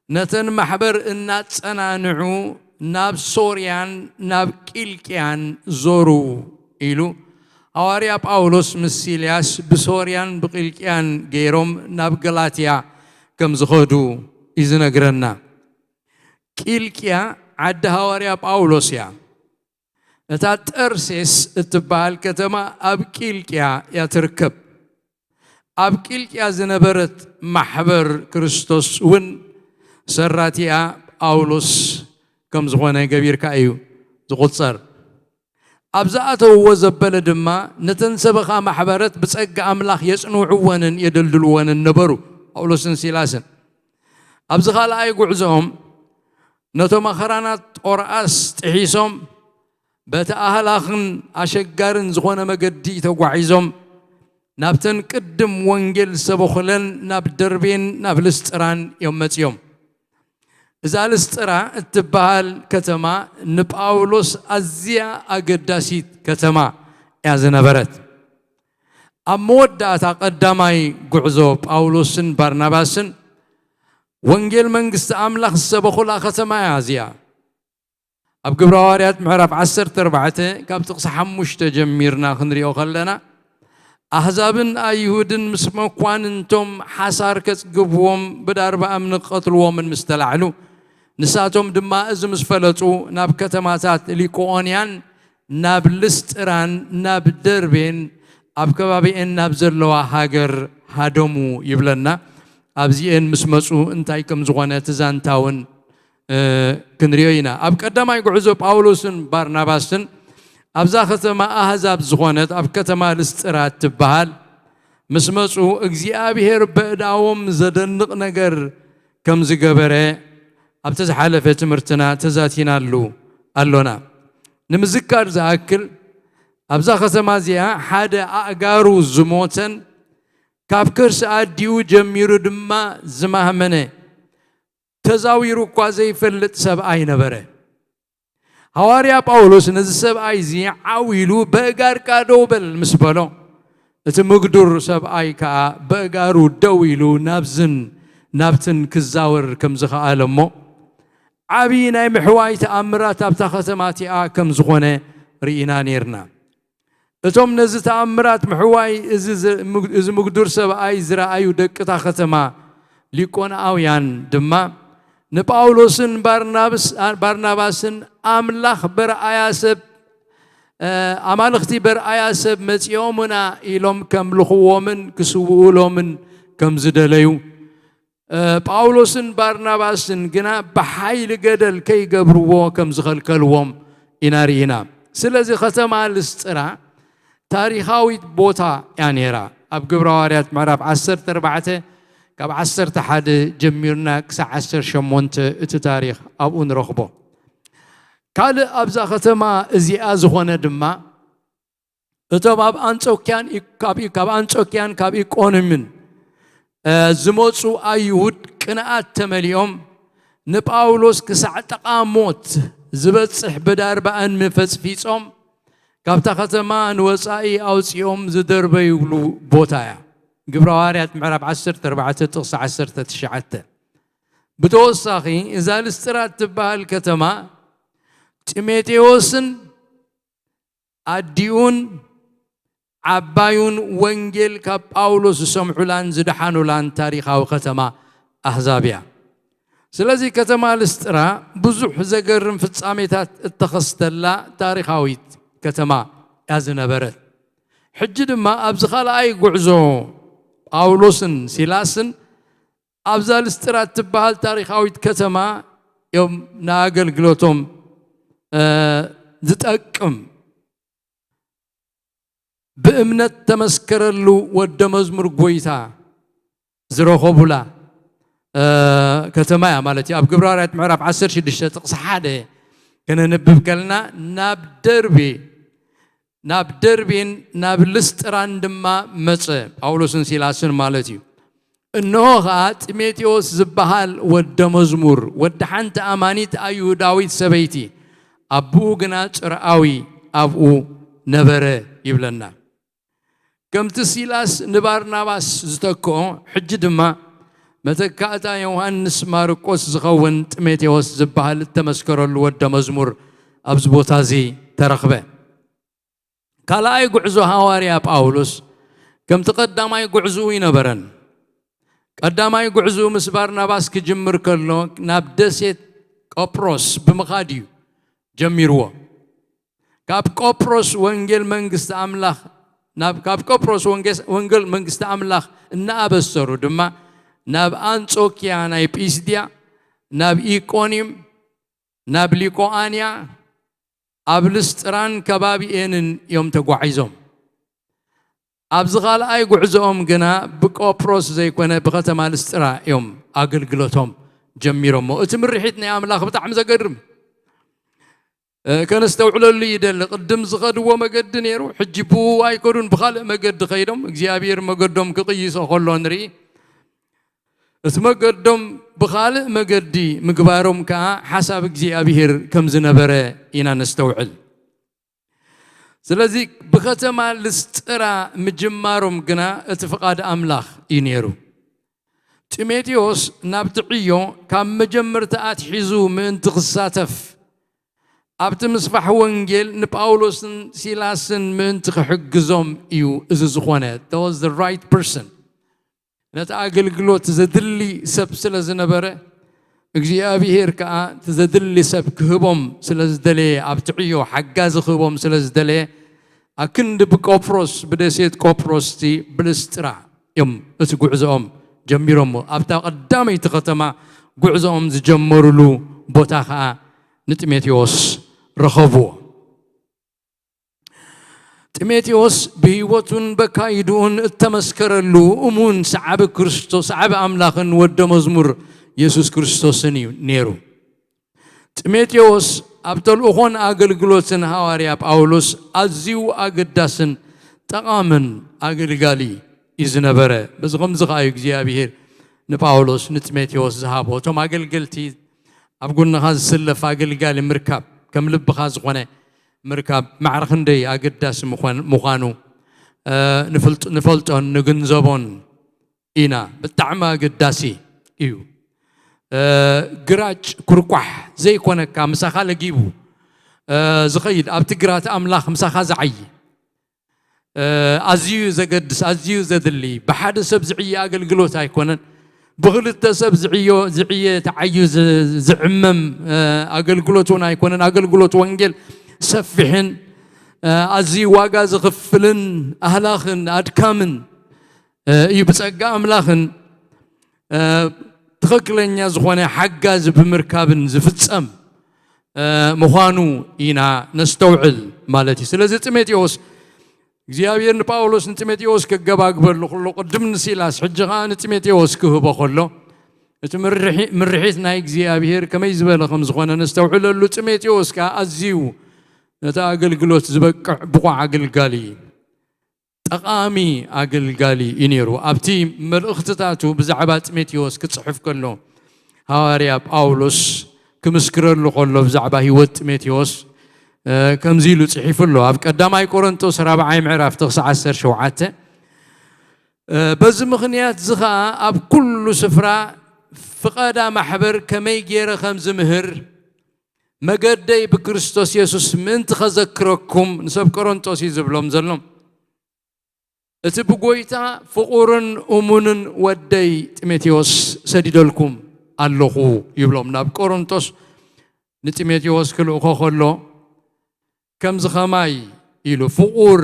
ነተን ማሕበር እናጸናንዑ ናብ ሶርያን ናብ ቂልቅያን ዞሩ ኢሉ፣ ሃዋርያ ጳውሎስ ምስ ሲላስ ብሶርያን ብቂልቅያን ገይሮም ናብ ገላትያ ከም ዝኸዱ እዩ ዝነግረና። ቂልቅያ ዓዲ ሃዋርያ ጳውሎስ እያ። እታ ጠርሴስ እትበሃል ከተማ ኣብ ቂልቅያ እያ ትርከብ። ኣብ ቂልቅያ ዝነበረት ማሕበር ክርስቶስ እውን ሰራቲኣ ጳውሎስ ከም ዝኾነ ገቢርካ እዩ ዝቑጸር። ኣብ ዝኣተውዎ ዘበለ ድማ ነተን ሰበኻ ማሕበረት ብጸጋ ኣምላኽ የጽንዕወንን የደልድልወንን ነበሩ፣ ጳውሎስን ሲላስን። ኣብዚ ካልኣይ ጉዕዞኦም ነቶም ኣኽራናት ጦርኣስ ጥሒሶም በቲ ኣህላኽን ኣሸጋርን ዝኾነ መገዲ ተጓዒዞም ናብተን ቅድም ወንጌል ዝሰበኹለን ናብ ደርቤን ናብ ልስጥራን እዮም መጺኦም። እዛ ልስጥራ እትበሃል ከተማ ንጳውሎስ ኣዝያ ኣገዳሲት ከተማ እያ ዝነበረት። ኣብ መወዳእታ ቀዳማይ ጉዕዞ ጳውሎስን ባርናባስን ወንጌል መንግስቲ ኣምላኽ ዝሰበኹላ ከተማ እያ እዚኣ። ኣብ ግብረ ሃዋርያት ምዕራፍ ዓሰርተ ኣርባዕተ ካብ ጥቕሲ ሓሙሽተ ጀሚርና ክንሪኦ ከለና፣ ኣህዛብን ኣይሁድን ምስ መኳንንቶም ሓሳር ከጽግብዎም ብዳርባ እምኒ ክቐትልዎምን ምስ ተላዕሉ፣ ንሳቶም ድማ እዚ ምስ ፈለጡ ናብ ከተማታት ሊቆኦንያን ናብ ልስጥራን ናብ ደርቤን ኣብ ከባቢኤን ናብ ዘለዋ ሃገር ሃደሙ ይብለና። ኣብዚኤን ምስ መጹ እንታይ ከም ዝኾነ እቲ ዛንታ እውን እ፣ ክንሪኦ ኢና። ኣብ ቀዳማይ ጉዕዞ ጳውሎስን ባርናባስን ኣብዛ ከተማ ኣህዛብ ዝኾነት ኣብ ከተማ ልስጥራ እትበሃል ምስ መጹ እግዚኣብሔር በእዳዎም ዘደንቕ ነገር ከም ዝገበረ ኣብቲ ዝሓለፈ ትምህርትና ተዛቲናሉ ኣሎና። ንምዝካር ዝኣክል ኣብዛ ከተማ እዚኣ ሓደ ኣእጋሩ ዝሞተን ካብ ከርሲ ኣዲኡ ጀሚሩ ድማ ዝማህመነ ተዛዊሩ እኳ ዘይፈልጥ ሰብኣይ ነበረ። ሃዋርያ ጳውሎስ ነዚ ሰብኣይ እዚ ዓው ኢሉ በእጋርካ ደው በል ምስ በሎ፣ እቲ ምግዱር ሰብኣይ ከኣ በእጋሩ ደው ኢሉ ናብዝን ናብትን ክዛወር ከም ዝኸኣለ እሞ፣ ዓቢ ናይ ምሕዋይ ተኣምራት ኣብታ ከተማ እቲኣ ከም ዝኾነ ርኢና ነይርና። እቶም ነዚ ተኣምራት ምሕዋይ እዚ ዝ-፣ ምግ-፣ እዚ ምጉዱር ሰብኣይ ዝረኣዩ ደቂ እታ ከተማ ሊቆናውያን ድማ ንጳውሎስን ባርናብስ-፣ ባርናባስን ኣምላኽ በርኣያ ሰብ፣ እ፣ ኣማልኽቲ በርኣያ ሰብ መጺኦምና ኢሎም ከምልኽዎምን ክስውኡሎምን ከም ዝደለዩ፣ እ፣ ጳውሎስን ባርናባስን ግና ብሓይሊ ገደል ከይገብርዎ ከም ዝኸልከልዎም ኢና ርኢና። ስለዚ ከተማ ልስጥራ ታሪኻዊት ቦታ እያ ነይራ። ኣብ ግብረ ሃዋርያት ምዕራፍ ዓሰርተ ኣርባዕተ ካብ ዓሰርተ ሓደ ጀሚርና ክሳዕ ዓሰርተ ሸሞንተ እቲ ታሪኽ ኣብኡ ንረኽቦ። ካልእ ኣብዛ ከተማ እዚኣ ዝኾነ ድማ እቶም ኣብ ኣንጾክያን ኢ-፣ ካብ ኢ-፣ ካብ ኣንጾክያን ካብ ኢቆንምን፣ እ፣ ዝመጹ ኣይሁድ ቅንኣት ተመሊኦም ንጳውሎስ ክሳዕ ጥቓ ሞት ዝበጽሕ ብዳርባ እምኒ ፈጽፊጾም ካብታ ከተማ ንወጻኢ ኣውጺኦም ዝደርበዩሉ ቦታ እያ። ግብረ ሃዋርያት ምዕራፍ ዓሰርተ ኣርባዕተ ጥቕሲ ዓሰርተ ትሽዓተ። ብተወሳኺ እዛ ልስጥራ እትበሃል ከተማ ጢሞቴዎስን ኣዲኡን ዓባዩን ወንጌል ካብ ጳውሎስ ዝሰምዑላን ዝደሓኑላን ታሪኻዊ ከተማ ኣህዛብ እያ። ስለዚ ከተማ ልስጥራ ብዙሕ ዘገርም ፍጻሜታት እተኸስተላ ታሪኻዊት ከተማ እያ ዝነበረት። ሕጂ ድማ ኣብዚ ካልኣይ ጉዕዞ ጳውሎስን ሲላስን ኣብዛ ልስጥራ እትበሃል ታሪኻዊት ከተማ እዮም ንኣገልግሎቶም፣ እ፣ ዝጠቅም ብእምነት ተመስከረሉ ወደ መዝሙር ጎይታ ዝረኸቡላ፣ እ፣ ከተማ እያ ማለት እዩ። ኣብ ግብረ ሃዋርያት ምዕራፍ ዓሰርተ ሽዱሽተ ጥቕሲ ሓደ ከነንብብ ከለና ናብ ደርቤ ናብ ደርቤን ናብ ልስጥራን ድማ መጸ፣ ጳውሎስን ሲላስን ማለት እዩ። እንሆ ኸኣ ጢሞቴዎስ ዝበሃል ወደ መዝሙር፣ ወዲ ሓንቲ ኣማኒት ኣይሁዳዊት ሰበይቲ፣ ኣቦኡ ግና ጽርኣዊ ኣብኡ ነበረ ይብለና። ከምቲ ሲላስ ንባርናባስ ዝተክኦ፣ ሕጂ ድማ መተካእታ ዮሃንስ ማርቆስ ዝኸውን ጢሞቴዎስ ዝበሃል እተመስከረሉ ወደ መዝሙር ኣብዚ ቦታ እዚ ተረኽበ። ካልኣይ ጉዕዞ ሃዋርያ ጳውሎስ ከምቲ ቀዳማይ ጉዕዞኡ ኣይነበረን። ቀዳማይ ጉዕዞኡ ምስ ባርናባስ ክጅምር ከሎ ናብ ደሴት ቆጵሮስ ብምኻድ እዩ ጀሚርዎ። ካብ ቆጵሮስ ወንጌል መንግስቲ ኣምላኽ፣ ናብ፣ ካብ ቆጵሮስ ወንጌስ-፣ ወንጌል መንግስቲ ኣምላኽ እናኣበሰሩ ድማ ናብ ኣንጾክያ ናይ ጲስድያ፣ ናብ ኢቆንዩም፣ ናብ ሊቆኣንያ፣ ኣብ ልስጥራን ከባቢኤንን እዮም ተጓዒዞም። ኣብዚ ካልኣይ ጉዕዞኦም ግና ብቆጵሮስ ዘይኮነ ብከተማ ልስጥራ እዮም ኣገልግሎቶም ጀሚሮሞ። እቲ ምርሒት ናይ ኣምላኽ ብጣዕሚ ዘገርም፣ እ፣ ከነስተውዕለሉ ይደሊ። ቅድም ዝኸድዎ መገዲ ነይሩ፣ ሕጂ ብኡ ኣይከዱን፣ ብኻልእ መገዲ ከይዶም እግዚኣብሔር መገዶም ክቕይሶ ከሎ ንርኢ። እቲ መገዶም ብኻልእ መገዲ ምግባሮም ከኣ ሓሳብ እግዚኣብሔር ከም ዝነበረ ኢና ነስተውዕል። ስለዚ ብከተማ ልስጥራ ምጅማሮም ግና እቲ ፍቓድ ኣምላኽ እዩ ነይሩ። ጢሞቴዎስ ናብቲ ዕዮ ካብ መጀመርታ ኣትሒዙ ምእንቲ ክሳተፍ፣ ኣብቲ ምስፋሕ ወንጌል ንጳውሎስን ሲላስን ምእንቲ ክሕግዞም እዩ እዚ ዝኾነ። That was the right person። ነቲ ኣገልግሎት ዘድሊ ሰብ ስለ ዝነበረ፣ እግዚኣብሄር ከኣ እቲ ዘድሊ ሰብ ክህቦም ስለ ዝደለየ፣ ኣብቲ ዕዮ ሓጋዚ ክህቦም ስለ ዝደለየ፣ ኣክንዲ ብቆጵሮስ፣ ብደሴት ቆጵሮስ እቲ ብልስጥራ እዮም እቲ ጉዕዞኦም ጀሚሮሞ። ኣብታ ቀዳመይቲ ከተማ ጉዕዞኦም ዝጀመሩሉ ቦታ ከኣ ንጢሞቴዎስ ረኸብዎ። ጢሞቴዎስ ብህይወቱን በካይድኡን እተመስከረሉ እሙን ሰዓቢ ክርስቶስ፣ ሰዓቢ ኣምላኽን ወደ መዝሙር የሱስ ክርስቶስን እዩ ነይሩ። ጢሞቴዎስ ኣብ ተልእኾን ኣገልግሎትን ሃዋርያ ጳውሎስ ኣዝዩ ኣገዳስን ጠቓምን ኣገልጋሊ እዩ ዝነበረ። በዚ ከምዚ ከኣ እዩ እግዚኣብሄር ንጳውሎስ ንጢሞቴዎስ ዝሃቦ። እቶም ኣገልገልቲ ኣብ ጎንኻ ዝስለፍ ኣገልጋሊ ምርካብ፣ ከም ልብኻ ዝኾነ ምርካብ ማዕረ ክንደይ ኣገዳሲ ምዃን-፣ ምዃኑ፣ እ፣ ንፍልጥ-፣ ንፈልጦን ንግንዘቦን ኢና። ብጣዕሚ ኣገዳሲ እዩ። እ፣ ግራጭ ኩርኳሕ ዘይኮነካ፣ ምሳኻ ለጊቡ፣ ዝኸይድ ኣብቲ ግራት ኣምላኽ ምሳኻ ዝዓዪ ኣዝዩ ዘገድስ ኣዝዩ ዘድሊ ብሓደ ሰብ ዝዕየ ኣገልግሎት ኣይኮነን። ብክልተ ሰብ ዝዕዮ ዝዕየ ተዓዩ ዝዕመም ኣገልግሎት እውን ኣይኮነን። ኣገልግሎት ወንጌል ሰፊሕን ኣዝዩ ዋጋ ዝኽፍልን ኣህላኽን ኣድካምን እዩ። ብጸጋ ኣምላኽን ትኽክለኛ ዝኾነ ሓጋዚ ብምርካብን ዝፍጸም ምዃኑ ኢና ነስተውዕል ማለት እዩ። ስለዚ ጢሞቴዎስ እግዚኣብሔር ንጳውሎስ ንጢሞቴዎስ ከገባግበሉ ከሎ ቅድም ንሲላስ ሕጂ ኸዓ ንጢሞቴዎስ ክህቦ ከሎ እቲ ምርሒ- ምርሒት ናይ እግዚኣብሔር ከመይ ዝበለ ከም ዝኾነ ነስተውዕለሉ። ጢሞቴዎስ ከኣ ኣዝዩ ነቲ ኣገልግሎት ዝበቅዕ ብቑዕ ኣገልጋሊ እዩ። ጠቓሚ ኣገልጋሊ እዩ ነይሩ። ኣብቲ መልእኽትታቱ ብዛዕባ ጢሞቴዎስ ክጽሕፍ ከሎ ሃዋርያ ጳውሎስ ክምስክረሉ ከሎ ብዛዕባ ህይወት ጢሞቴዎስ ከምዚ ኢሉ ጽሒፉ ኣሎ። ኣብ ቀዳማይ ቆሮንቶስ ራብዓይ ምዕራፍ ጥቕሲ ዓሰርተ ሸውዓተ በዚ ምኽንያት እዚ ኸኣ ኣብ ኩሉ ስፍራ ፍቓዳ ማሕበር ከመይ ገይረ ከም ዝምህር መገደይ ብክርስቶስ የሱስ ምእንቲ ኸዘክረኩም ንሰብ ቆሮንጦስ እዩ ዝብሎም ዘሎ። እቲ ብጎይታ ፍቑርን እሙንን ወደይ ጢሞቴዎስ ሰዲደልኩም ኣለኹ ይብሎም። ናብ ቆሮንጦስ ንጢሞቴዎስ ክልእኮ ከሎ ከምዚ ኸማይ ኢሉ ፍቑር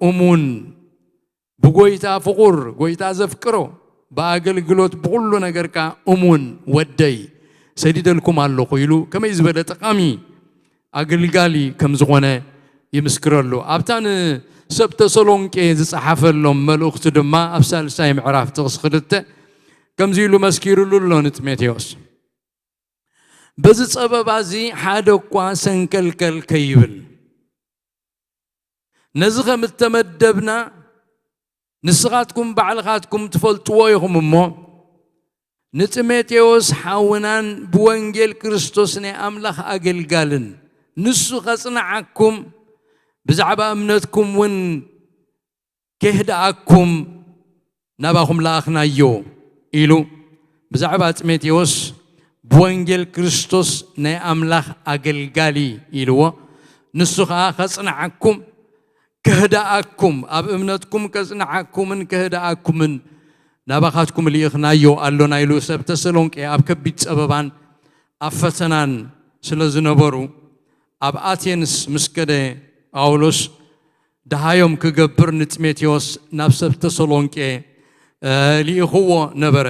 እሙን ብጎይታ ፍቑር ጎይታ ዘፍቅሮ ብኣገልግሎት ብኹሉ ነገርካ እሙን ወደይ ሰዲደልኩም ኣለኹ ኢሉ ከመይ ዝበለ ጠቓሚ ኣገልጋሊ ከም ዝኾነ ይምስክረሉ። ኣብታ ንሰብ ተሰሎንቄ ዝጸሓፈሎም መልእኽቱ ድማ ኣብ ሳልሳይ ምዕራፍ ጥቕሲ ክልተ ከምዚ ኢሉ መስኪሩሉ ኣሎ ንጢሞቴዎስ። በዚ ጸበባ እዚ ሓደ እኳ ሰንከልከል ከይብል ነዚ ከም እተመደብና ንስኻትኩም ባዕልኻትኩም ትፈልጥዎ ኢኹም እሞ ንጢሞቴዎስ ሓውናን ብወንጌል ክርስቶስ ናይ ኣምላኽ ኣገልጋልን ንሱ ኸጽንዓኩም ብዛዕባ እምነትኩም እውን ኬህድኣኩም ናባኹም ለኣኽናዮ ኢሉ ብዛዕባ ጢሞቴዎስ ብወንጌል ክርስቶስ ናይ ኣምላኽ ኣገልጋሊ ኢልዎ። ንሱ ኸኣ ኸጽንዓኩም ከህድኣኩም ኣብ እምነትኩም ከጽንዓኩምን ከህድኣኩምን ናባኻትኩም ልኢኽናዮ ኣሎና ኢሉ ሰብ ተሰሎንቄ ኣብ ከቢድ ጸበባን ኣብ ፈተናን ስለ ዝነበሩ ኣብ ኣቴንስ ምስ ከደ ጳውሎስ ደሃዮም ክገብር ንጢሞቴዎስ ናብ ሰብ ተሰሎንቄ ልኢኽዎ ነበረ።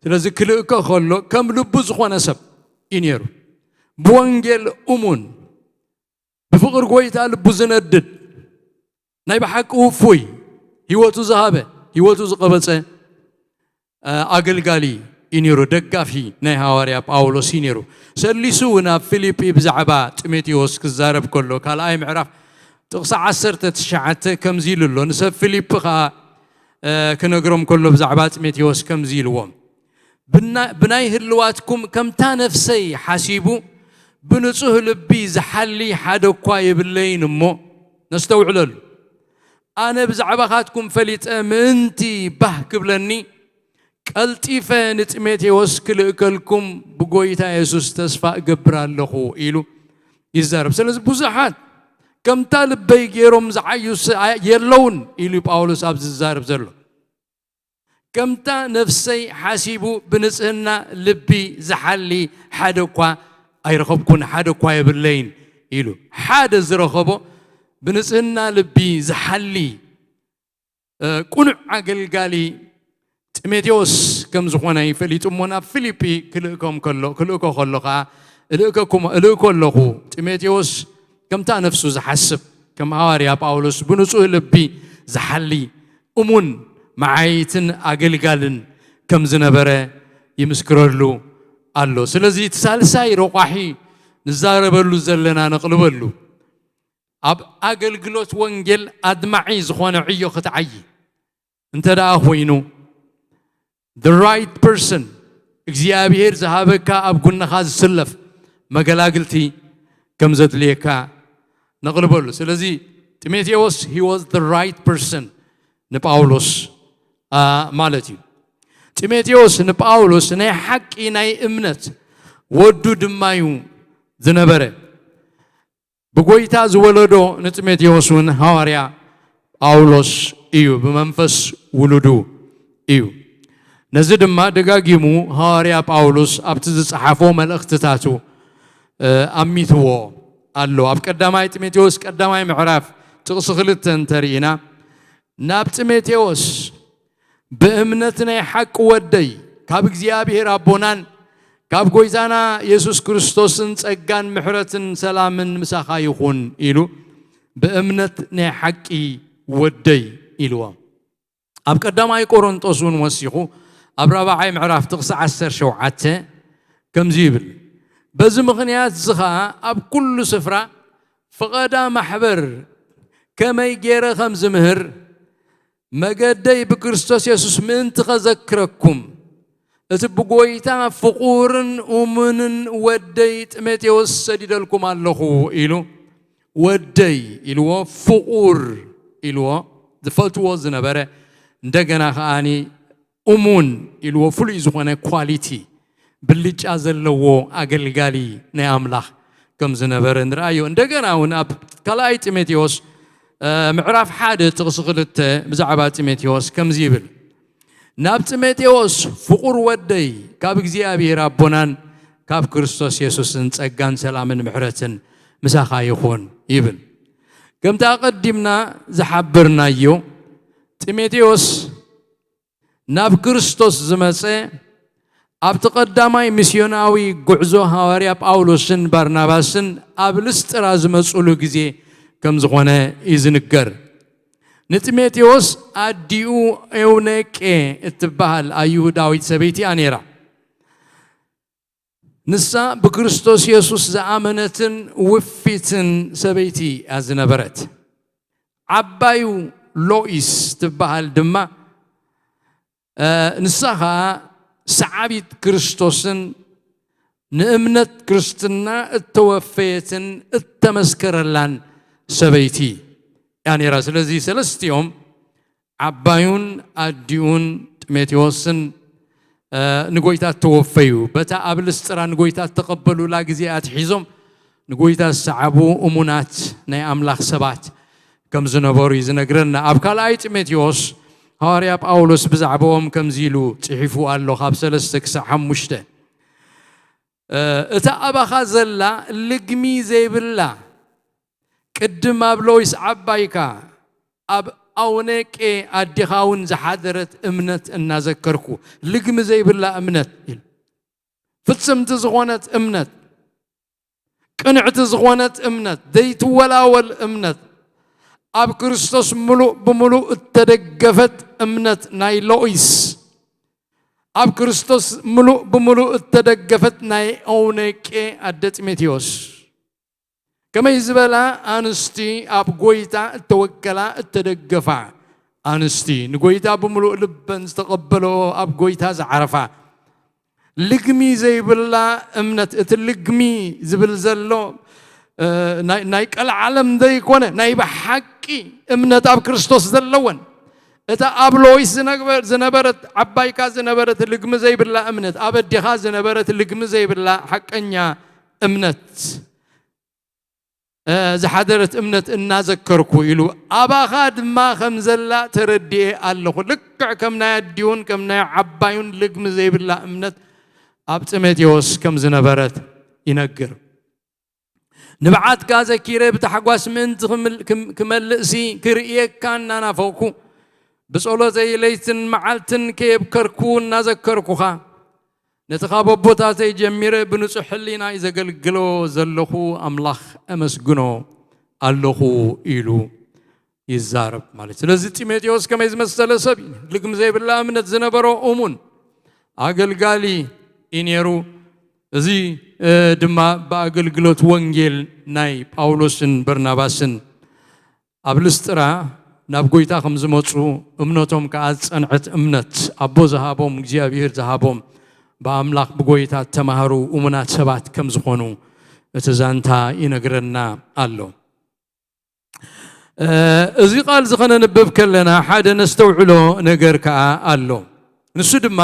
ስለዚ ክልእከ ከሎ ከም ልቡ ዝኾነ ሰብ እዩ ነይሩ። ብወንጌል እሙን ብፍቕሪ ጎይታ ልቡ ዝነድድ ናይ ብሓቂ ውፉይ ህይወቱ ዝሃበ ህይወቱ ዝቐበጸ ኣገልጋሊ እዩ ነይሩ። ደጋፊ ናይ ሃዋርያ ጳውሎስ እዩ ነይሩ። ሰሊሱ እውን ኣብ ፊልጲ ብዛዕባ ጢሞቴዎስ ክዛረብ ከሎ ካልኣይ ምዕራፍ ጥቕሲ ዓሰርተ ትሽዓተ ከምዚ ኢሉ ኣሎ። ንሰብ ፊልጲ ኸዓ ክነግሮም ከሎ ብዛዕባ ጢሞቴዎስ ከምዚ ኢልዎም። ብናይ ህልዋትኩም ከምታ ነፍሰይ ሓሲቡ ብንጹህ ልቢ ዝሓሊ ሓደ እኳ የብለይን እሞ ነስተውዕለሉ። ኣነ ብዛዕባኻትኩም ፈሊጠ ምእንቲ ባህ ክብለኒ ቀልጢፈ ንጢሞቴዎስ ክልእከልኩም ብጎይታ የሱስ ተስፋ እገብር ኣለኹ ኢሉ ይዛረብ። ስለዚ ብዙሓት ከምታ ልበይ ገይሮም ዝዓዩ የለውን ኢሉ ጳውሎስ ኣብዚ ዝዛረብ ዘሎ። ከምታ ነፍሰይ ሓሲቡ ብንጽህና ልቢ ዝሓሊ ሓደ እኳ ኣይረኸብኩን፣ ሓደ እኳ የብለይን ኢሉ። ሓደ ዝረኸቦ ብንጽህና ልቢ ዝሓሊ ቅኑዕ ኣገልጋሊ ጢሞቴዎስ ከም ዝኾነ ይፈሊጡ እሞ ናብ ፊልጲ ክልእኮም ከሎ ክልእኮ ከሎ ኸዓ እልእከኩም እልእኮ ኣለኹ። ጢሞቴዎስ ከምታ ነፍሱ ዝሓስብ ከም ሃዋርያ ጳውሎስ ብንጹህ ልቢ ዝሓሊ እሙን መዓይትን ኣገልጋልን ከም ዝነበረ ይምስክረሉ ኣሎ። ስለዚ እቲ ሳልሳይ ረቋሒ ንዛረበሉ ዘለና ነቕልበሉ ኣብ ኣገልግሎት ወንጌል ኣድማዒ ዝኾነ ዕዮ ክትዓዪ እንተ ደኣ ኮይኑ the right person እግዚኣብሔር ዝሃበካ ኣብ ጉንኻ ዝስለፍ መገላግልቲ ከም ዘድልየካ ነቕልበሉ። ስለዚ ጢሞቴዎስ he was the right person ንጳውሎስ ማለት እዩ። ጢሞቴዎስ ንጳውሎስ ናይ ሓቂ ናይ እምነት ወዱ ድማ እዩ ዝነበረ። ብጎይታ ዝወለዶ ንጢሞቴዎስ እውን ሃዋርያ ጳውሎስ እዩ፣ ብመንፈስ ውሉዱ እዩ። ነዚ ድማ ደጋጊሙ ሃዋርያ ጳውሎስ ኣብቲ ዝጸሓፎ መልእኽትታቱ፣ እ፣ ኣሚትዎ ኣሎ። ኣብ ቀዳማይ ጢሞቴዎስ ቀዳማይ ምዕራፍ ጥቕሲ ክልተ እንተርኢና፣ ናብ ጢሞቴዎስ፣ ብእምነት ናይ ሓቂ ወደይ፣ ካብ እግዚኣብሔር ኣቦናን ካብ ጎይታና የሱስ ክርስቶስን ጸጋን ምሕረትን ሰላምን ምሳኻ ይኹን ኢሉ፣ ብእምነት ናይ ሓቂ ወደይ ኢልዎ። ኣብ ቀዳማይ ቆሮንጦስ እውን ወሲኹ፣ ኣብ ራብዓይ ምዕራፍ ጥቕሲ ዓሰርተ ሸውዓተ ከምዚ ይብል፣ በዚ ምኽንያት እዚ ኸኣ ኣብ ኩሉ ስፍራ ፍቐዳ ማሕበር ከመይ ገይረ ከም ዝምህር፣ መገደይ ብክርስቶስ የሱስ ምእንቲ ኸዘክረኩም፣ እቲ ብጎይታ ፍቑርን እሙንን ወደይ ጢሞቴዎስ ሰዲደልኩም ኣለኹ ኢሉ፣ ወደይ ኢልዎ፣ ፍቑር ኢልዎ፣ ዝፈትዎ ዝነበረ፣ እንደገና ከኣኒ እሙን ኢልዎ፣ ፍሉይ ዝኾነ ኳሊቲ፣ ብልጫ ዘለዎ ኣገልጋሊ ናይ ኣምላኽ ከም ዝነበረ ንርኣዮ። እንደገና እውን ኣብ ካልኣይ ጢሞቴዎስ፣ እ፣ ምዕራፍ ሓደ ጥቕሲ ክልተ ብዛዕባ ጢሞቴዎስ ከምዚ ይብል፣ ናብ ጢሞቴዎስ ፍቑር ወደይ፣ ካብ እግዚኣብሔር ኣቦናን ካብ ክርስቶስ የሱስን ጸጋን ሰላምን ምሕረትን ምሳኻ ይኹን ይብል። ከምቲ ኣቐዲምና ዝሓበርናዮ፣ ጢሞቴዎስ ናብ ክርስቶስ ዝመጸ ኣብቲ ቀዳማይ ሚስዮናዊ ጉዕዞ ሃዋርያ ጳውሎስን ባርናባስን ኣብ ልስጥራ ዝመጹሉ ግዜ ከም ዝኾነ እዩ ዝንገር። ንጢሞቴዎስ ኣዲኡ ኤውኔቄ እትበሃል ኣይሁዳዊት ሰበይቲ እያ ነይራ። ንሳ ብክርስቶስ የሱስ ዝኣመነትን ውፊትን ሰበይቲ እያ ዝነበረት። ዓባዩ ሎኢስ ትበሃል ድማ፣ እ፣ ንሳ ኸኣ ሰዓቢት ክርስቶስን ንእምነት ክርስትና እተወፈየትን እተመስከረላን ሰበይቲ እያ ነይራ። ስለዚ ሰለስቲኦም ዓባዩን ኣዲኡን ጢሞቴዎስን፣ እ፣ ንጎይታ እተወፈዩ፣ በታ ኣብ ልስጥራ ንጎይታ እተቐበሉላ ግዜ ኣትሒዞም ንጎይታ ዝሰዓቡ እሙናት ናይ ኣምላኽ ሰባት ከም ዝነበሩ እዩ ዝነግረና። ኣብ ካልኣይ ጢሞቴዎስ ሃዋርያ ጳውሎስ ብዛዕባኦም ከምዚ ኢሉ ጽሒፉ ኣሎ፣ ካብ ሰለስተ ክሳዕ ሓሙሽተ። እ፣ እታ ኣባኻ ዘላ ልግሚ ዘይብላ፣ ቅድም ኣብ ሎይስ ዓባይካ፣ ኣብ ኣውኔቄ ኣዴኻ እውን ዝሓደረት እምነት እናዘከርኩ፣ ልግሚ ዘይብላ እምነት ኢሉ። ፍጽምቲ ዝኾነት እምነት፣ ቅንዕቲ ዝኾነት እምነት፣ ዘይትወላወል እምነት፣ ኣብ ክርስቶስ ምሉእ ብምሉእ እተደገፈት እምነት ናይ ሎኢስ፣ ኣብ ክርስቶስ ምሉእ ብምሉእ እተደገፈት ናይ ኣውኔቄ ኣደ ጢሞቴዎስ። ከመይ ዝበላ ኣንስቲ ኣብ ጎይታ እተወከላ እተደገፋ ኣንስቲ፣ ንጎይታ ብምሉእ ልበን ዝተቐበልኦ ኣብ ጎይታ ዝዓረፋ፣ ልግሚ ዘይብላ እምነት፣ እቲ ልግሚ ዝብል ዘሎ፣ እ፣ ናይ፣ ናይ ቀልዓለም ዘይኮነ፣ ናይ ብሓቂ እምነት ኣብ ክርስቶስ ዘለወን። እታ ኣብ ሎይስ ዝነግበ-፣ ዝነበረት፣ ዓባይካ ዝነበረት ልግሚ ዘይብላ እምነት፣ ኣብ ኣዴኻ ዝነበረት ልግሚ ዘይብላ ሓቀኛ እምነት፣ እ፣ ዝሓደረት እምነት እናዘከርኩ ኢሉ፣ ኣባኻ ድማ ከም ዘላ ተረዲኤ ኣለኹ። ልክዕ ከም ናይ ኣዲኡን ከም ናይ ዓባዩን ልግሚ ዘይብላ እምነት ኣብ ጢሞቴዎስ ከም ዝነበረት ይነግር። ንብዓትካ ዘኪረ ብታሕጓስ ምእንቲ ክምል-፣ ክም-፣ ክመልእሲ ክርእየካ እናናፈቕኩ፣ ብጸሎተይ ለይትን መዓልትን ከየብከርኩ እናዘከርኩኻ፣ ነቲ ካብ ኣቦታተይ ጀሚረ ብንጹሕ ሕሊናይ ዘገልግሎ ዘለኹ ኣምላኽ ኣመስግኖ ኣለኹ ኢሉ ይዛረብ ማለት። ስለዚ ጢሞቴዎስ ከመይ ዝመሰለ ሰብ እዩ? ልግም ዘይብላ እምነት ዝነበሮ እሙን ኣገልጋሊ እዩ ነይሩ። እዚ፣ እ፣ ድማ ብኣገልግሎት ወንጌል ናይ ጳውሎስን በርናባስን ኣብ ልስጥራ ናብ ጎይታ ከም ዝመጹ፣ እምነቶም ከኣ ዝጸንዐት እምነት፣ ኣቦ ዝሃቦም፣ እግዚኣብሔር ዝሃቦም፣ ብኣምላኽ ብጎይታ እተማህሩ እሙናት ሰባት ከም ዝኾኑ እቲ ዛንታ ይነግረና ኣሎ። እ፣ እዚ ቃል እዚ ኸነንብብ ከለና ሓደ ነስተውዕሎ ነገር ከኣ ኣሎ። ንሱ ድማ፣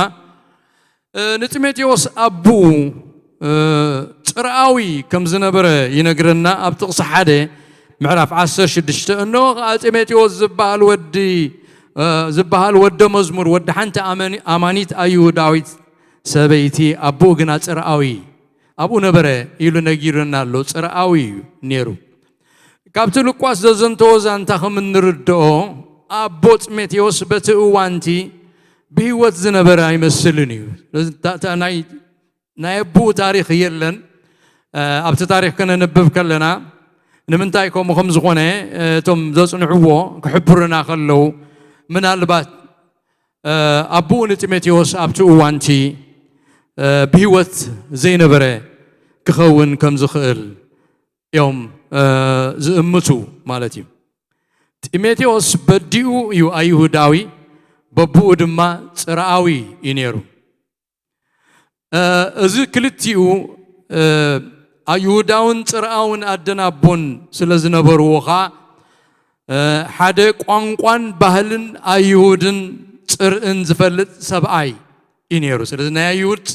እ፣ ንጢሞቴዎስ ኣቦኡ፣ እ፣ ጽርኣዊ ከም ዝነበረ ይነግረና። ኣብ ጥቕሲ ሓደ ምዕራፍ ዓሰርተ ሽዱሽተ፣ "እንሆ ኸዓ ጢሞቴዎስ ዝበሃል ወዲ፣ እ፣ ዝበሃል ወደ መዝሙር፣ ወዲ ሓንቲ ኣመኒ-፣ ኣማኒት ኣይሁዳዊት ሰበይቲ፣ ኣቦኡ ግና ጽርኣዊ ኣብኡ ነበረ" ኢሉ ነጊሩና ኣሎ። ጽርኣዊ እዩ ነይሩ። ካብቲ ሉቃስ ዘዘንተዎ ዛንታ ከም እንርድኦ፣ ኣቦ ጢሞቴዎስ በቲ እዋንቲ ብህይወት ዝነበረ ኣይመስልን እዩ። እታ፣ እታ ናይ ናይ ኣቦኡ ታሪኽ የለን። እ፣ ኣብቲ ታሪኽ ከነንብብ ከለና ንምንታይ ከምኡ ከም ዝኾነ፣ እ፣ እቶም ዘጽንዕዎ ክሕብሩና ከለዉ፣ ምናልባት፣ እ፣ ኣቦኡ ንጢሞቴዎስ ኣብቲ እዋንቲ፣ እ፣ ብህይወት ዘይነበረ ክኸውን ከም ዝኽእል እዮም፣ እ፣ ዝእምቱ ማለት እዩ። ጢሞቴዎስ በዲኡ እዩ ኣይሁዳዊ፣ በቦኡ ድማ ጽርኣዊ እዩ ነይሩ። እ፣ እዚ ክልቲኡ፣ እ፣ ኣይሁዳውን ጽርኣውን ኣደን ኣቦን ስለ ዝነበርዎ ኸኣ፣ እ፣ ሓደ ቋንቋን ባህልን ኣይሁድን ጽርኢን ዝፈልጥ ሰብኣይ እዩ ነይሩ። ስለዚ ናይ ኣይሁድ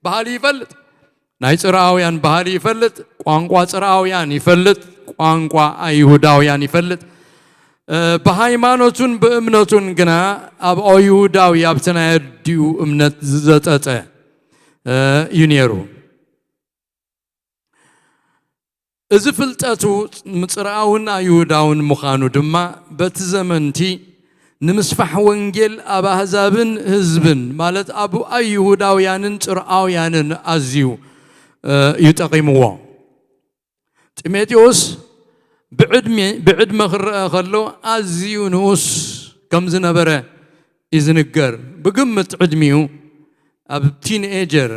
ባህሊ ይፈልጥ፣ ናይ ጽርኣውያን ባህሊ ይፈልጥ፣ ቋንቋ ጽርኣውያን ይፈልጥ፣ ቋንቋ ኣይሁዳውያን ይፈልጥ። እ፣ ብሃይማኖቱን ብእምነቱን ግና ኣብ ኣይሁዳዊ፣ ኣብቲ ናይ ኣዲኡ እምነት ዝዘጠጠ፣ እ፣ እዩ ነይሩ። እዚ ፍልጠቱ ምጽርኣውን ኣይሁዳውን ምዃኑ ድማ በቲ ዘመንቲ ንምስፋሕ ወንጌል ኣብ ኣህዛብን ህዝብን፣ ማለት ኣብ ኣይሁዳውያንን ጽርኣውያንን ኣዝዩ፣ እ፣ እዩ ጠቒምዎ። ጢሞቴዎስ ብዕድሜ፣ ብዕድመ ክረአ ከሎ ኣዝዩ ንኡስ ከም ዝነበረ እዩ ዝንገር። ብግምት ዕድሚኡ ኣብ ቲንኤጀር፣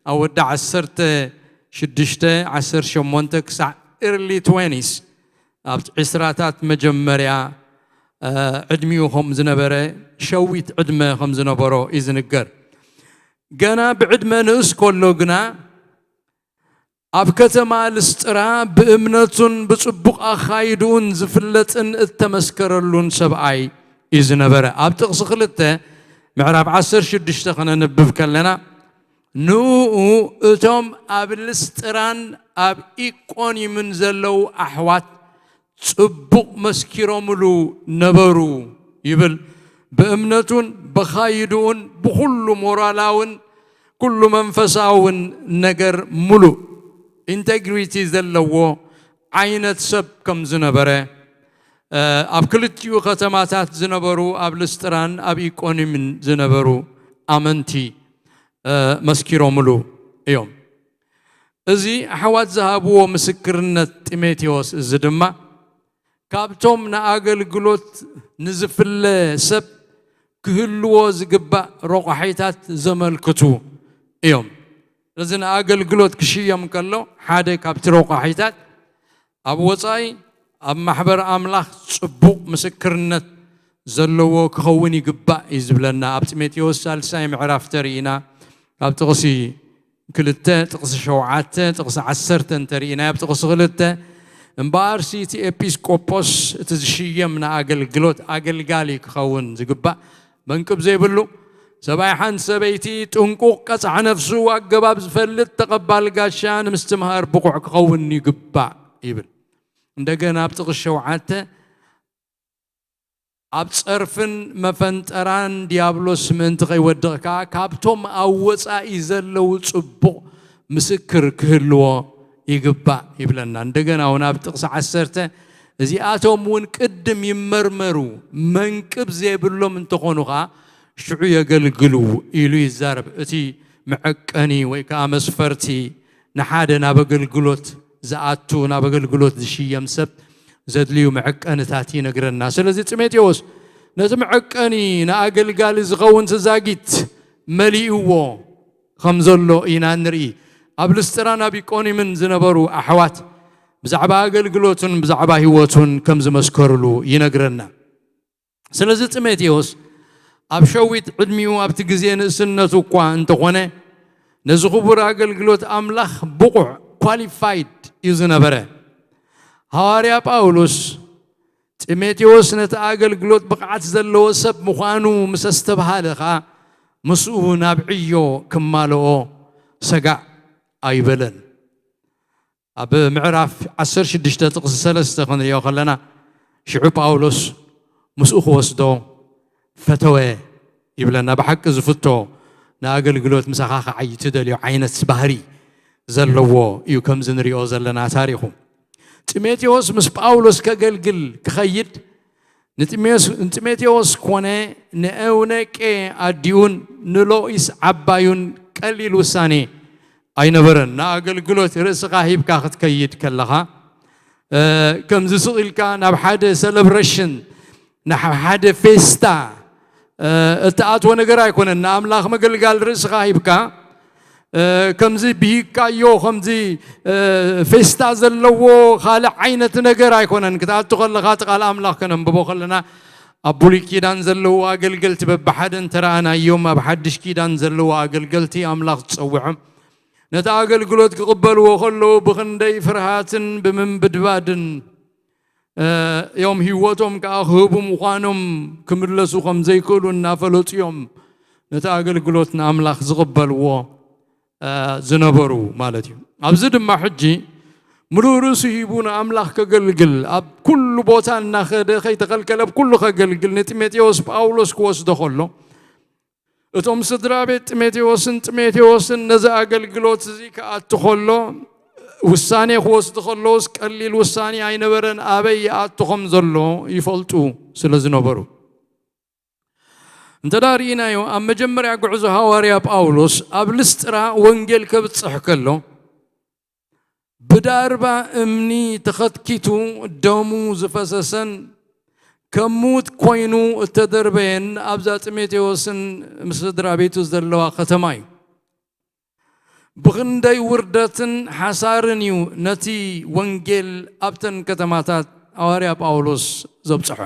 ኣብ ወዲ ዓሰርተ ሽዱሽተ፣ ዓሰርተ ሸሞንተ ክሳዕ ኤርሊ ትወንቲስ፣ ኣብ ዕስራታት መጀመርያ፣ እ፣ ዕድሚኡ ከም ዝነበረ፣ ሸዊት ዕድመ ከም ዝነበሮ እዩ ዝንገር። ገና ብዕድመ ንእስ ከሎ ግና ኣብ ከተማ ልስጥራ ብእምነቱን ብጽቡቕ ኣኻይድኡን ዝፍለጥን እተመስከረሉን ሰብኣይ እዩ ዝነበረ። ኣብ ጥቕሲ ክልተ ምዕራፍ ዓሰርተ ሽዱሽተ ከነንብብ ከለና፣ ንኡ እቶም ኣብ ልስጥራን ኣብ ኢቆንዩምን ዘለዉ ኣሕዋት ጽቡቕ መስኪሮምሉ ነበሩ ይብል። ብእምነቱን ብኻይድኡን ብኹሉ ሞራላውን ኩሉ መንፈሳውን ነገር ሙሉእ ኢንቴግሪቲ ዘለዎ ዓይነት ሰብ ከም ዝነበረ፣ እ፣ ኣብ ክልቲኡ ከተማታት ዝነበሩ፣ ኣብ ልስጥራን ኣብ ኢቆንዩምን ዝነበሩ ኣመንቲ፣ እ፣ መስኪሮምሉ እዮም። እዚ ኣሕዋት ዝሃብዎ ምስክርነት ጢሞቴዎስ፣ እዚ ድማ ካብቶም ንኣገልግሎት ንዝፍለ ሰብ ክህልዎ ዝግባእ ረቋሒታት ዘመልክቱ እዮም። ስለዚ ንኣገልግሎት ክሽየም ከሎ ሓደ ካብቲ ረቋሒታት ኣብ ወጻኢ ኣብ ማሕበር ኣምላኽ ጽቡቕ ምስክርነት ዘለዎ ክኸውን ይግባእ እዩ ዝብለና። ኣብ ጢሞቴዎስ ሳልሳይ ምዕራፍ ተርኢና፣ ካብ ጥቕሲ ክልተ፣ ጥቕሲ ሸውዓተ፣ ጥቕሲ ዓሰርተ እንተርኢና፣ ኣብ ጥቕሲ ክልተ፣ እምበኣርሲ እቲ ኤጲስቆጶስ፣ እቲ ዝሽየም ንኣገልግሎት ኣገልጋሊ ክኸውን ዝግባእ መንቅብ ዘይብሉ፣ ሰብኣይ ሓንቲ ሰበይቲ፣ ጥንቁቕ፣ ቀጻዕ ነፍሱ፣ ኣገባብ ዝፈልጥ፣ ተቐባል ጋሻ፣ ንምስትምሃር ብቑዕ ክኸውን ይግባእ ይብል። እንደገና ኣብ ጥቕሲ ሸውዓተ፣ ኣብ ጸርፍን መፈንጠራን ዲያብሎስ ምእንቲ ከይወድቕ ከኣ፣ ካብቶም ኣብ ወጻኢ ዘለዉ ጽቡቕ ምስክር ክህልዎ ይግባእ ይብለና። እንደገና እውን ኣብ ጥቕሲ ዓሰርተ፣ እዚኣቶም እውን ቅድም ይመርመሩ፣ መንቅብ ዘይብሎም እንተኾኑ ከኣ ሽዑ የገልግሉ ኢሉ ይዛረብ። እቲ መዐቀኒ ወይ ከኣ መስፈርቲ ንሓደ ናብ ኣገልግሎት ዝኣቱ፣ ናብ ኣገልግሎት ዝሽየም ሰብ ዘድልዩ መዐቀንታት ይነግረና። ስለዚ ጢሞቴዎስ ነቲ መዐቀኒ ንኣገልጋሊ ዝኸውን ትዛጊት መሊእዎ ከም ዘሎ ኢና ንርኢ። ኣብ ልስጥራን ኣብ ኢቆንዩምን ዝነበሩ ኣሕዋት ብዛዕባ ኣገልግሎቱን ብዛዕባ ህይወቱን ከም ዝመስከሩሉ ይነግረና። ስለዚ ጢሞቴዎስ ኣብ ሸዊት ዕድሚኡ፣ ኣብቲ ግዜ ንእስነቱ እኳ እንተኾነ፣ ነዚ ክቡር ኣገልግሎት ኣምላኽ ብቑዕ፣ ኳሊፋይድ፣ እዩ ዝነበረ። ሃዋርያ ጳውሎስ፣ ጢሞቴዎስ ነቲ ኣገልግሎት ብቕዓት ዘለዎ ሰብ ምዃኑ ምስ ኣስተብሃለ ኸኣ፣ ምስኡ ናብ ዕዮ ክማልኦ ሰጋእ ኣይበለን። ኣብ ምዕራፍ ዓሰርተ ሽዱሽተ ጥቕሲ ሰለስተ ክንሪኦ ከለና፣ ሽዑ ጳውሎስ ምስኡ ክወስዶ ፈተወ ይብለና። ብሓቂ ዝፍቶ፣ ንኣገልግሎት ምሳኻ ክዓይ ትደልዮ ዓይነት ባህሪ ዘለዎ እዩ፣ ከምዚ ንሪኦ ዘለና ታሪኹ። ጢሞቴዎስ ምስ ጳውሎስ ከገልግል ክኸይድ፣ ንጢሜስ-፣ ንጢሞቴዎስ ኮነ ንኤውነቄ ኣዲኡን ንሎኢስ ዓባዩን ቀሊል ውሳኔ ኣይነበረን። ንኣገልግሎት ርእስኻ ሂብካ ክትከይድ ከለኻ፣ እ፣ ከምዚ ስቕ ኢልካ ናብ ሓደ ሰለብሬሽን፣ ናብ ሓደ ፌስታ፣ እ፣ እትኣትዎ ነገር ኣይኮነን። ንኣምላኽ ምግልጋል ርእስኻ ሂብካ፣ እ፣ ከምዚ ብሂካዮ፣ ከምዚ፣ እ፣ ፌስታ ዘለዎ ካልእ ዓይነት ነገር ኣይኮነን። ክትኣቱ ከለኻ እቲ ቃል ኣምላኽ ከነንብቦ ከለና፣ ኣብ ብሉይ ኪዳን ዘለዉ ኣገልገልቲ በብሓደ እንተረኣናዮም፣ ኣብ ሓድሽ ኪዳን ዘለዉ ኣገልገልቲ ኣምላኽ ዝጸውዖም፣ ነቲ ኣገልግሎት ክቕበልዎ ከለዉ ብኽንደይ ፍርሃትን ብምንብድባድን፣ እ፣ እዮም ህይወቶም ከኣ ክህቡ ምዃኖም ክምለሱ ከም ዘይክእሉ እናፈለጡ እዮም ነቲ ኣገልግሎት ንኣምላኽ ዝቕበልዎ፣ እ፣ ዝነበሩ ማለት እዩ። ኣብዚ ድማ ሕጂ ምሉእ ርእሱ ሂቡ ንኣምላኽ ከገልግል ኣብ ኩሉ ቦታ እናኸደ ከይተኸልከለ ኣብ ኩሉ ከገልግል ንጢሞቴዎስ ጳውሎስ ክወስዶ ከሎ፣ እቶም ስድራ ቤት ጢሞቴዎስን ጢሞቴዎስን ነዚ ኣገልግሎት እዚ ክኣቱ ከሎ ውሳኔ ክወስዱ ከለውስ ቀሊል ውሳኔ ኣይነበረን። ኣበይ ይኣቱ ከም ዘሎ ይፈልጡ ስለ ዝነበሩ። እንተ ደኣ ርኢናዮ፣ ኣብ መጀመርያ ጉዕዞ ሃዋርያ ጳውሎስ ኣብ ልስጥራ ወንጌል ከብጽሕ ከሎ፣ ብዳርባ እምኒ ተኸትኪቱ ደሙ ዝፈሰሰን ከም ምዉት ኮይኑ እተደርበየን ኣብዛ ጢሞቴዎስን ምስ ስድራ ቤቱ ዘለዋ ከተማ እዩ። ብኽንደይ ውርደትን ሓሳርን እዩ ነቲ ወንጌል ኣብተን ከተማታት ሃዋርያ ጳውሎስ ዘብጽሖ።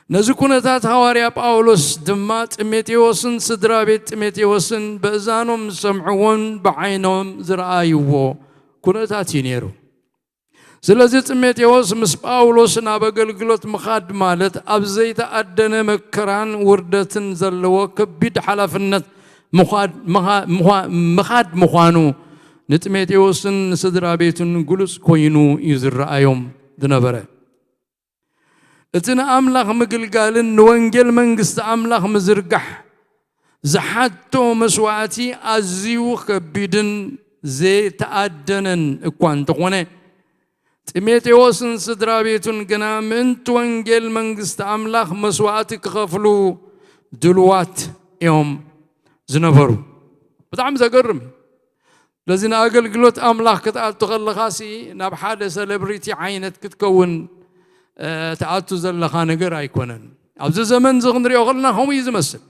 ነዚ ኩነታት ሃዋርያ ጳውሎስ ድማ ጢሞቴዎስን ስድራ ቤት ጢሞቴዎስን በእዛኖም ዝሰምዕዎን ብዓይኖም ዝረኣይዎ ኩነታት እዩ ነይሩ። ስለዚ ጢሞቴዎስ ምስ ጳውሎስ ናብ ኣገልግሎት ምኻድ ማለት ኣብ ዘይተኣደነ መከራን ውርደትን ዘለዎ ከቢድ ሓላፍነት ምዃድ-፣ ምኻ-፣ ምዃ-፣ ምኻድ ምዃኑ ንጢሞቴዎስን ንስድራ ቤቱን ግሉጽ ኮይኑ እዩ ዝረኣዮም ዝነበረ። እቲ ንኣምላኽ ምግልጋልን ንወንጌል መንግስቲ ኣምላኽ ምዝርጋሕ ዝሓቶ መስዋእቲ ኣዝዩ ከቢድን ዘይተኣደነን እኳ እንተኾነ፣ ጢሞቴዎስን ስድራ ቤቱን ግና ምእንቲ ወንጌል መንግስቲ ኣምላኽ መስዋእቲ ክኸፍሉ ድልዋት እዮም ዝነበሩ። ብጣዕሚ ዘገርም እዩ። ስለዚ ንኣገልግሎት ኣምላኽ ክትኣቱ ከለኻሲ ናብ ሓደ ሰለብሪቲ ዓይነት ክትከውን፣ እ፣ ትኣቱ ዘለኻ ነገር ኣይኮነን። ኣብዚ ዘመን እዚ ክንሪኦ ከለና ከምኡ እዩ ዝመስል።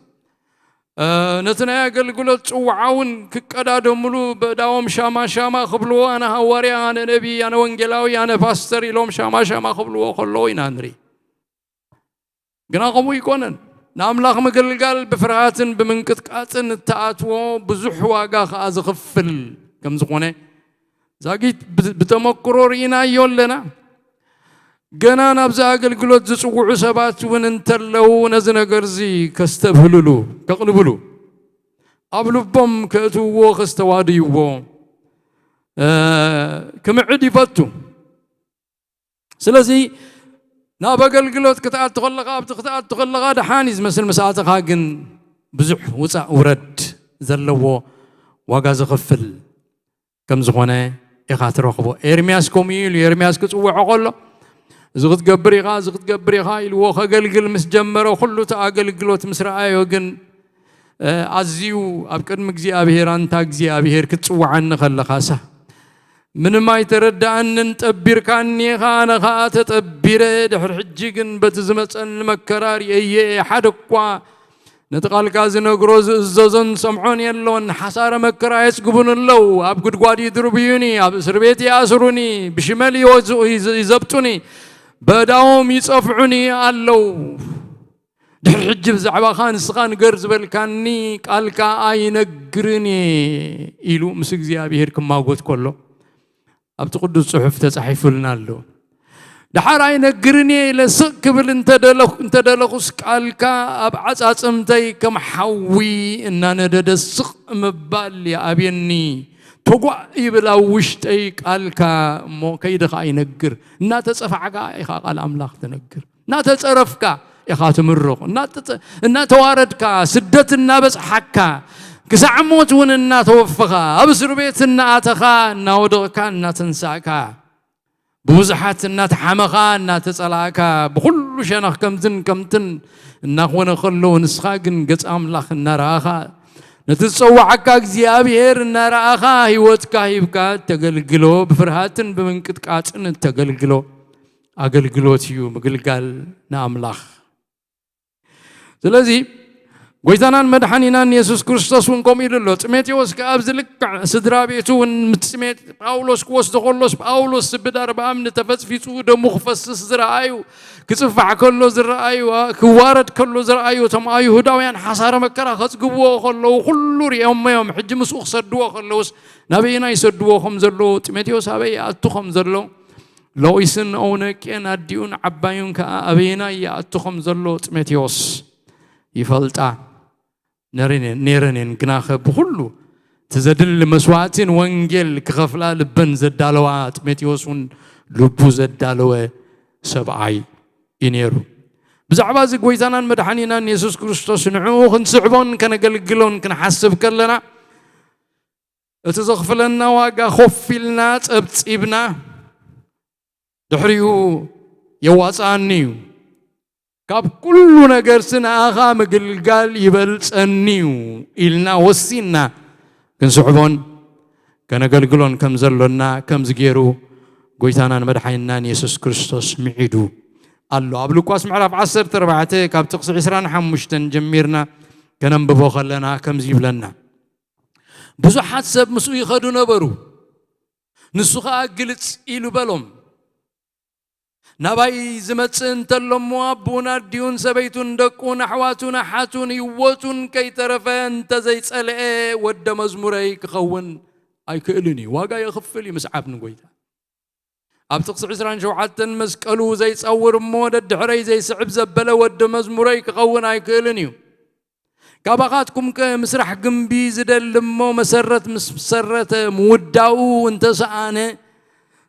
እ፣ ነቲ ናይ ኣገልግሎት ጽውዓ እውን ክቀዳደምሉ በእዳዎም ሻማ ሻማ ክብልዎ፣ ኣነ ሃዋርያ፣ ኣነ ነቢ፣ ኣነ ወንጌላዊ፣ ኣነ ፓስተር ኢሎም ሻማ ሻማ ክብልዎ ከለዉ ኢና ንርኢ። ግና ከምኡ ኣይኮነን። ንኣምላኽ ምግልጋል ብፍርሃትን ብምንቅጥቃጥን እተኣትዎ ብዙሕ ዋጋ ከኣ ዝኽፍል ከም ዝኾነ ዛጊት ብ-፣ ብተመክሮ ርኢናዮ ኣለና። ገና ናብዚ ኣገልግሎት ዝጽውዑ ሰባት እውን እንተለዉ ነዚ ነገር እዚ ከስተብህልሉ፣ ከቕልብሉ፣ ኣብ ልቦም ከእትውዎ፣ ከስተዋድይዎ፣ እ፣ ክምዕድ ይፈቱ። ስለዚ ናብ ኣገልግሎት ክትኣቱ ከለኻ፣ ኣብቲ ክትኣቱ ከለኻ ደሓን እዩ ዝመስል፣ ምስ ኣተኻ ግን ብዙሕ ውጻእ ውረድ ዘለዎ ዋጋ ዘኽፍል ከም ዝኾነ ኢኻ ትረኽቦ። ኤርምያስ ከምኡ እዩ ኢሉ፣ ኤርምያስ ክጽውዖ ከሎ፣ "እዚ ክትገብር ኢኻ፣ እዚ ክትገብር ኢኻ" ኢልዎ ከገልግል ምስ ጀመረ፣ ኩሉ እቲ ኣገልግሎት ምስ ረኣዮ ግን፣ እ፣ ኣዝዩ ኣብ ቅድሚ እግዚኣብሄር፣ "ኣንታ እግዚኣብሄር፣ ክትጽውዓኒ ከለኻሳ ምንም ኣይተረድኣንን፣ ጠቢርካኒ ኢኻ፣ ኣነ ኸኣ ተጠቢረ፣ ድሕሪ ሕጂ ግን በቲ ዝመጸኒ መከራ ርእየዮ እየ፣ ሓደ እኳ ነቲ ቃልካ ዝነግሮ ዝእዘዞን ዝሰምዖን የሎን። ሓሳረ መከራ የጽግቡኒ ኣለዉ። ኣብ ጉድጓድ ይድርብዩኒ፣ ኣብ እስር ቤት ይኣስሩኒ፣ ብሽመል ይወዝ-፣ ይዝ-፣ ይዘብጡኒ፣ በእዳዎም ይጸፍዑኒ ኣለዉ። ድሕሪ ሕጂ ብዛዕባኻ ንስኻ ንገር ዝበልካኒ ቃልካ ኣይነግርን እየ" ኢሉ ምስ እግዚኣብሔር ክማጎት ከሎ፣ ኣብቲ ቅዱስ ጽሑፍ ተጻሒፉልና ኣሎ። ደሓር ኣይነግርን እየ ኢለ ስቕ ክብል እንተደለኹ-፣ እንተደለኹስ፣ ቃልካ ኣብ ዓጻጽምተይ ከም ሓዊ እናነደደ ስቕ ምባል ይኣብየኒ። እቲ ተጓእ ይብል ኣብ ውሽጠይ ቃልካ እሞ ከይደ ኸዓ ይነግር። እናተጸፋዕካ ኢኻ ቃል ኣምላኽ ትነግር። እናተጸረፍካ ኢኻ ትምርቕ። እናተጸ-፣ እናተዋረድካ፣ ስደት እናበጽሓካ፣ ክሳዕ ሞት እውን እናተወፈኻ፣ ኣብ እስር ቤት እናኣተኻ፣ እናወደቕካ፣ እናተንሳእካ፣ ብብዙሓት እናተሓመኻ፣ እናተጸላእካ፣ ብኹሉ ሸነኽ ከምዝን ከምትን እናኾነ ከሎ፣ ንስኻ ግን ገጽ ኣምላኽ እናረኣኻ፣ ነቲ ዝጸዋዓካ እግዚኣብሔር እናረኣኻ፣ ህይወትካ ሂብካ እተገልግሎ፣ ብፍርሃትን ብምንቅጥቃጥን እተገልግሎ ኣገልግሎት እዩ ምግልጋል ንኣምላኽ። ስለዚ ጎይታናን መድሓኒናን የሱስ ክርስቶስ እውን ከምኡ ኢሉ ኣሎ። ጢሞቴዎስ ከኣ ኣብዚ ልክዕ ስድራ ቤቱ እውን ምስ ጢሜ-፣ ጳውሎስ ክወስዶ ከሎስ፣ ጳውሎስ ስብድ ኣርብዓ እምኒ ተፈጽፊጹ፣ ደሙ ክፈስስ ዝረኣዩ፣ ክጽፋዕ ከሎ ዝረኣዩ፣ ክዋረድ ከሎ ዝረኣዩ፣ እቶም ኣይሁዳውያን ሓሳረ መከራ ከጽግብዎ ከለዉ፣ ኩሉ ሪኦሞ እዮም። ሕጂ ምስኡ ክሰድዎ ከለዉስ፣ ናበየናይ ይሰድዎ ከም ዘለዉ፣ ጢሞቴዎስ ኣበይ ይኣቱ ከም ዘሎ፣ ሎኢስን ኦውነቄን ኣዲኡን ዓባዩን ከኣ ኣበየናይ ይኣቱ ከም ዘሎ ጢሞቴዎስ ይፈልጣ ነረን-፣ ነይረን እየን። ግናኸ ብኹሉ እቲ ዘድሊ መስዋዕቲ ንወንጌል ክኸፍላ ልበን ዘዳለዋ ጢሞቴዎስ እውን ልቡ ዘዳለወ ሰብኣይ እዩ ነይሩ። ብዛዕባ እዚ ጎይታናን መድሓኒናን የሱስ ክርስቶስ ንዕኡ ክንስዕቦን ከነገልግሎን ክንሓስብ ከለና እቲ ዘኽፍለና ዋጋ ኮፍ ኢልና ጸብጺብና ድሕሪኡ የዋጽኣኒ እዩ። ካብ ኩሉ ነገርሲ ንኣኻ ምግልጋል ይበልጸኒ እዩ ኢልና ወሲንና ክንስዕቦን ከነገልግሎን ከም ዘሎና ከምዚ ገይሩ ጎይታናን መድሓኒናን የሱስ ክርስቶስ ምዒዱ ኣሎ። ኣብ ሉቃስ ምዕራፍ ዓሰርተ ኣርባዕተ ካብ ጥቕሲ ዕስራን ሓሙሽተን ጀሚርና ከነንብቦ ከለና ከምዚ ይብለና፣ ብዙሓት ሰብ ምስኡ ይኸዱ ነበሩ። ንሱ ኸኣ ግልጽ ኢሉ በሎም፣ ናባይ ዝመጽእ እንተሎ እሞ ኣቦኡን ኣዲኡን ሰበይቱን ደቁን ኣሕዋቱን ኣሓቱን ህይወቱን ከይተረፈ እንተ ዘይጸልኤ ወደ መዝሙረይ ክኸውን ኣይክእልን እዩ። ዋጋ የኽፍል እዩ ምስዓብ ንጎይታ። ኣብ ጥቕሲ ዕስራን ሸውዓተን መስቀሉ ዘይጸውር እሞ ደድሕረይ ዘይስዕብ ዘበለ ወዲ መዝሙረይ ክኸውን ኣይክእልን እዩ። ካባኻትኩም ከ ምስራሕ ግምቢ ዝደሊ እሞ መሰረት ምስ ሰረተ ምውዳኡ እንተሰኣነ፣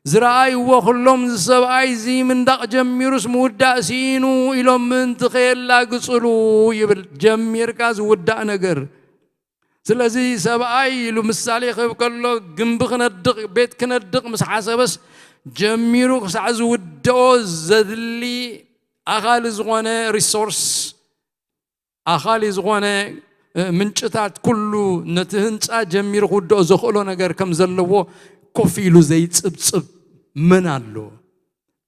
ዝረኣይዎ ኩሎም እዚ ሰብኣይ እዚ ምንዳቕ ጀሚሩስ ምውዳእ ስኢኑ ኢሎም ምእንቲ ከየላግጽሉ ይብል። ጀሚርካ ዝውዳእ ነገር ስለዚ ሰብኣይ ኢሉ ምሳሌ ክህብ ከሎ ግንቢ ክነድቕ ቤት ክነድቕ ምስ ሓሰበስ ጀሚሩ ክሳዕ ዝውድኦ ዘድሊ ኣኻሊ ዝኾነ ሪሶርስ ኣኻሊ ዝኾነ ምንጭታት ኩሉ ነቲ ህንፃ ጀሚሩ ክውድኦ ዘኽእሎ ነገር ከም ዘለዎ ኮፍ ኢሉ ዘይፅብፅብ መን ኣሎ?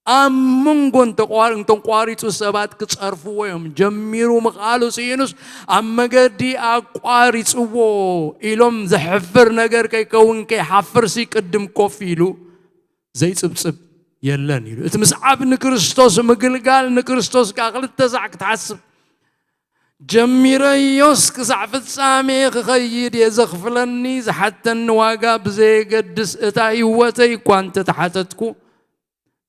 ኣብ መንጎ እንተቋር-፣ እንተቋሪጹ ሰባት ክጸርፍዎ እዮም። ጀሚሩ ምኽኣሉ ስኢኑስ ኣብ መገዲ ኣቋሪጽዎ ኢሎም ዘሕፍር ነገር ከይከውን ከይሓፍርሲ ቅድም ኮፍ ኢሉ ዘይጽብጽብ የለን ኢሉ። እቲ ምስዓብ ንክርስቶስ ምግልጋል ንክርስቶስ ከኣ ክልተ ሳዕ ክትሓስብ ጀሚረዮስ ክሳዕ ፍጻሜ ክኸይድ እየ ዘኽፍለኒ ዝሓተኒ ዋጋ ብዘየገድስ እታ ህይወተይ እኳ እንተተሓተትኩ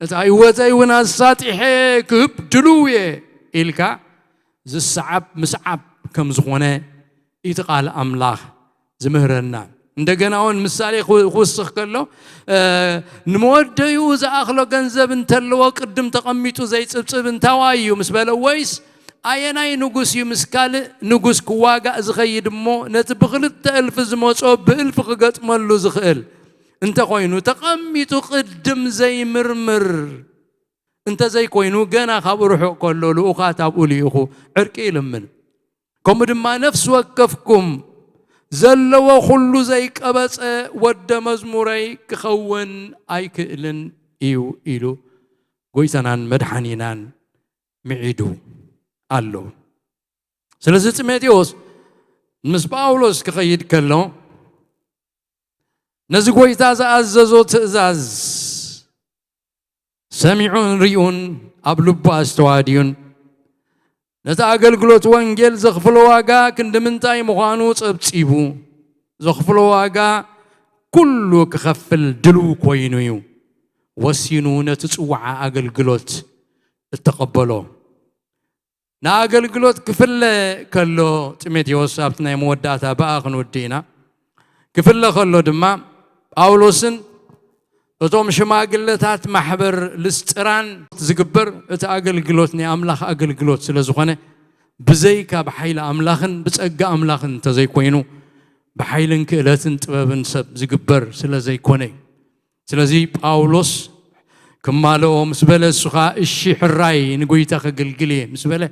እታ ህይወተይ እውን ኣሳጢሐ ክህብ ድሉው እየ ኢልካ ዝሰዓብ ምስዓብ ከም ዝኾነ እቲ ቃል ኣምላኽ ዝምህረና። እንደገና እውን ምሳሌ ክው-፣ ክውስኽ ከሎ፣ እ፣ ንመወደይኡ ዝኣኽሎ ገንዘብ እንተለዎ ቅድም ተቐሚጡ ዘይጽብጽብ እንታዋይ እዩ ምስ በለ፣ ወይስ ኣየናይ ንጉስ እዩ ምስ ካልእ ንጉስ ክዋጋእ ዝኸይድ እሞ ነቲ ብኽልተ እልፊ ዝመጾ ብእልፊ ክገጥመሉ ዝኽእል? እንተኾይኑ ተቐሚጡ ቅድም ዘይምርምር እንተዘይኮይኑ ገና ካብ ርሑቕ ከሎ ልኡኻት ኣብኡ ልኢኹ ዕርቂ ይልምን። ከምኡ ድማ ነፍሲ ወከፍኩም ዘለዎ ኩሉ ዘይቀበጸ ወደ መዝሙረይ ክኸውን ኣይክእልን እዩ ኢሉ ጎይታናን መድሓኒናን ምዒዱ ኣሎ። ስለዚ ጢሞቴዎስ ምስ ጳውሎስ ክኸይድ ከሎ ነዚ ጎይታ ዝኣዘዞ ትእዛዝ ሰሚዑን ሪኡን ኣብ ልቡ ኣስተዋድዩን ነቲ ኣገልግሎት ወንጌል ዘኽፍሎ ዋጋ ክንዲ ምንታይ ምዃኑ ጸብጺቡ፣ ዘኽፍሎ ዋጋ ኩሉ ክኸፍል ድሉው ኮይኑ እዩ ወሲኑ ነቲ ጽዋዓ ኣገልግሎት እተቐበሎ። ንኣገልግሎት ክፍለ ከሎ ጢሞቴዎስ ኣብቲ ናይ መወዳእታ ብኣ ክንውዲ ኢና። ክፍለ ከሎ ድማ ጳውሎስን እቶም ሽማግለታት ማሕበር ልስጥራን ዝግበር እቲ ኣገልግሎት ናይ ኣምላኽ ኣገልግሎት ስለ ዝኾነ፣ ብዘይካ ብሓይሊ ኣምላኽን ብጸጋ ኣምላኽን እንተዘይኮይኑ፣ ብሓይልን ክእለትን ጥበብን ሰብ ዝግበር ስለ ዘይኮነ እዩ። ስለዚ ጳውሎስ ክማልኦ ምስ በለ፣ እሱ ኸኣ፣ "እሺ፣ ሕራይ ንጎይታ ከገልግል እየ" ምስ በለ፣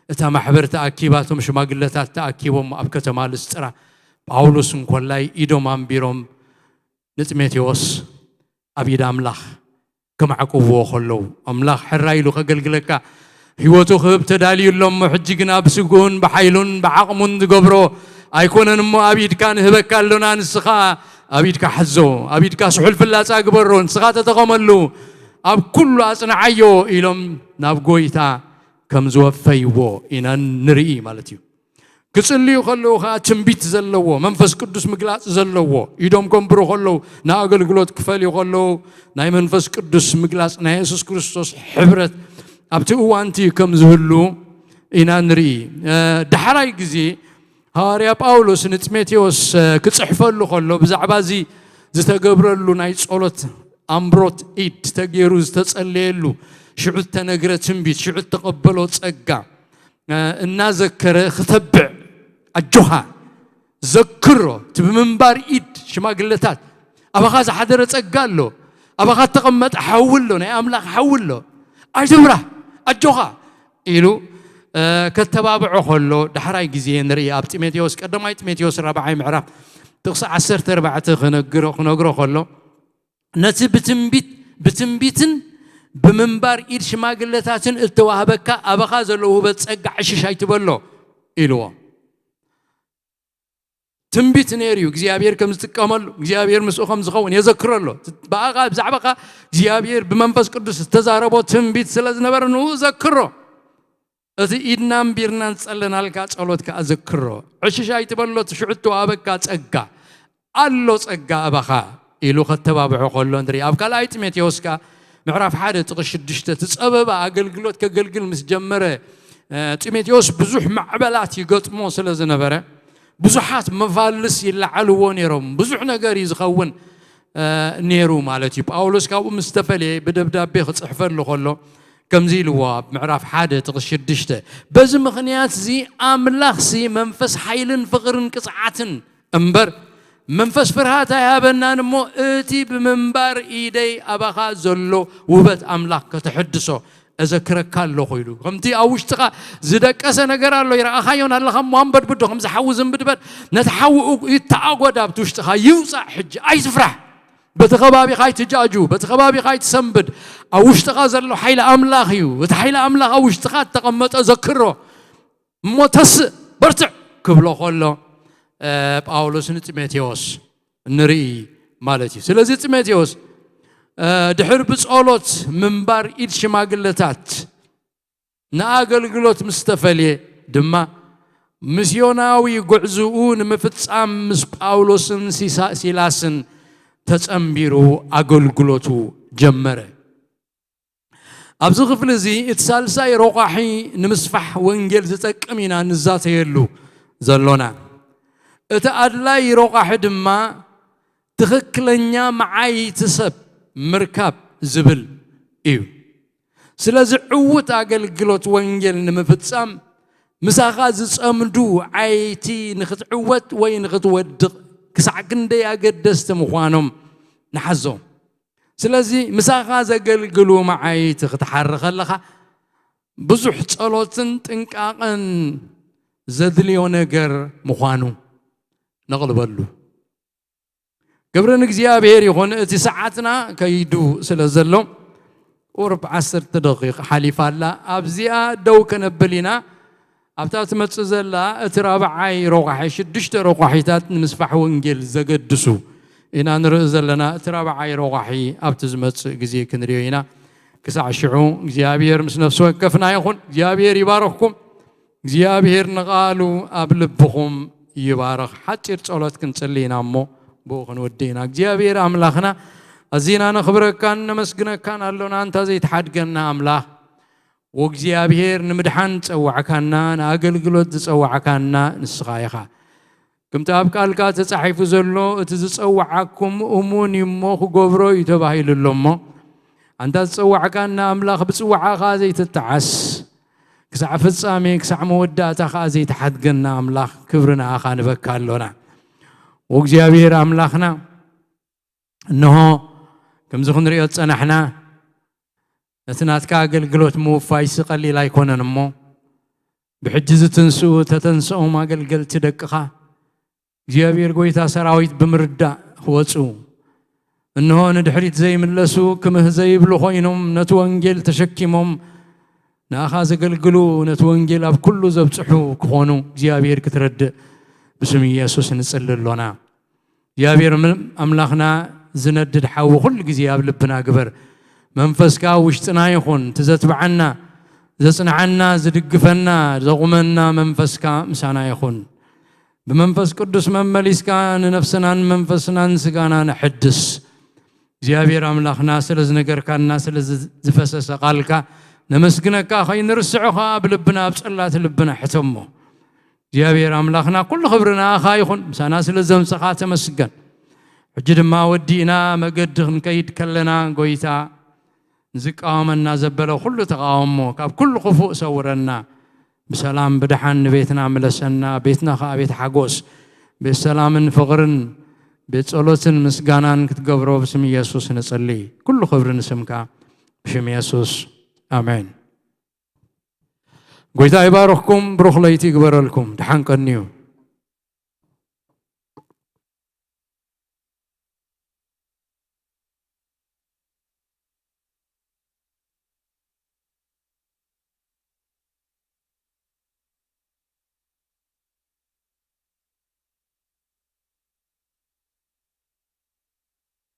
እታ ማሕበር ተኣኪባ፣ እቶም ሽማግለታት ተኣኪቦም ኣብ ከተማ ልስጥራ፣ ጳውሎስ እንኮላይ ኢዶም ኣንቢሮም ንጢሞቴዎስ ኣብ ኢድ ኣምላኽ ከማዕቅብዎ ከለዉ፣ ኣምላኽ ሕራይ ኢሉ ከገልግለካ ህይወቱ ክህብ ተዳልዩ ኣሎ እሞ፣ ሕጂ ግና ብስግኡን ብሓይሉን ብዓቕሙን ዝገብሮ ኣይኮነን እሞ፣ ኣብ ኢድካ ንህበካ ኣሎና፣ ንስኻ ኣብ ኢድካ ሓዞ፣ ኣብ ኢድካ ስሑል ፍላጻ ግበሮ፣ ንስኻ ተጠቐመሉ፣ ኣብ ኩሉ ኣጽንዓዮ ኢሎም ናብ ጎይታ ከም ዝወፈይዎ ኢና ንርኢ ማለት እዩ። ክጽልዩ ከለዉ ኸኣ ትንቢት ዘለዎ፣ መንፈስ ቅዱስ ምግላጽ ዘለዎ፣ ኢዶም ከንብሩ ከለዉ፣ ንኣገልግሎት ክፈልዩ ከለዉ፣ ናይ መንፈስ ቅዱስ ምግላጽ፣ ናይ የሱስ ክርስቶስ ሕብረት ኣብቲ እዋንቲ ከም ዝህሉ ኢና ንርኢ። እ፣ ዳሕራይ ግዜ ሃዋርያ ጳውሎስ ንጢሞቴዎስ፣ እ፣ ክጽሕፈሉ ከሎ፣ ብዛዕባ እዚ ዝተገብረሉ ናይ ጸሎት ኣምብሮት ኢድ ተገይሩ ዝተጸለየሉ፣ ሽዑ እተነግረ ትንቢት፣ ሽዑ እተቐበሎ ጸጋ፣ እ፣ እናዘከረ ክተብዕ፣ ኣጆኻ፣ ዘክሮ፣ እቲ ብምንባር ኢድ ሽማግለታት፣ ኣባኻ ዝሓደረ ጸጋ ኣሎ፣ ኣባኻ እተቐመጠ ሓዊ ኣሎ፣ ናይ ኣምላኽ ሓዊ ኣሎ፣ ኣይትፍራህ፣ ኣጆኻ ኢሉ፣ እ፣ ከተባብዖ ከሎ፣ ዳሕራይ ግዜ ንርኢ። ኣብ ጢሞቴዎስ፣ ቀዳማይ ጢሞቴዎስ ራብዓይ ምዕራፍ ጥቕሲ ዓሰርተ ኣርባዕተ ክነግሮ፣ ክነግሮ ከሎ፣ ነቲ ብትንቢት፣ ብትንቢትን ብምንባር ኢድ ሽማግለታትን እተዋህበካ ኣባኻ ዘሎ ውህበት ጸጋ ዕሽሽ ኣይትበሎ ኢልዎ። ትንቢት ነይሩ እዩ፣ እግዚኣብሔር ከም ዝጥቀመሉ፣ እግዚኣብሔር ምስኡ ከም ዝኸውን የዘክሮ ኣሎ። ብኣኻ፣ ብዛዕባኻ እግዚኣብሔር ብመንፈስ ቅዱስ ዝተዛረቦ ትንቢት ስለ ዝነበረ ንኡ ዘክሮ። እቲ ኢድና ኣንቢርና ዝጸለናልካ ጸሎት ከኣ ዘክሮ። ዕሽሽ ኣይትበሎ፣ እቲ ሽዑ እተዋህበካ ጸጋ ኣሎ፣ ጸጋ ኣባኻ ኢሉ ከተባብዖ ከሎ ንርኢ። ኣብ ካልኣይ ጢሞቴዎስ ከኣ ምዕራፍ ሓደ ጥቕሲ ሽዱሽተ፣ እቲ ጸበባ ኣገልግሎት ከገልግል ምስ ጀመረ፣ እ፣ ጢሞቴዎስ ብዙሕ ማዕበላት ይገጥሞ ስለ ዝነበረ፣ ብዙሓት መፋልስ ይለዓልዎ ነይሮም። ብዙሕ ነገር እዩ ዝኸውን፣ እ፣ ነይሩ ማለት እዩ። ጳውሎስ ካብኡ ምስ ተፈልየ ብደብዳቤ ክጽሕፈሉ ከሎ ከምዚ ኢልዎ ኣብ ምዕራፍ ሓደ ጥቕሲ ሽዱሽተ፣ "በዚ ምኽንያት እዚ ኣምላኽሲ መንፈስ ሓይልን ፍቕርን ቅጽዓትን እምበር መንፈስ ፍርሃት ኣይሃበናን እሞ፣ እቲ ብምንባር ኢደይ ኣባኻ ዘሎ ውህበት ኣምላኽ ከተሐድሶ እዘክረካ ኣለኹ" ኢሉ። ከምቲ ኣብ ውሽጥኻ ዝደቀሰ ነገር ኣሎ፣ ይረኣኻዮን ኣለኻ እሞ፣ ኣንበድብዶ፣ ከምዚ ሓዊ ዝንብድበድ፣ ነቲ ሓዊ ይተኣጎድ ኣብቲ ውሽጥኻ፣ ይውጻእ ሕጂ፣ ኣይትፍራሕ። በቲ ከባቢኻ ኣይትጃጁ፣ በቲ ከባቢኻ ኣይትሰንብድ። ኣብ ውሽጥኻ ዘሎ ሓይሊ ኣምላኽ እዩ። እቲ ሓይሊ ኣምላኽ ኣብ ውሽጥኻ እተቐመጠ ዘክሮ። እሞ ተስእ፣ በርትዕ ክብሎ ከሎ፣ እ፣ ጳውሎስ ንጢሞቴዎስ ንርኢ ማለት እዩ። ስለዚ ጢሞቴዎስ፣ እ፣ ድሕሪ ብጸሎት ምንባር ኢድ ሽማግለታት ንኣገልግሎት ምስ ተፈልየ ድማ፣ ሚስዮናዊ ጉዕዞኡ ንምፍጻም ምስ ጳውሎስን ሲሳ-፣ ሲላስን ተጸንቢሩ ኣገልግሎቱ ጀመረ። ኣብዚ ክፍሊ እዚ፣ እቲ ሳልሳይ ረቋሒ ንምስፋሕ ወንጌል ዝጠቅም ኢና ንዛተየሉ ዘሎና። እቲ ኣድላይ ረቋሒ ድማ፣ ትኽክለኛ መዓይቲ ሰብ ምርካብ ዝብል እዩ። ስለዚ፣ ዕዉት ኣገልግሎት ወንጌል ንምፍጻም፣ ምሳኻ ዝጸምዱ ዓይቲ ንኽትዕወት ወይ ንኽትወድቕ ክሳዕ ክንደይ ኣገደስቲ ምዃኖም ንሓዞም። ስለዚ፣ ምሳኻ ዘገልግሉ መዓይቲ ክትሓሪ ከለኻ፣ ብዙሕ ጸሎትን ጥንቃቐን ዘድልዮ ነገር ምዃኑ ነቕልበሉ። ክብሪ ንእግዚኣብሔር ይኹን። እቲ ሰዓትና ከይዱ ስለ ዘሎ፣ ቁሩብ ዓሰርተ ደቂቕ ሓሊፋ ኣላ። ኣብዚኣ ደው ከነብል ኢና። ኣብታ ትመጽእ ዘላ፣ እቲ ራብዓይ ረቋሒ፣ ሽዱሽተ ረቋሒታት ንምስፋሕ ወንጌል ዘገድሱ ኢና ንርኢ ዘለና። እቲ ራብዓይ ረቋሒ ኣብቲ ዝመጽእ ግዜ ክንርእዮ ኢና። ክሳዕ ሽዑ እግዚኣብሔር ምስ ነፍሲ ወከፍና ይኹን። እግዚኣብሔር ይባርኽኩም። እግዚኣብሔር ንቓሉ ኣብ ልብኹም ይባርኽ። ሓጺር ጸሎት ክንጽሊ ኢና እሞ ብኡ ክንውድእ ኢና። እግዚኣብሔር ኣምላኽና፣ ኣዚና ነኽብረካን ነመስግነካን ኣሎና፣ ኣንታ ዘይትሓድገና ኣምላኽ። ወእግዚኣብሔር፣ ንምድሓን ዝጸዋዕካና፣ ንኣገልግሎት ዝጸዋዕካና ንስኻ ኢኻ። ከምቲ ኣብ ቃልካ ተጻሒፉ ዘሎ፣ እቲ ዝጸውዓኩም እሙን እዩ እሞ ክገብሮ እዩ ተባሂሉ ኣሎ እሞ፣ ኣንታ ዝጸዋዕካና ኣምላኽ፣ ብጽዋዓ ኸኣ ዘይትጠዓስ፣ ክሳዕ ፍጻሜ፣ ክሳዕ መወዳእታ ኸኣ ዘይትሓድገና ኣምላኽ፣ ክብሪ ንኣኻ ንበካ ኣሎና። ወእግዚኣብሔር ኣምላኽና፣ እንሆ ከምዚ ክንሪኦ ዝጸናሕና፣ ነቲ ናትካ ኣገልግሎት ምውፋይሲ ቀሊል ኣይኮነን እሞ፣ ብሕጂ ዝትንስኡ ተተንስኦም ኣገልገልቲ ደቅኻ፣ እግዚኣብሔር ጐይታ ሰራዊት ብምርዳእ ክወጹ፣ እንሆ ንድሕሪት ዘይምለሱ፣ ክምህ ዘይብሉ ኮይኖም ነቲ ወንጌል ተሸኪሞም ንኣኻ ዘገልግሉ፣ ነቲ ወንጌል ኣብ ኩሉ ዘብጽሑ ክኾኑ እግዚኣብሔር ክትረድእ ብስም ኢየሱስ ንጽሊ ኣሎና። እግዚኣብሔር ም-፣ ኣምላኽና ዝነድድ ሓዊ ኩሉ ግዜ ኣብ ልብና ግበር። መንፈስካ ኣብ ውሽጥና ይኹን፣ እቲ ዘትብዓና፣ ዘጽንዓና፣ ዝድግፈና፣ ዘቑመና መንፈስካ ምሳና ይኹን። ብመንፈስ ቅዱስ መመሊስካ ንነፍስናን መንፈስናን ስጋናን ኣሐድስ። እግዚኣብሔር ኣምላኽና ስለ ዝነገርካና፣ ስለ ዝ-፣ ዝፈሰሰ ቃልካ ነመስግነካ፣ ከይንርስዖ ኸኣ ኣብ ልብና፣ ኣብ ጸላት ልብና ሕተሞ። እግዚኣብሔር ኣምላኽና ኩሉ ክብሪ ንኣኻ ይኹን፣ ምሳና ስለ ዘምጸኻ ተመስገን። ሕጂ ድማ ወዲእና መገዲ ክንከይድ ከለና፣ ጐይታ፣ ንዝቃወመና ዘበለ ኩሉ ተቓውሞ ካብ ኩሉ ክፉእ ሰውረና። ብሰላም ብደሓን ንቤትና ምለሰና፣ ቤትና ኸኣ ቤት ሓጎስ፣ ቤት ሰላምን ፍቕርን፣ ቤት ጸሎትን ምስጋናን ክትገብሮ ብስም ኢየሱስ ንጽሊ። ኩሉ ክብሪ ንስምካ፣ ብሽም ኢየሱስ፣ ኣሜን። ጐይታ ይባርኽኩም፣ ብሩኽ ለይቲ ይግበረልኩም። ደሓን ቀንዩ።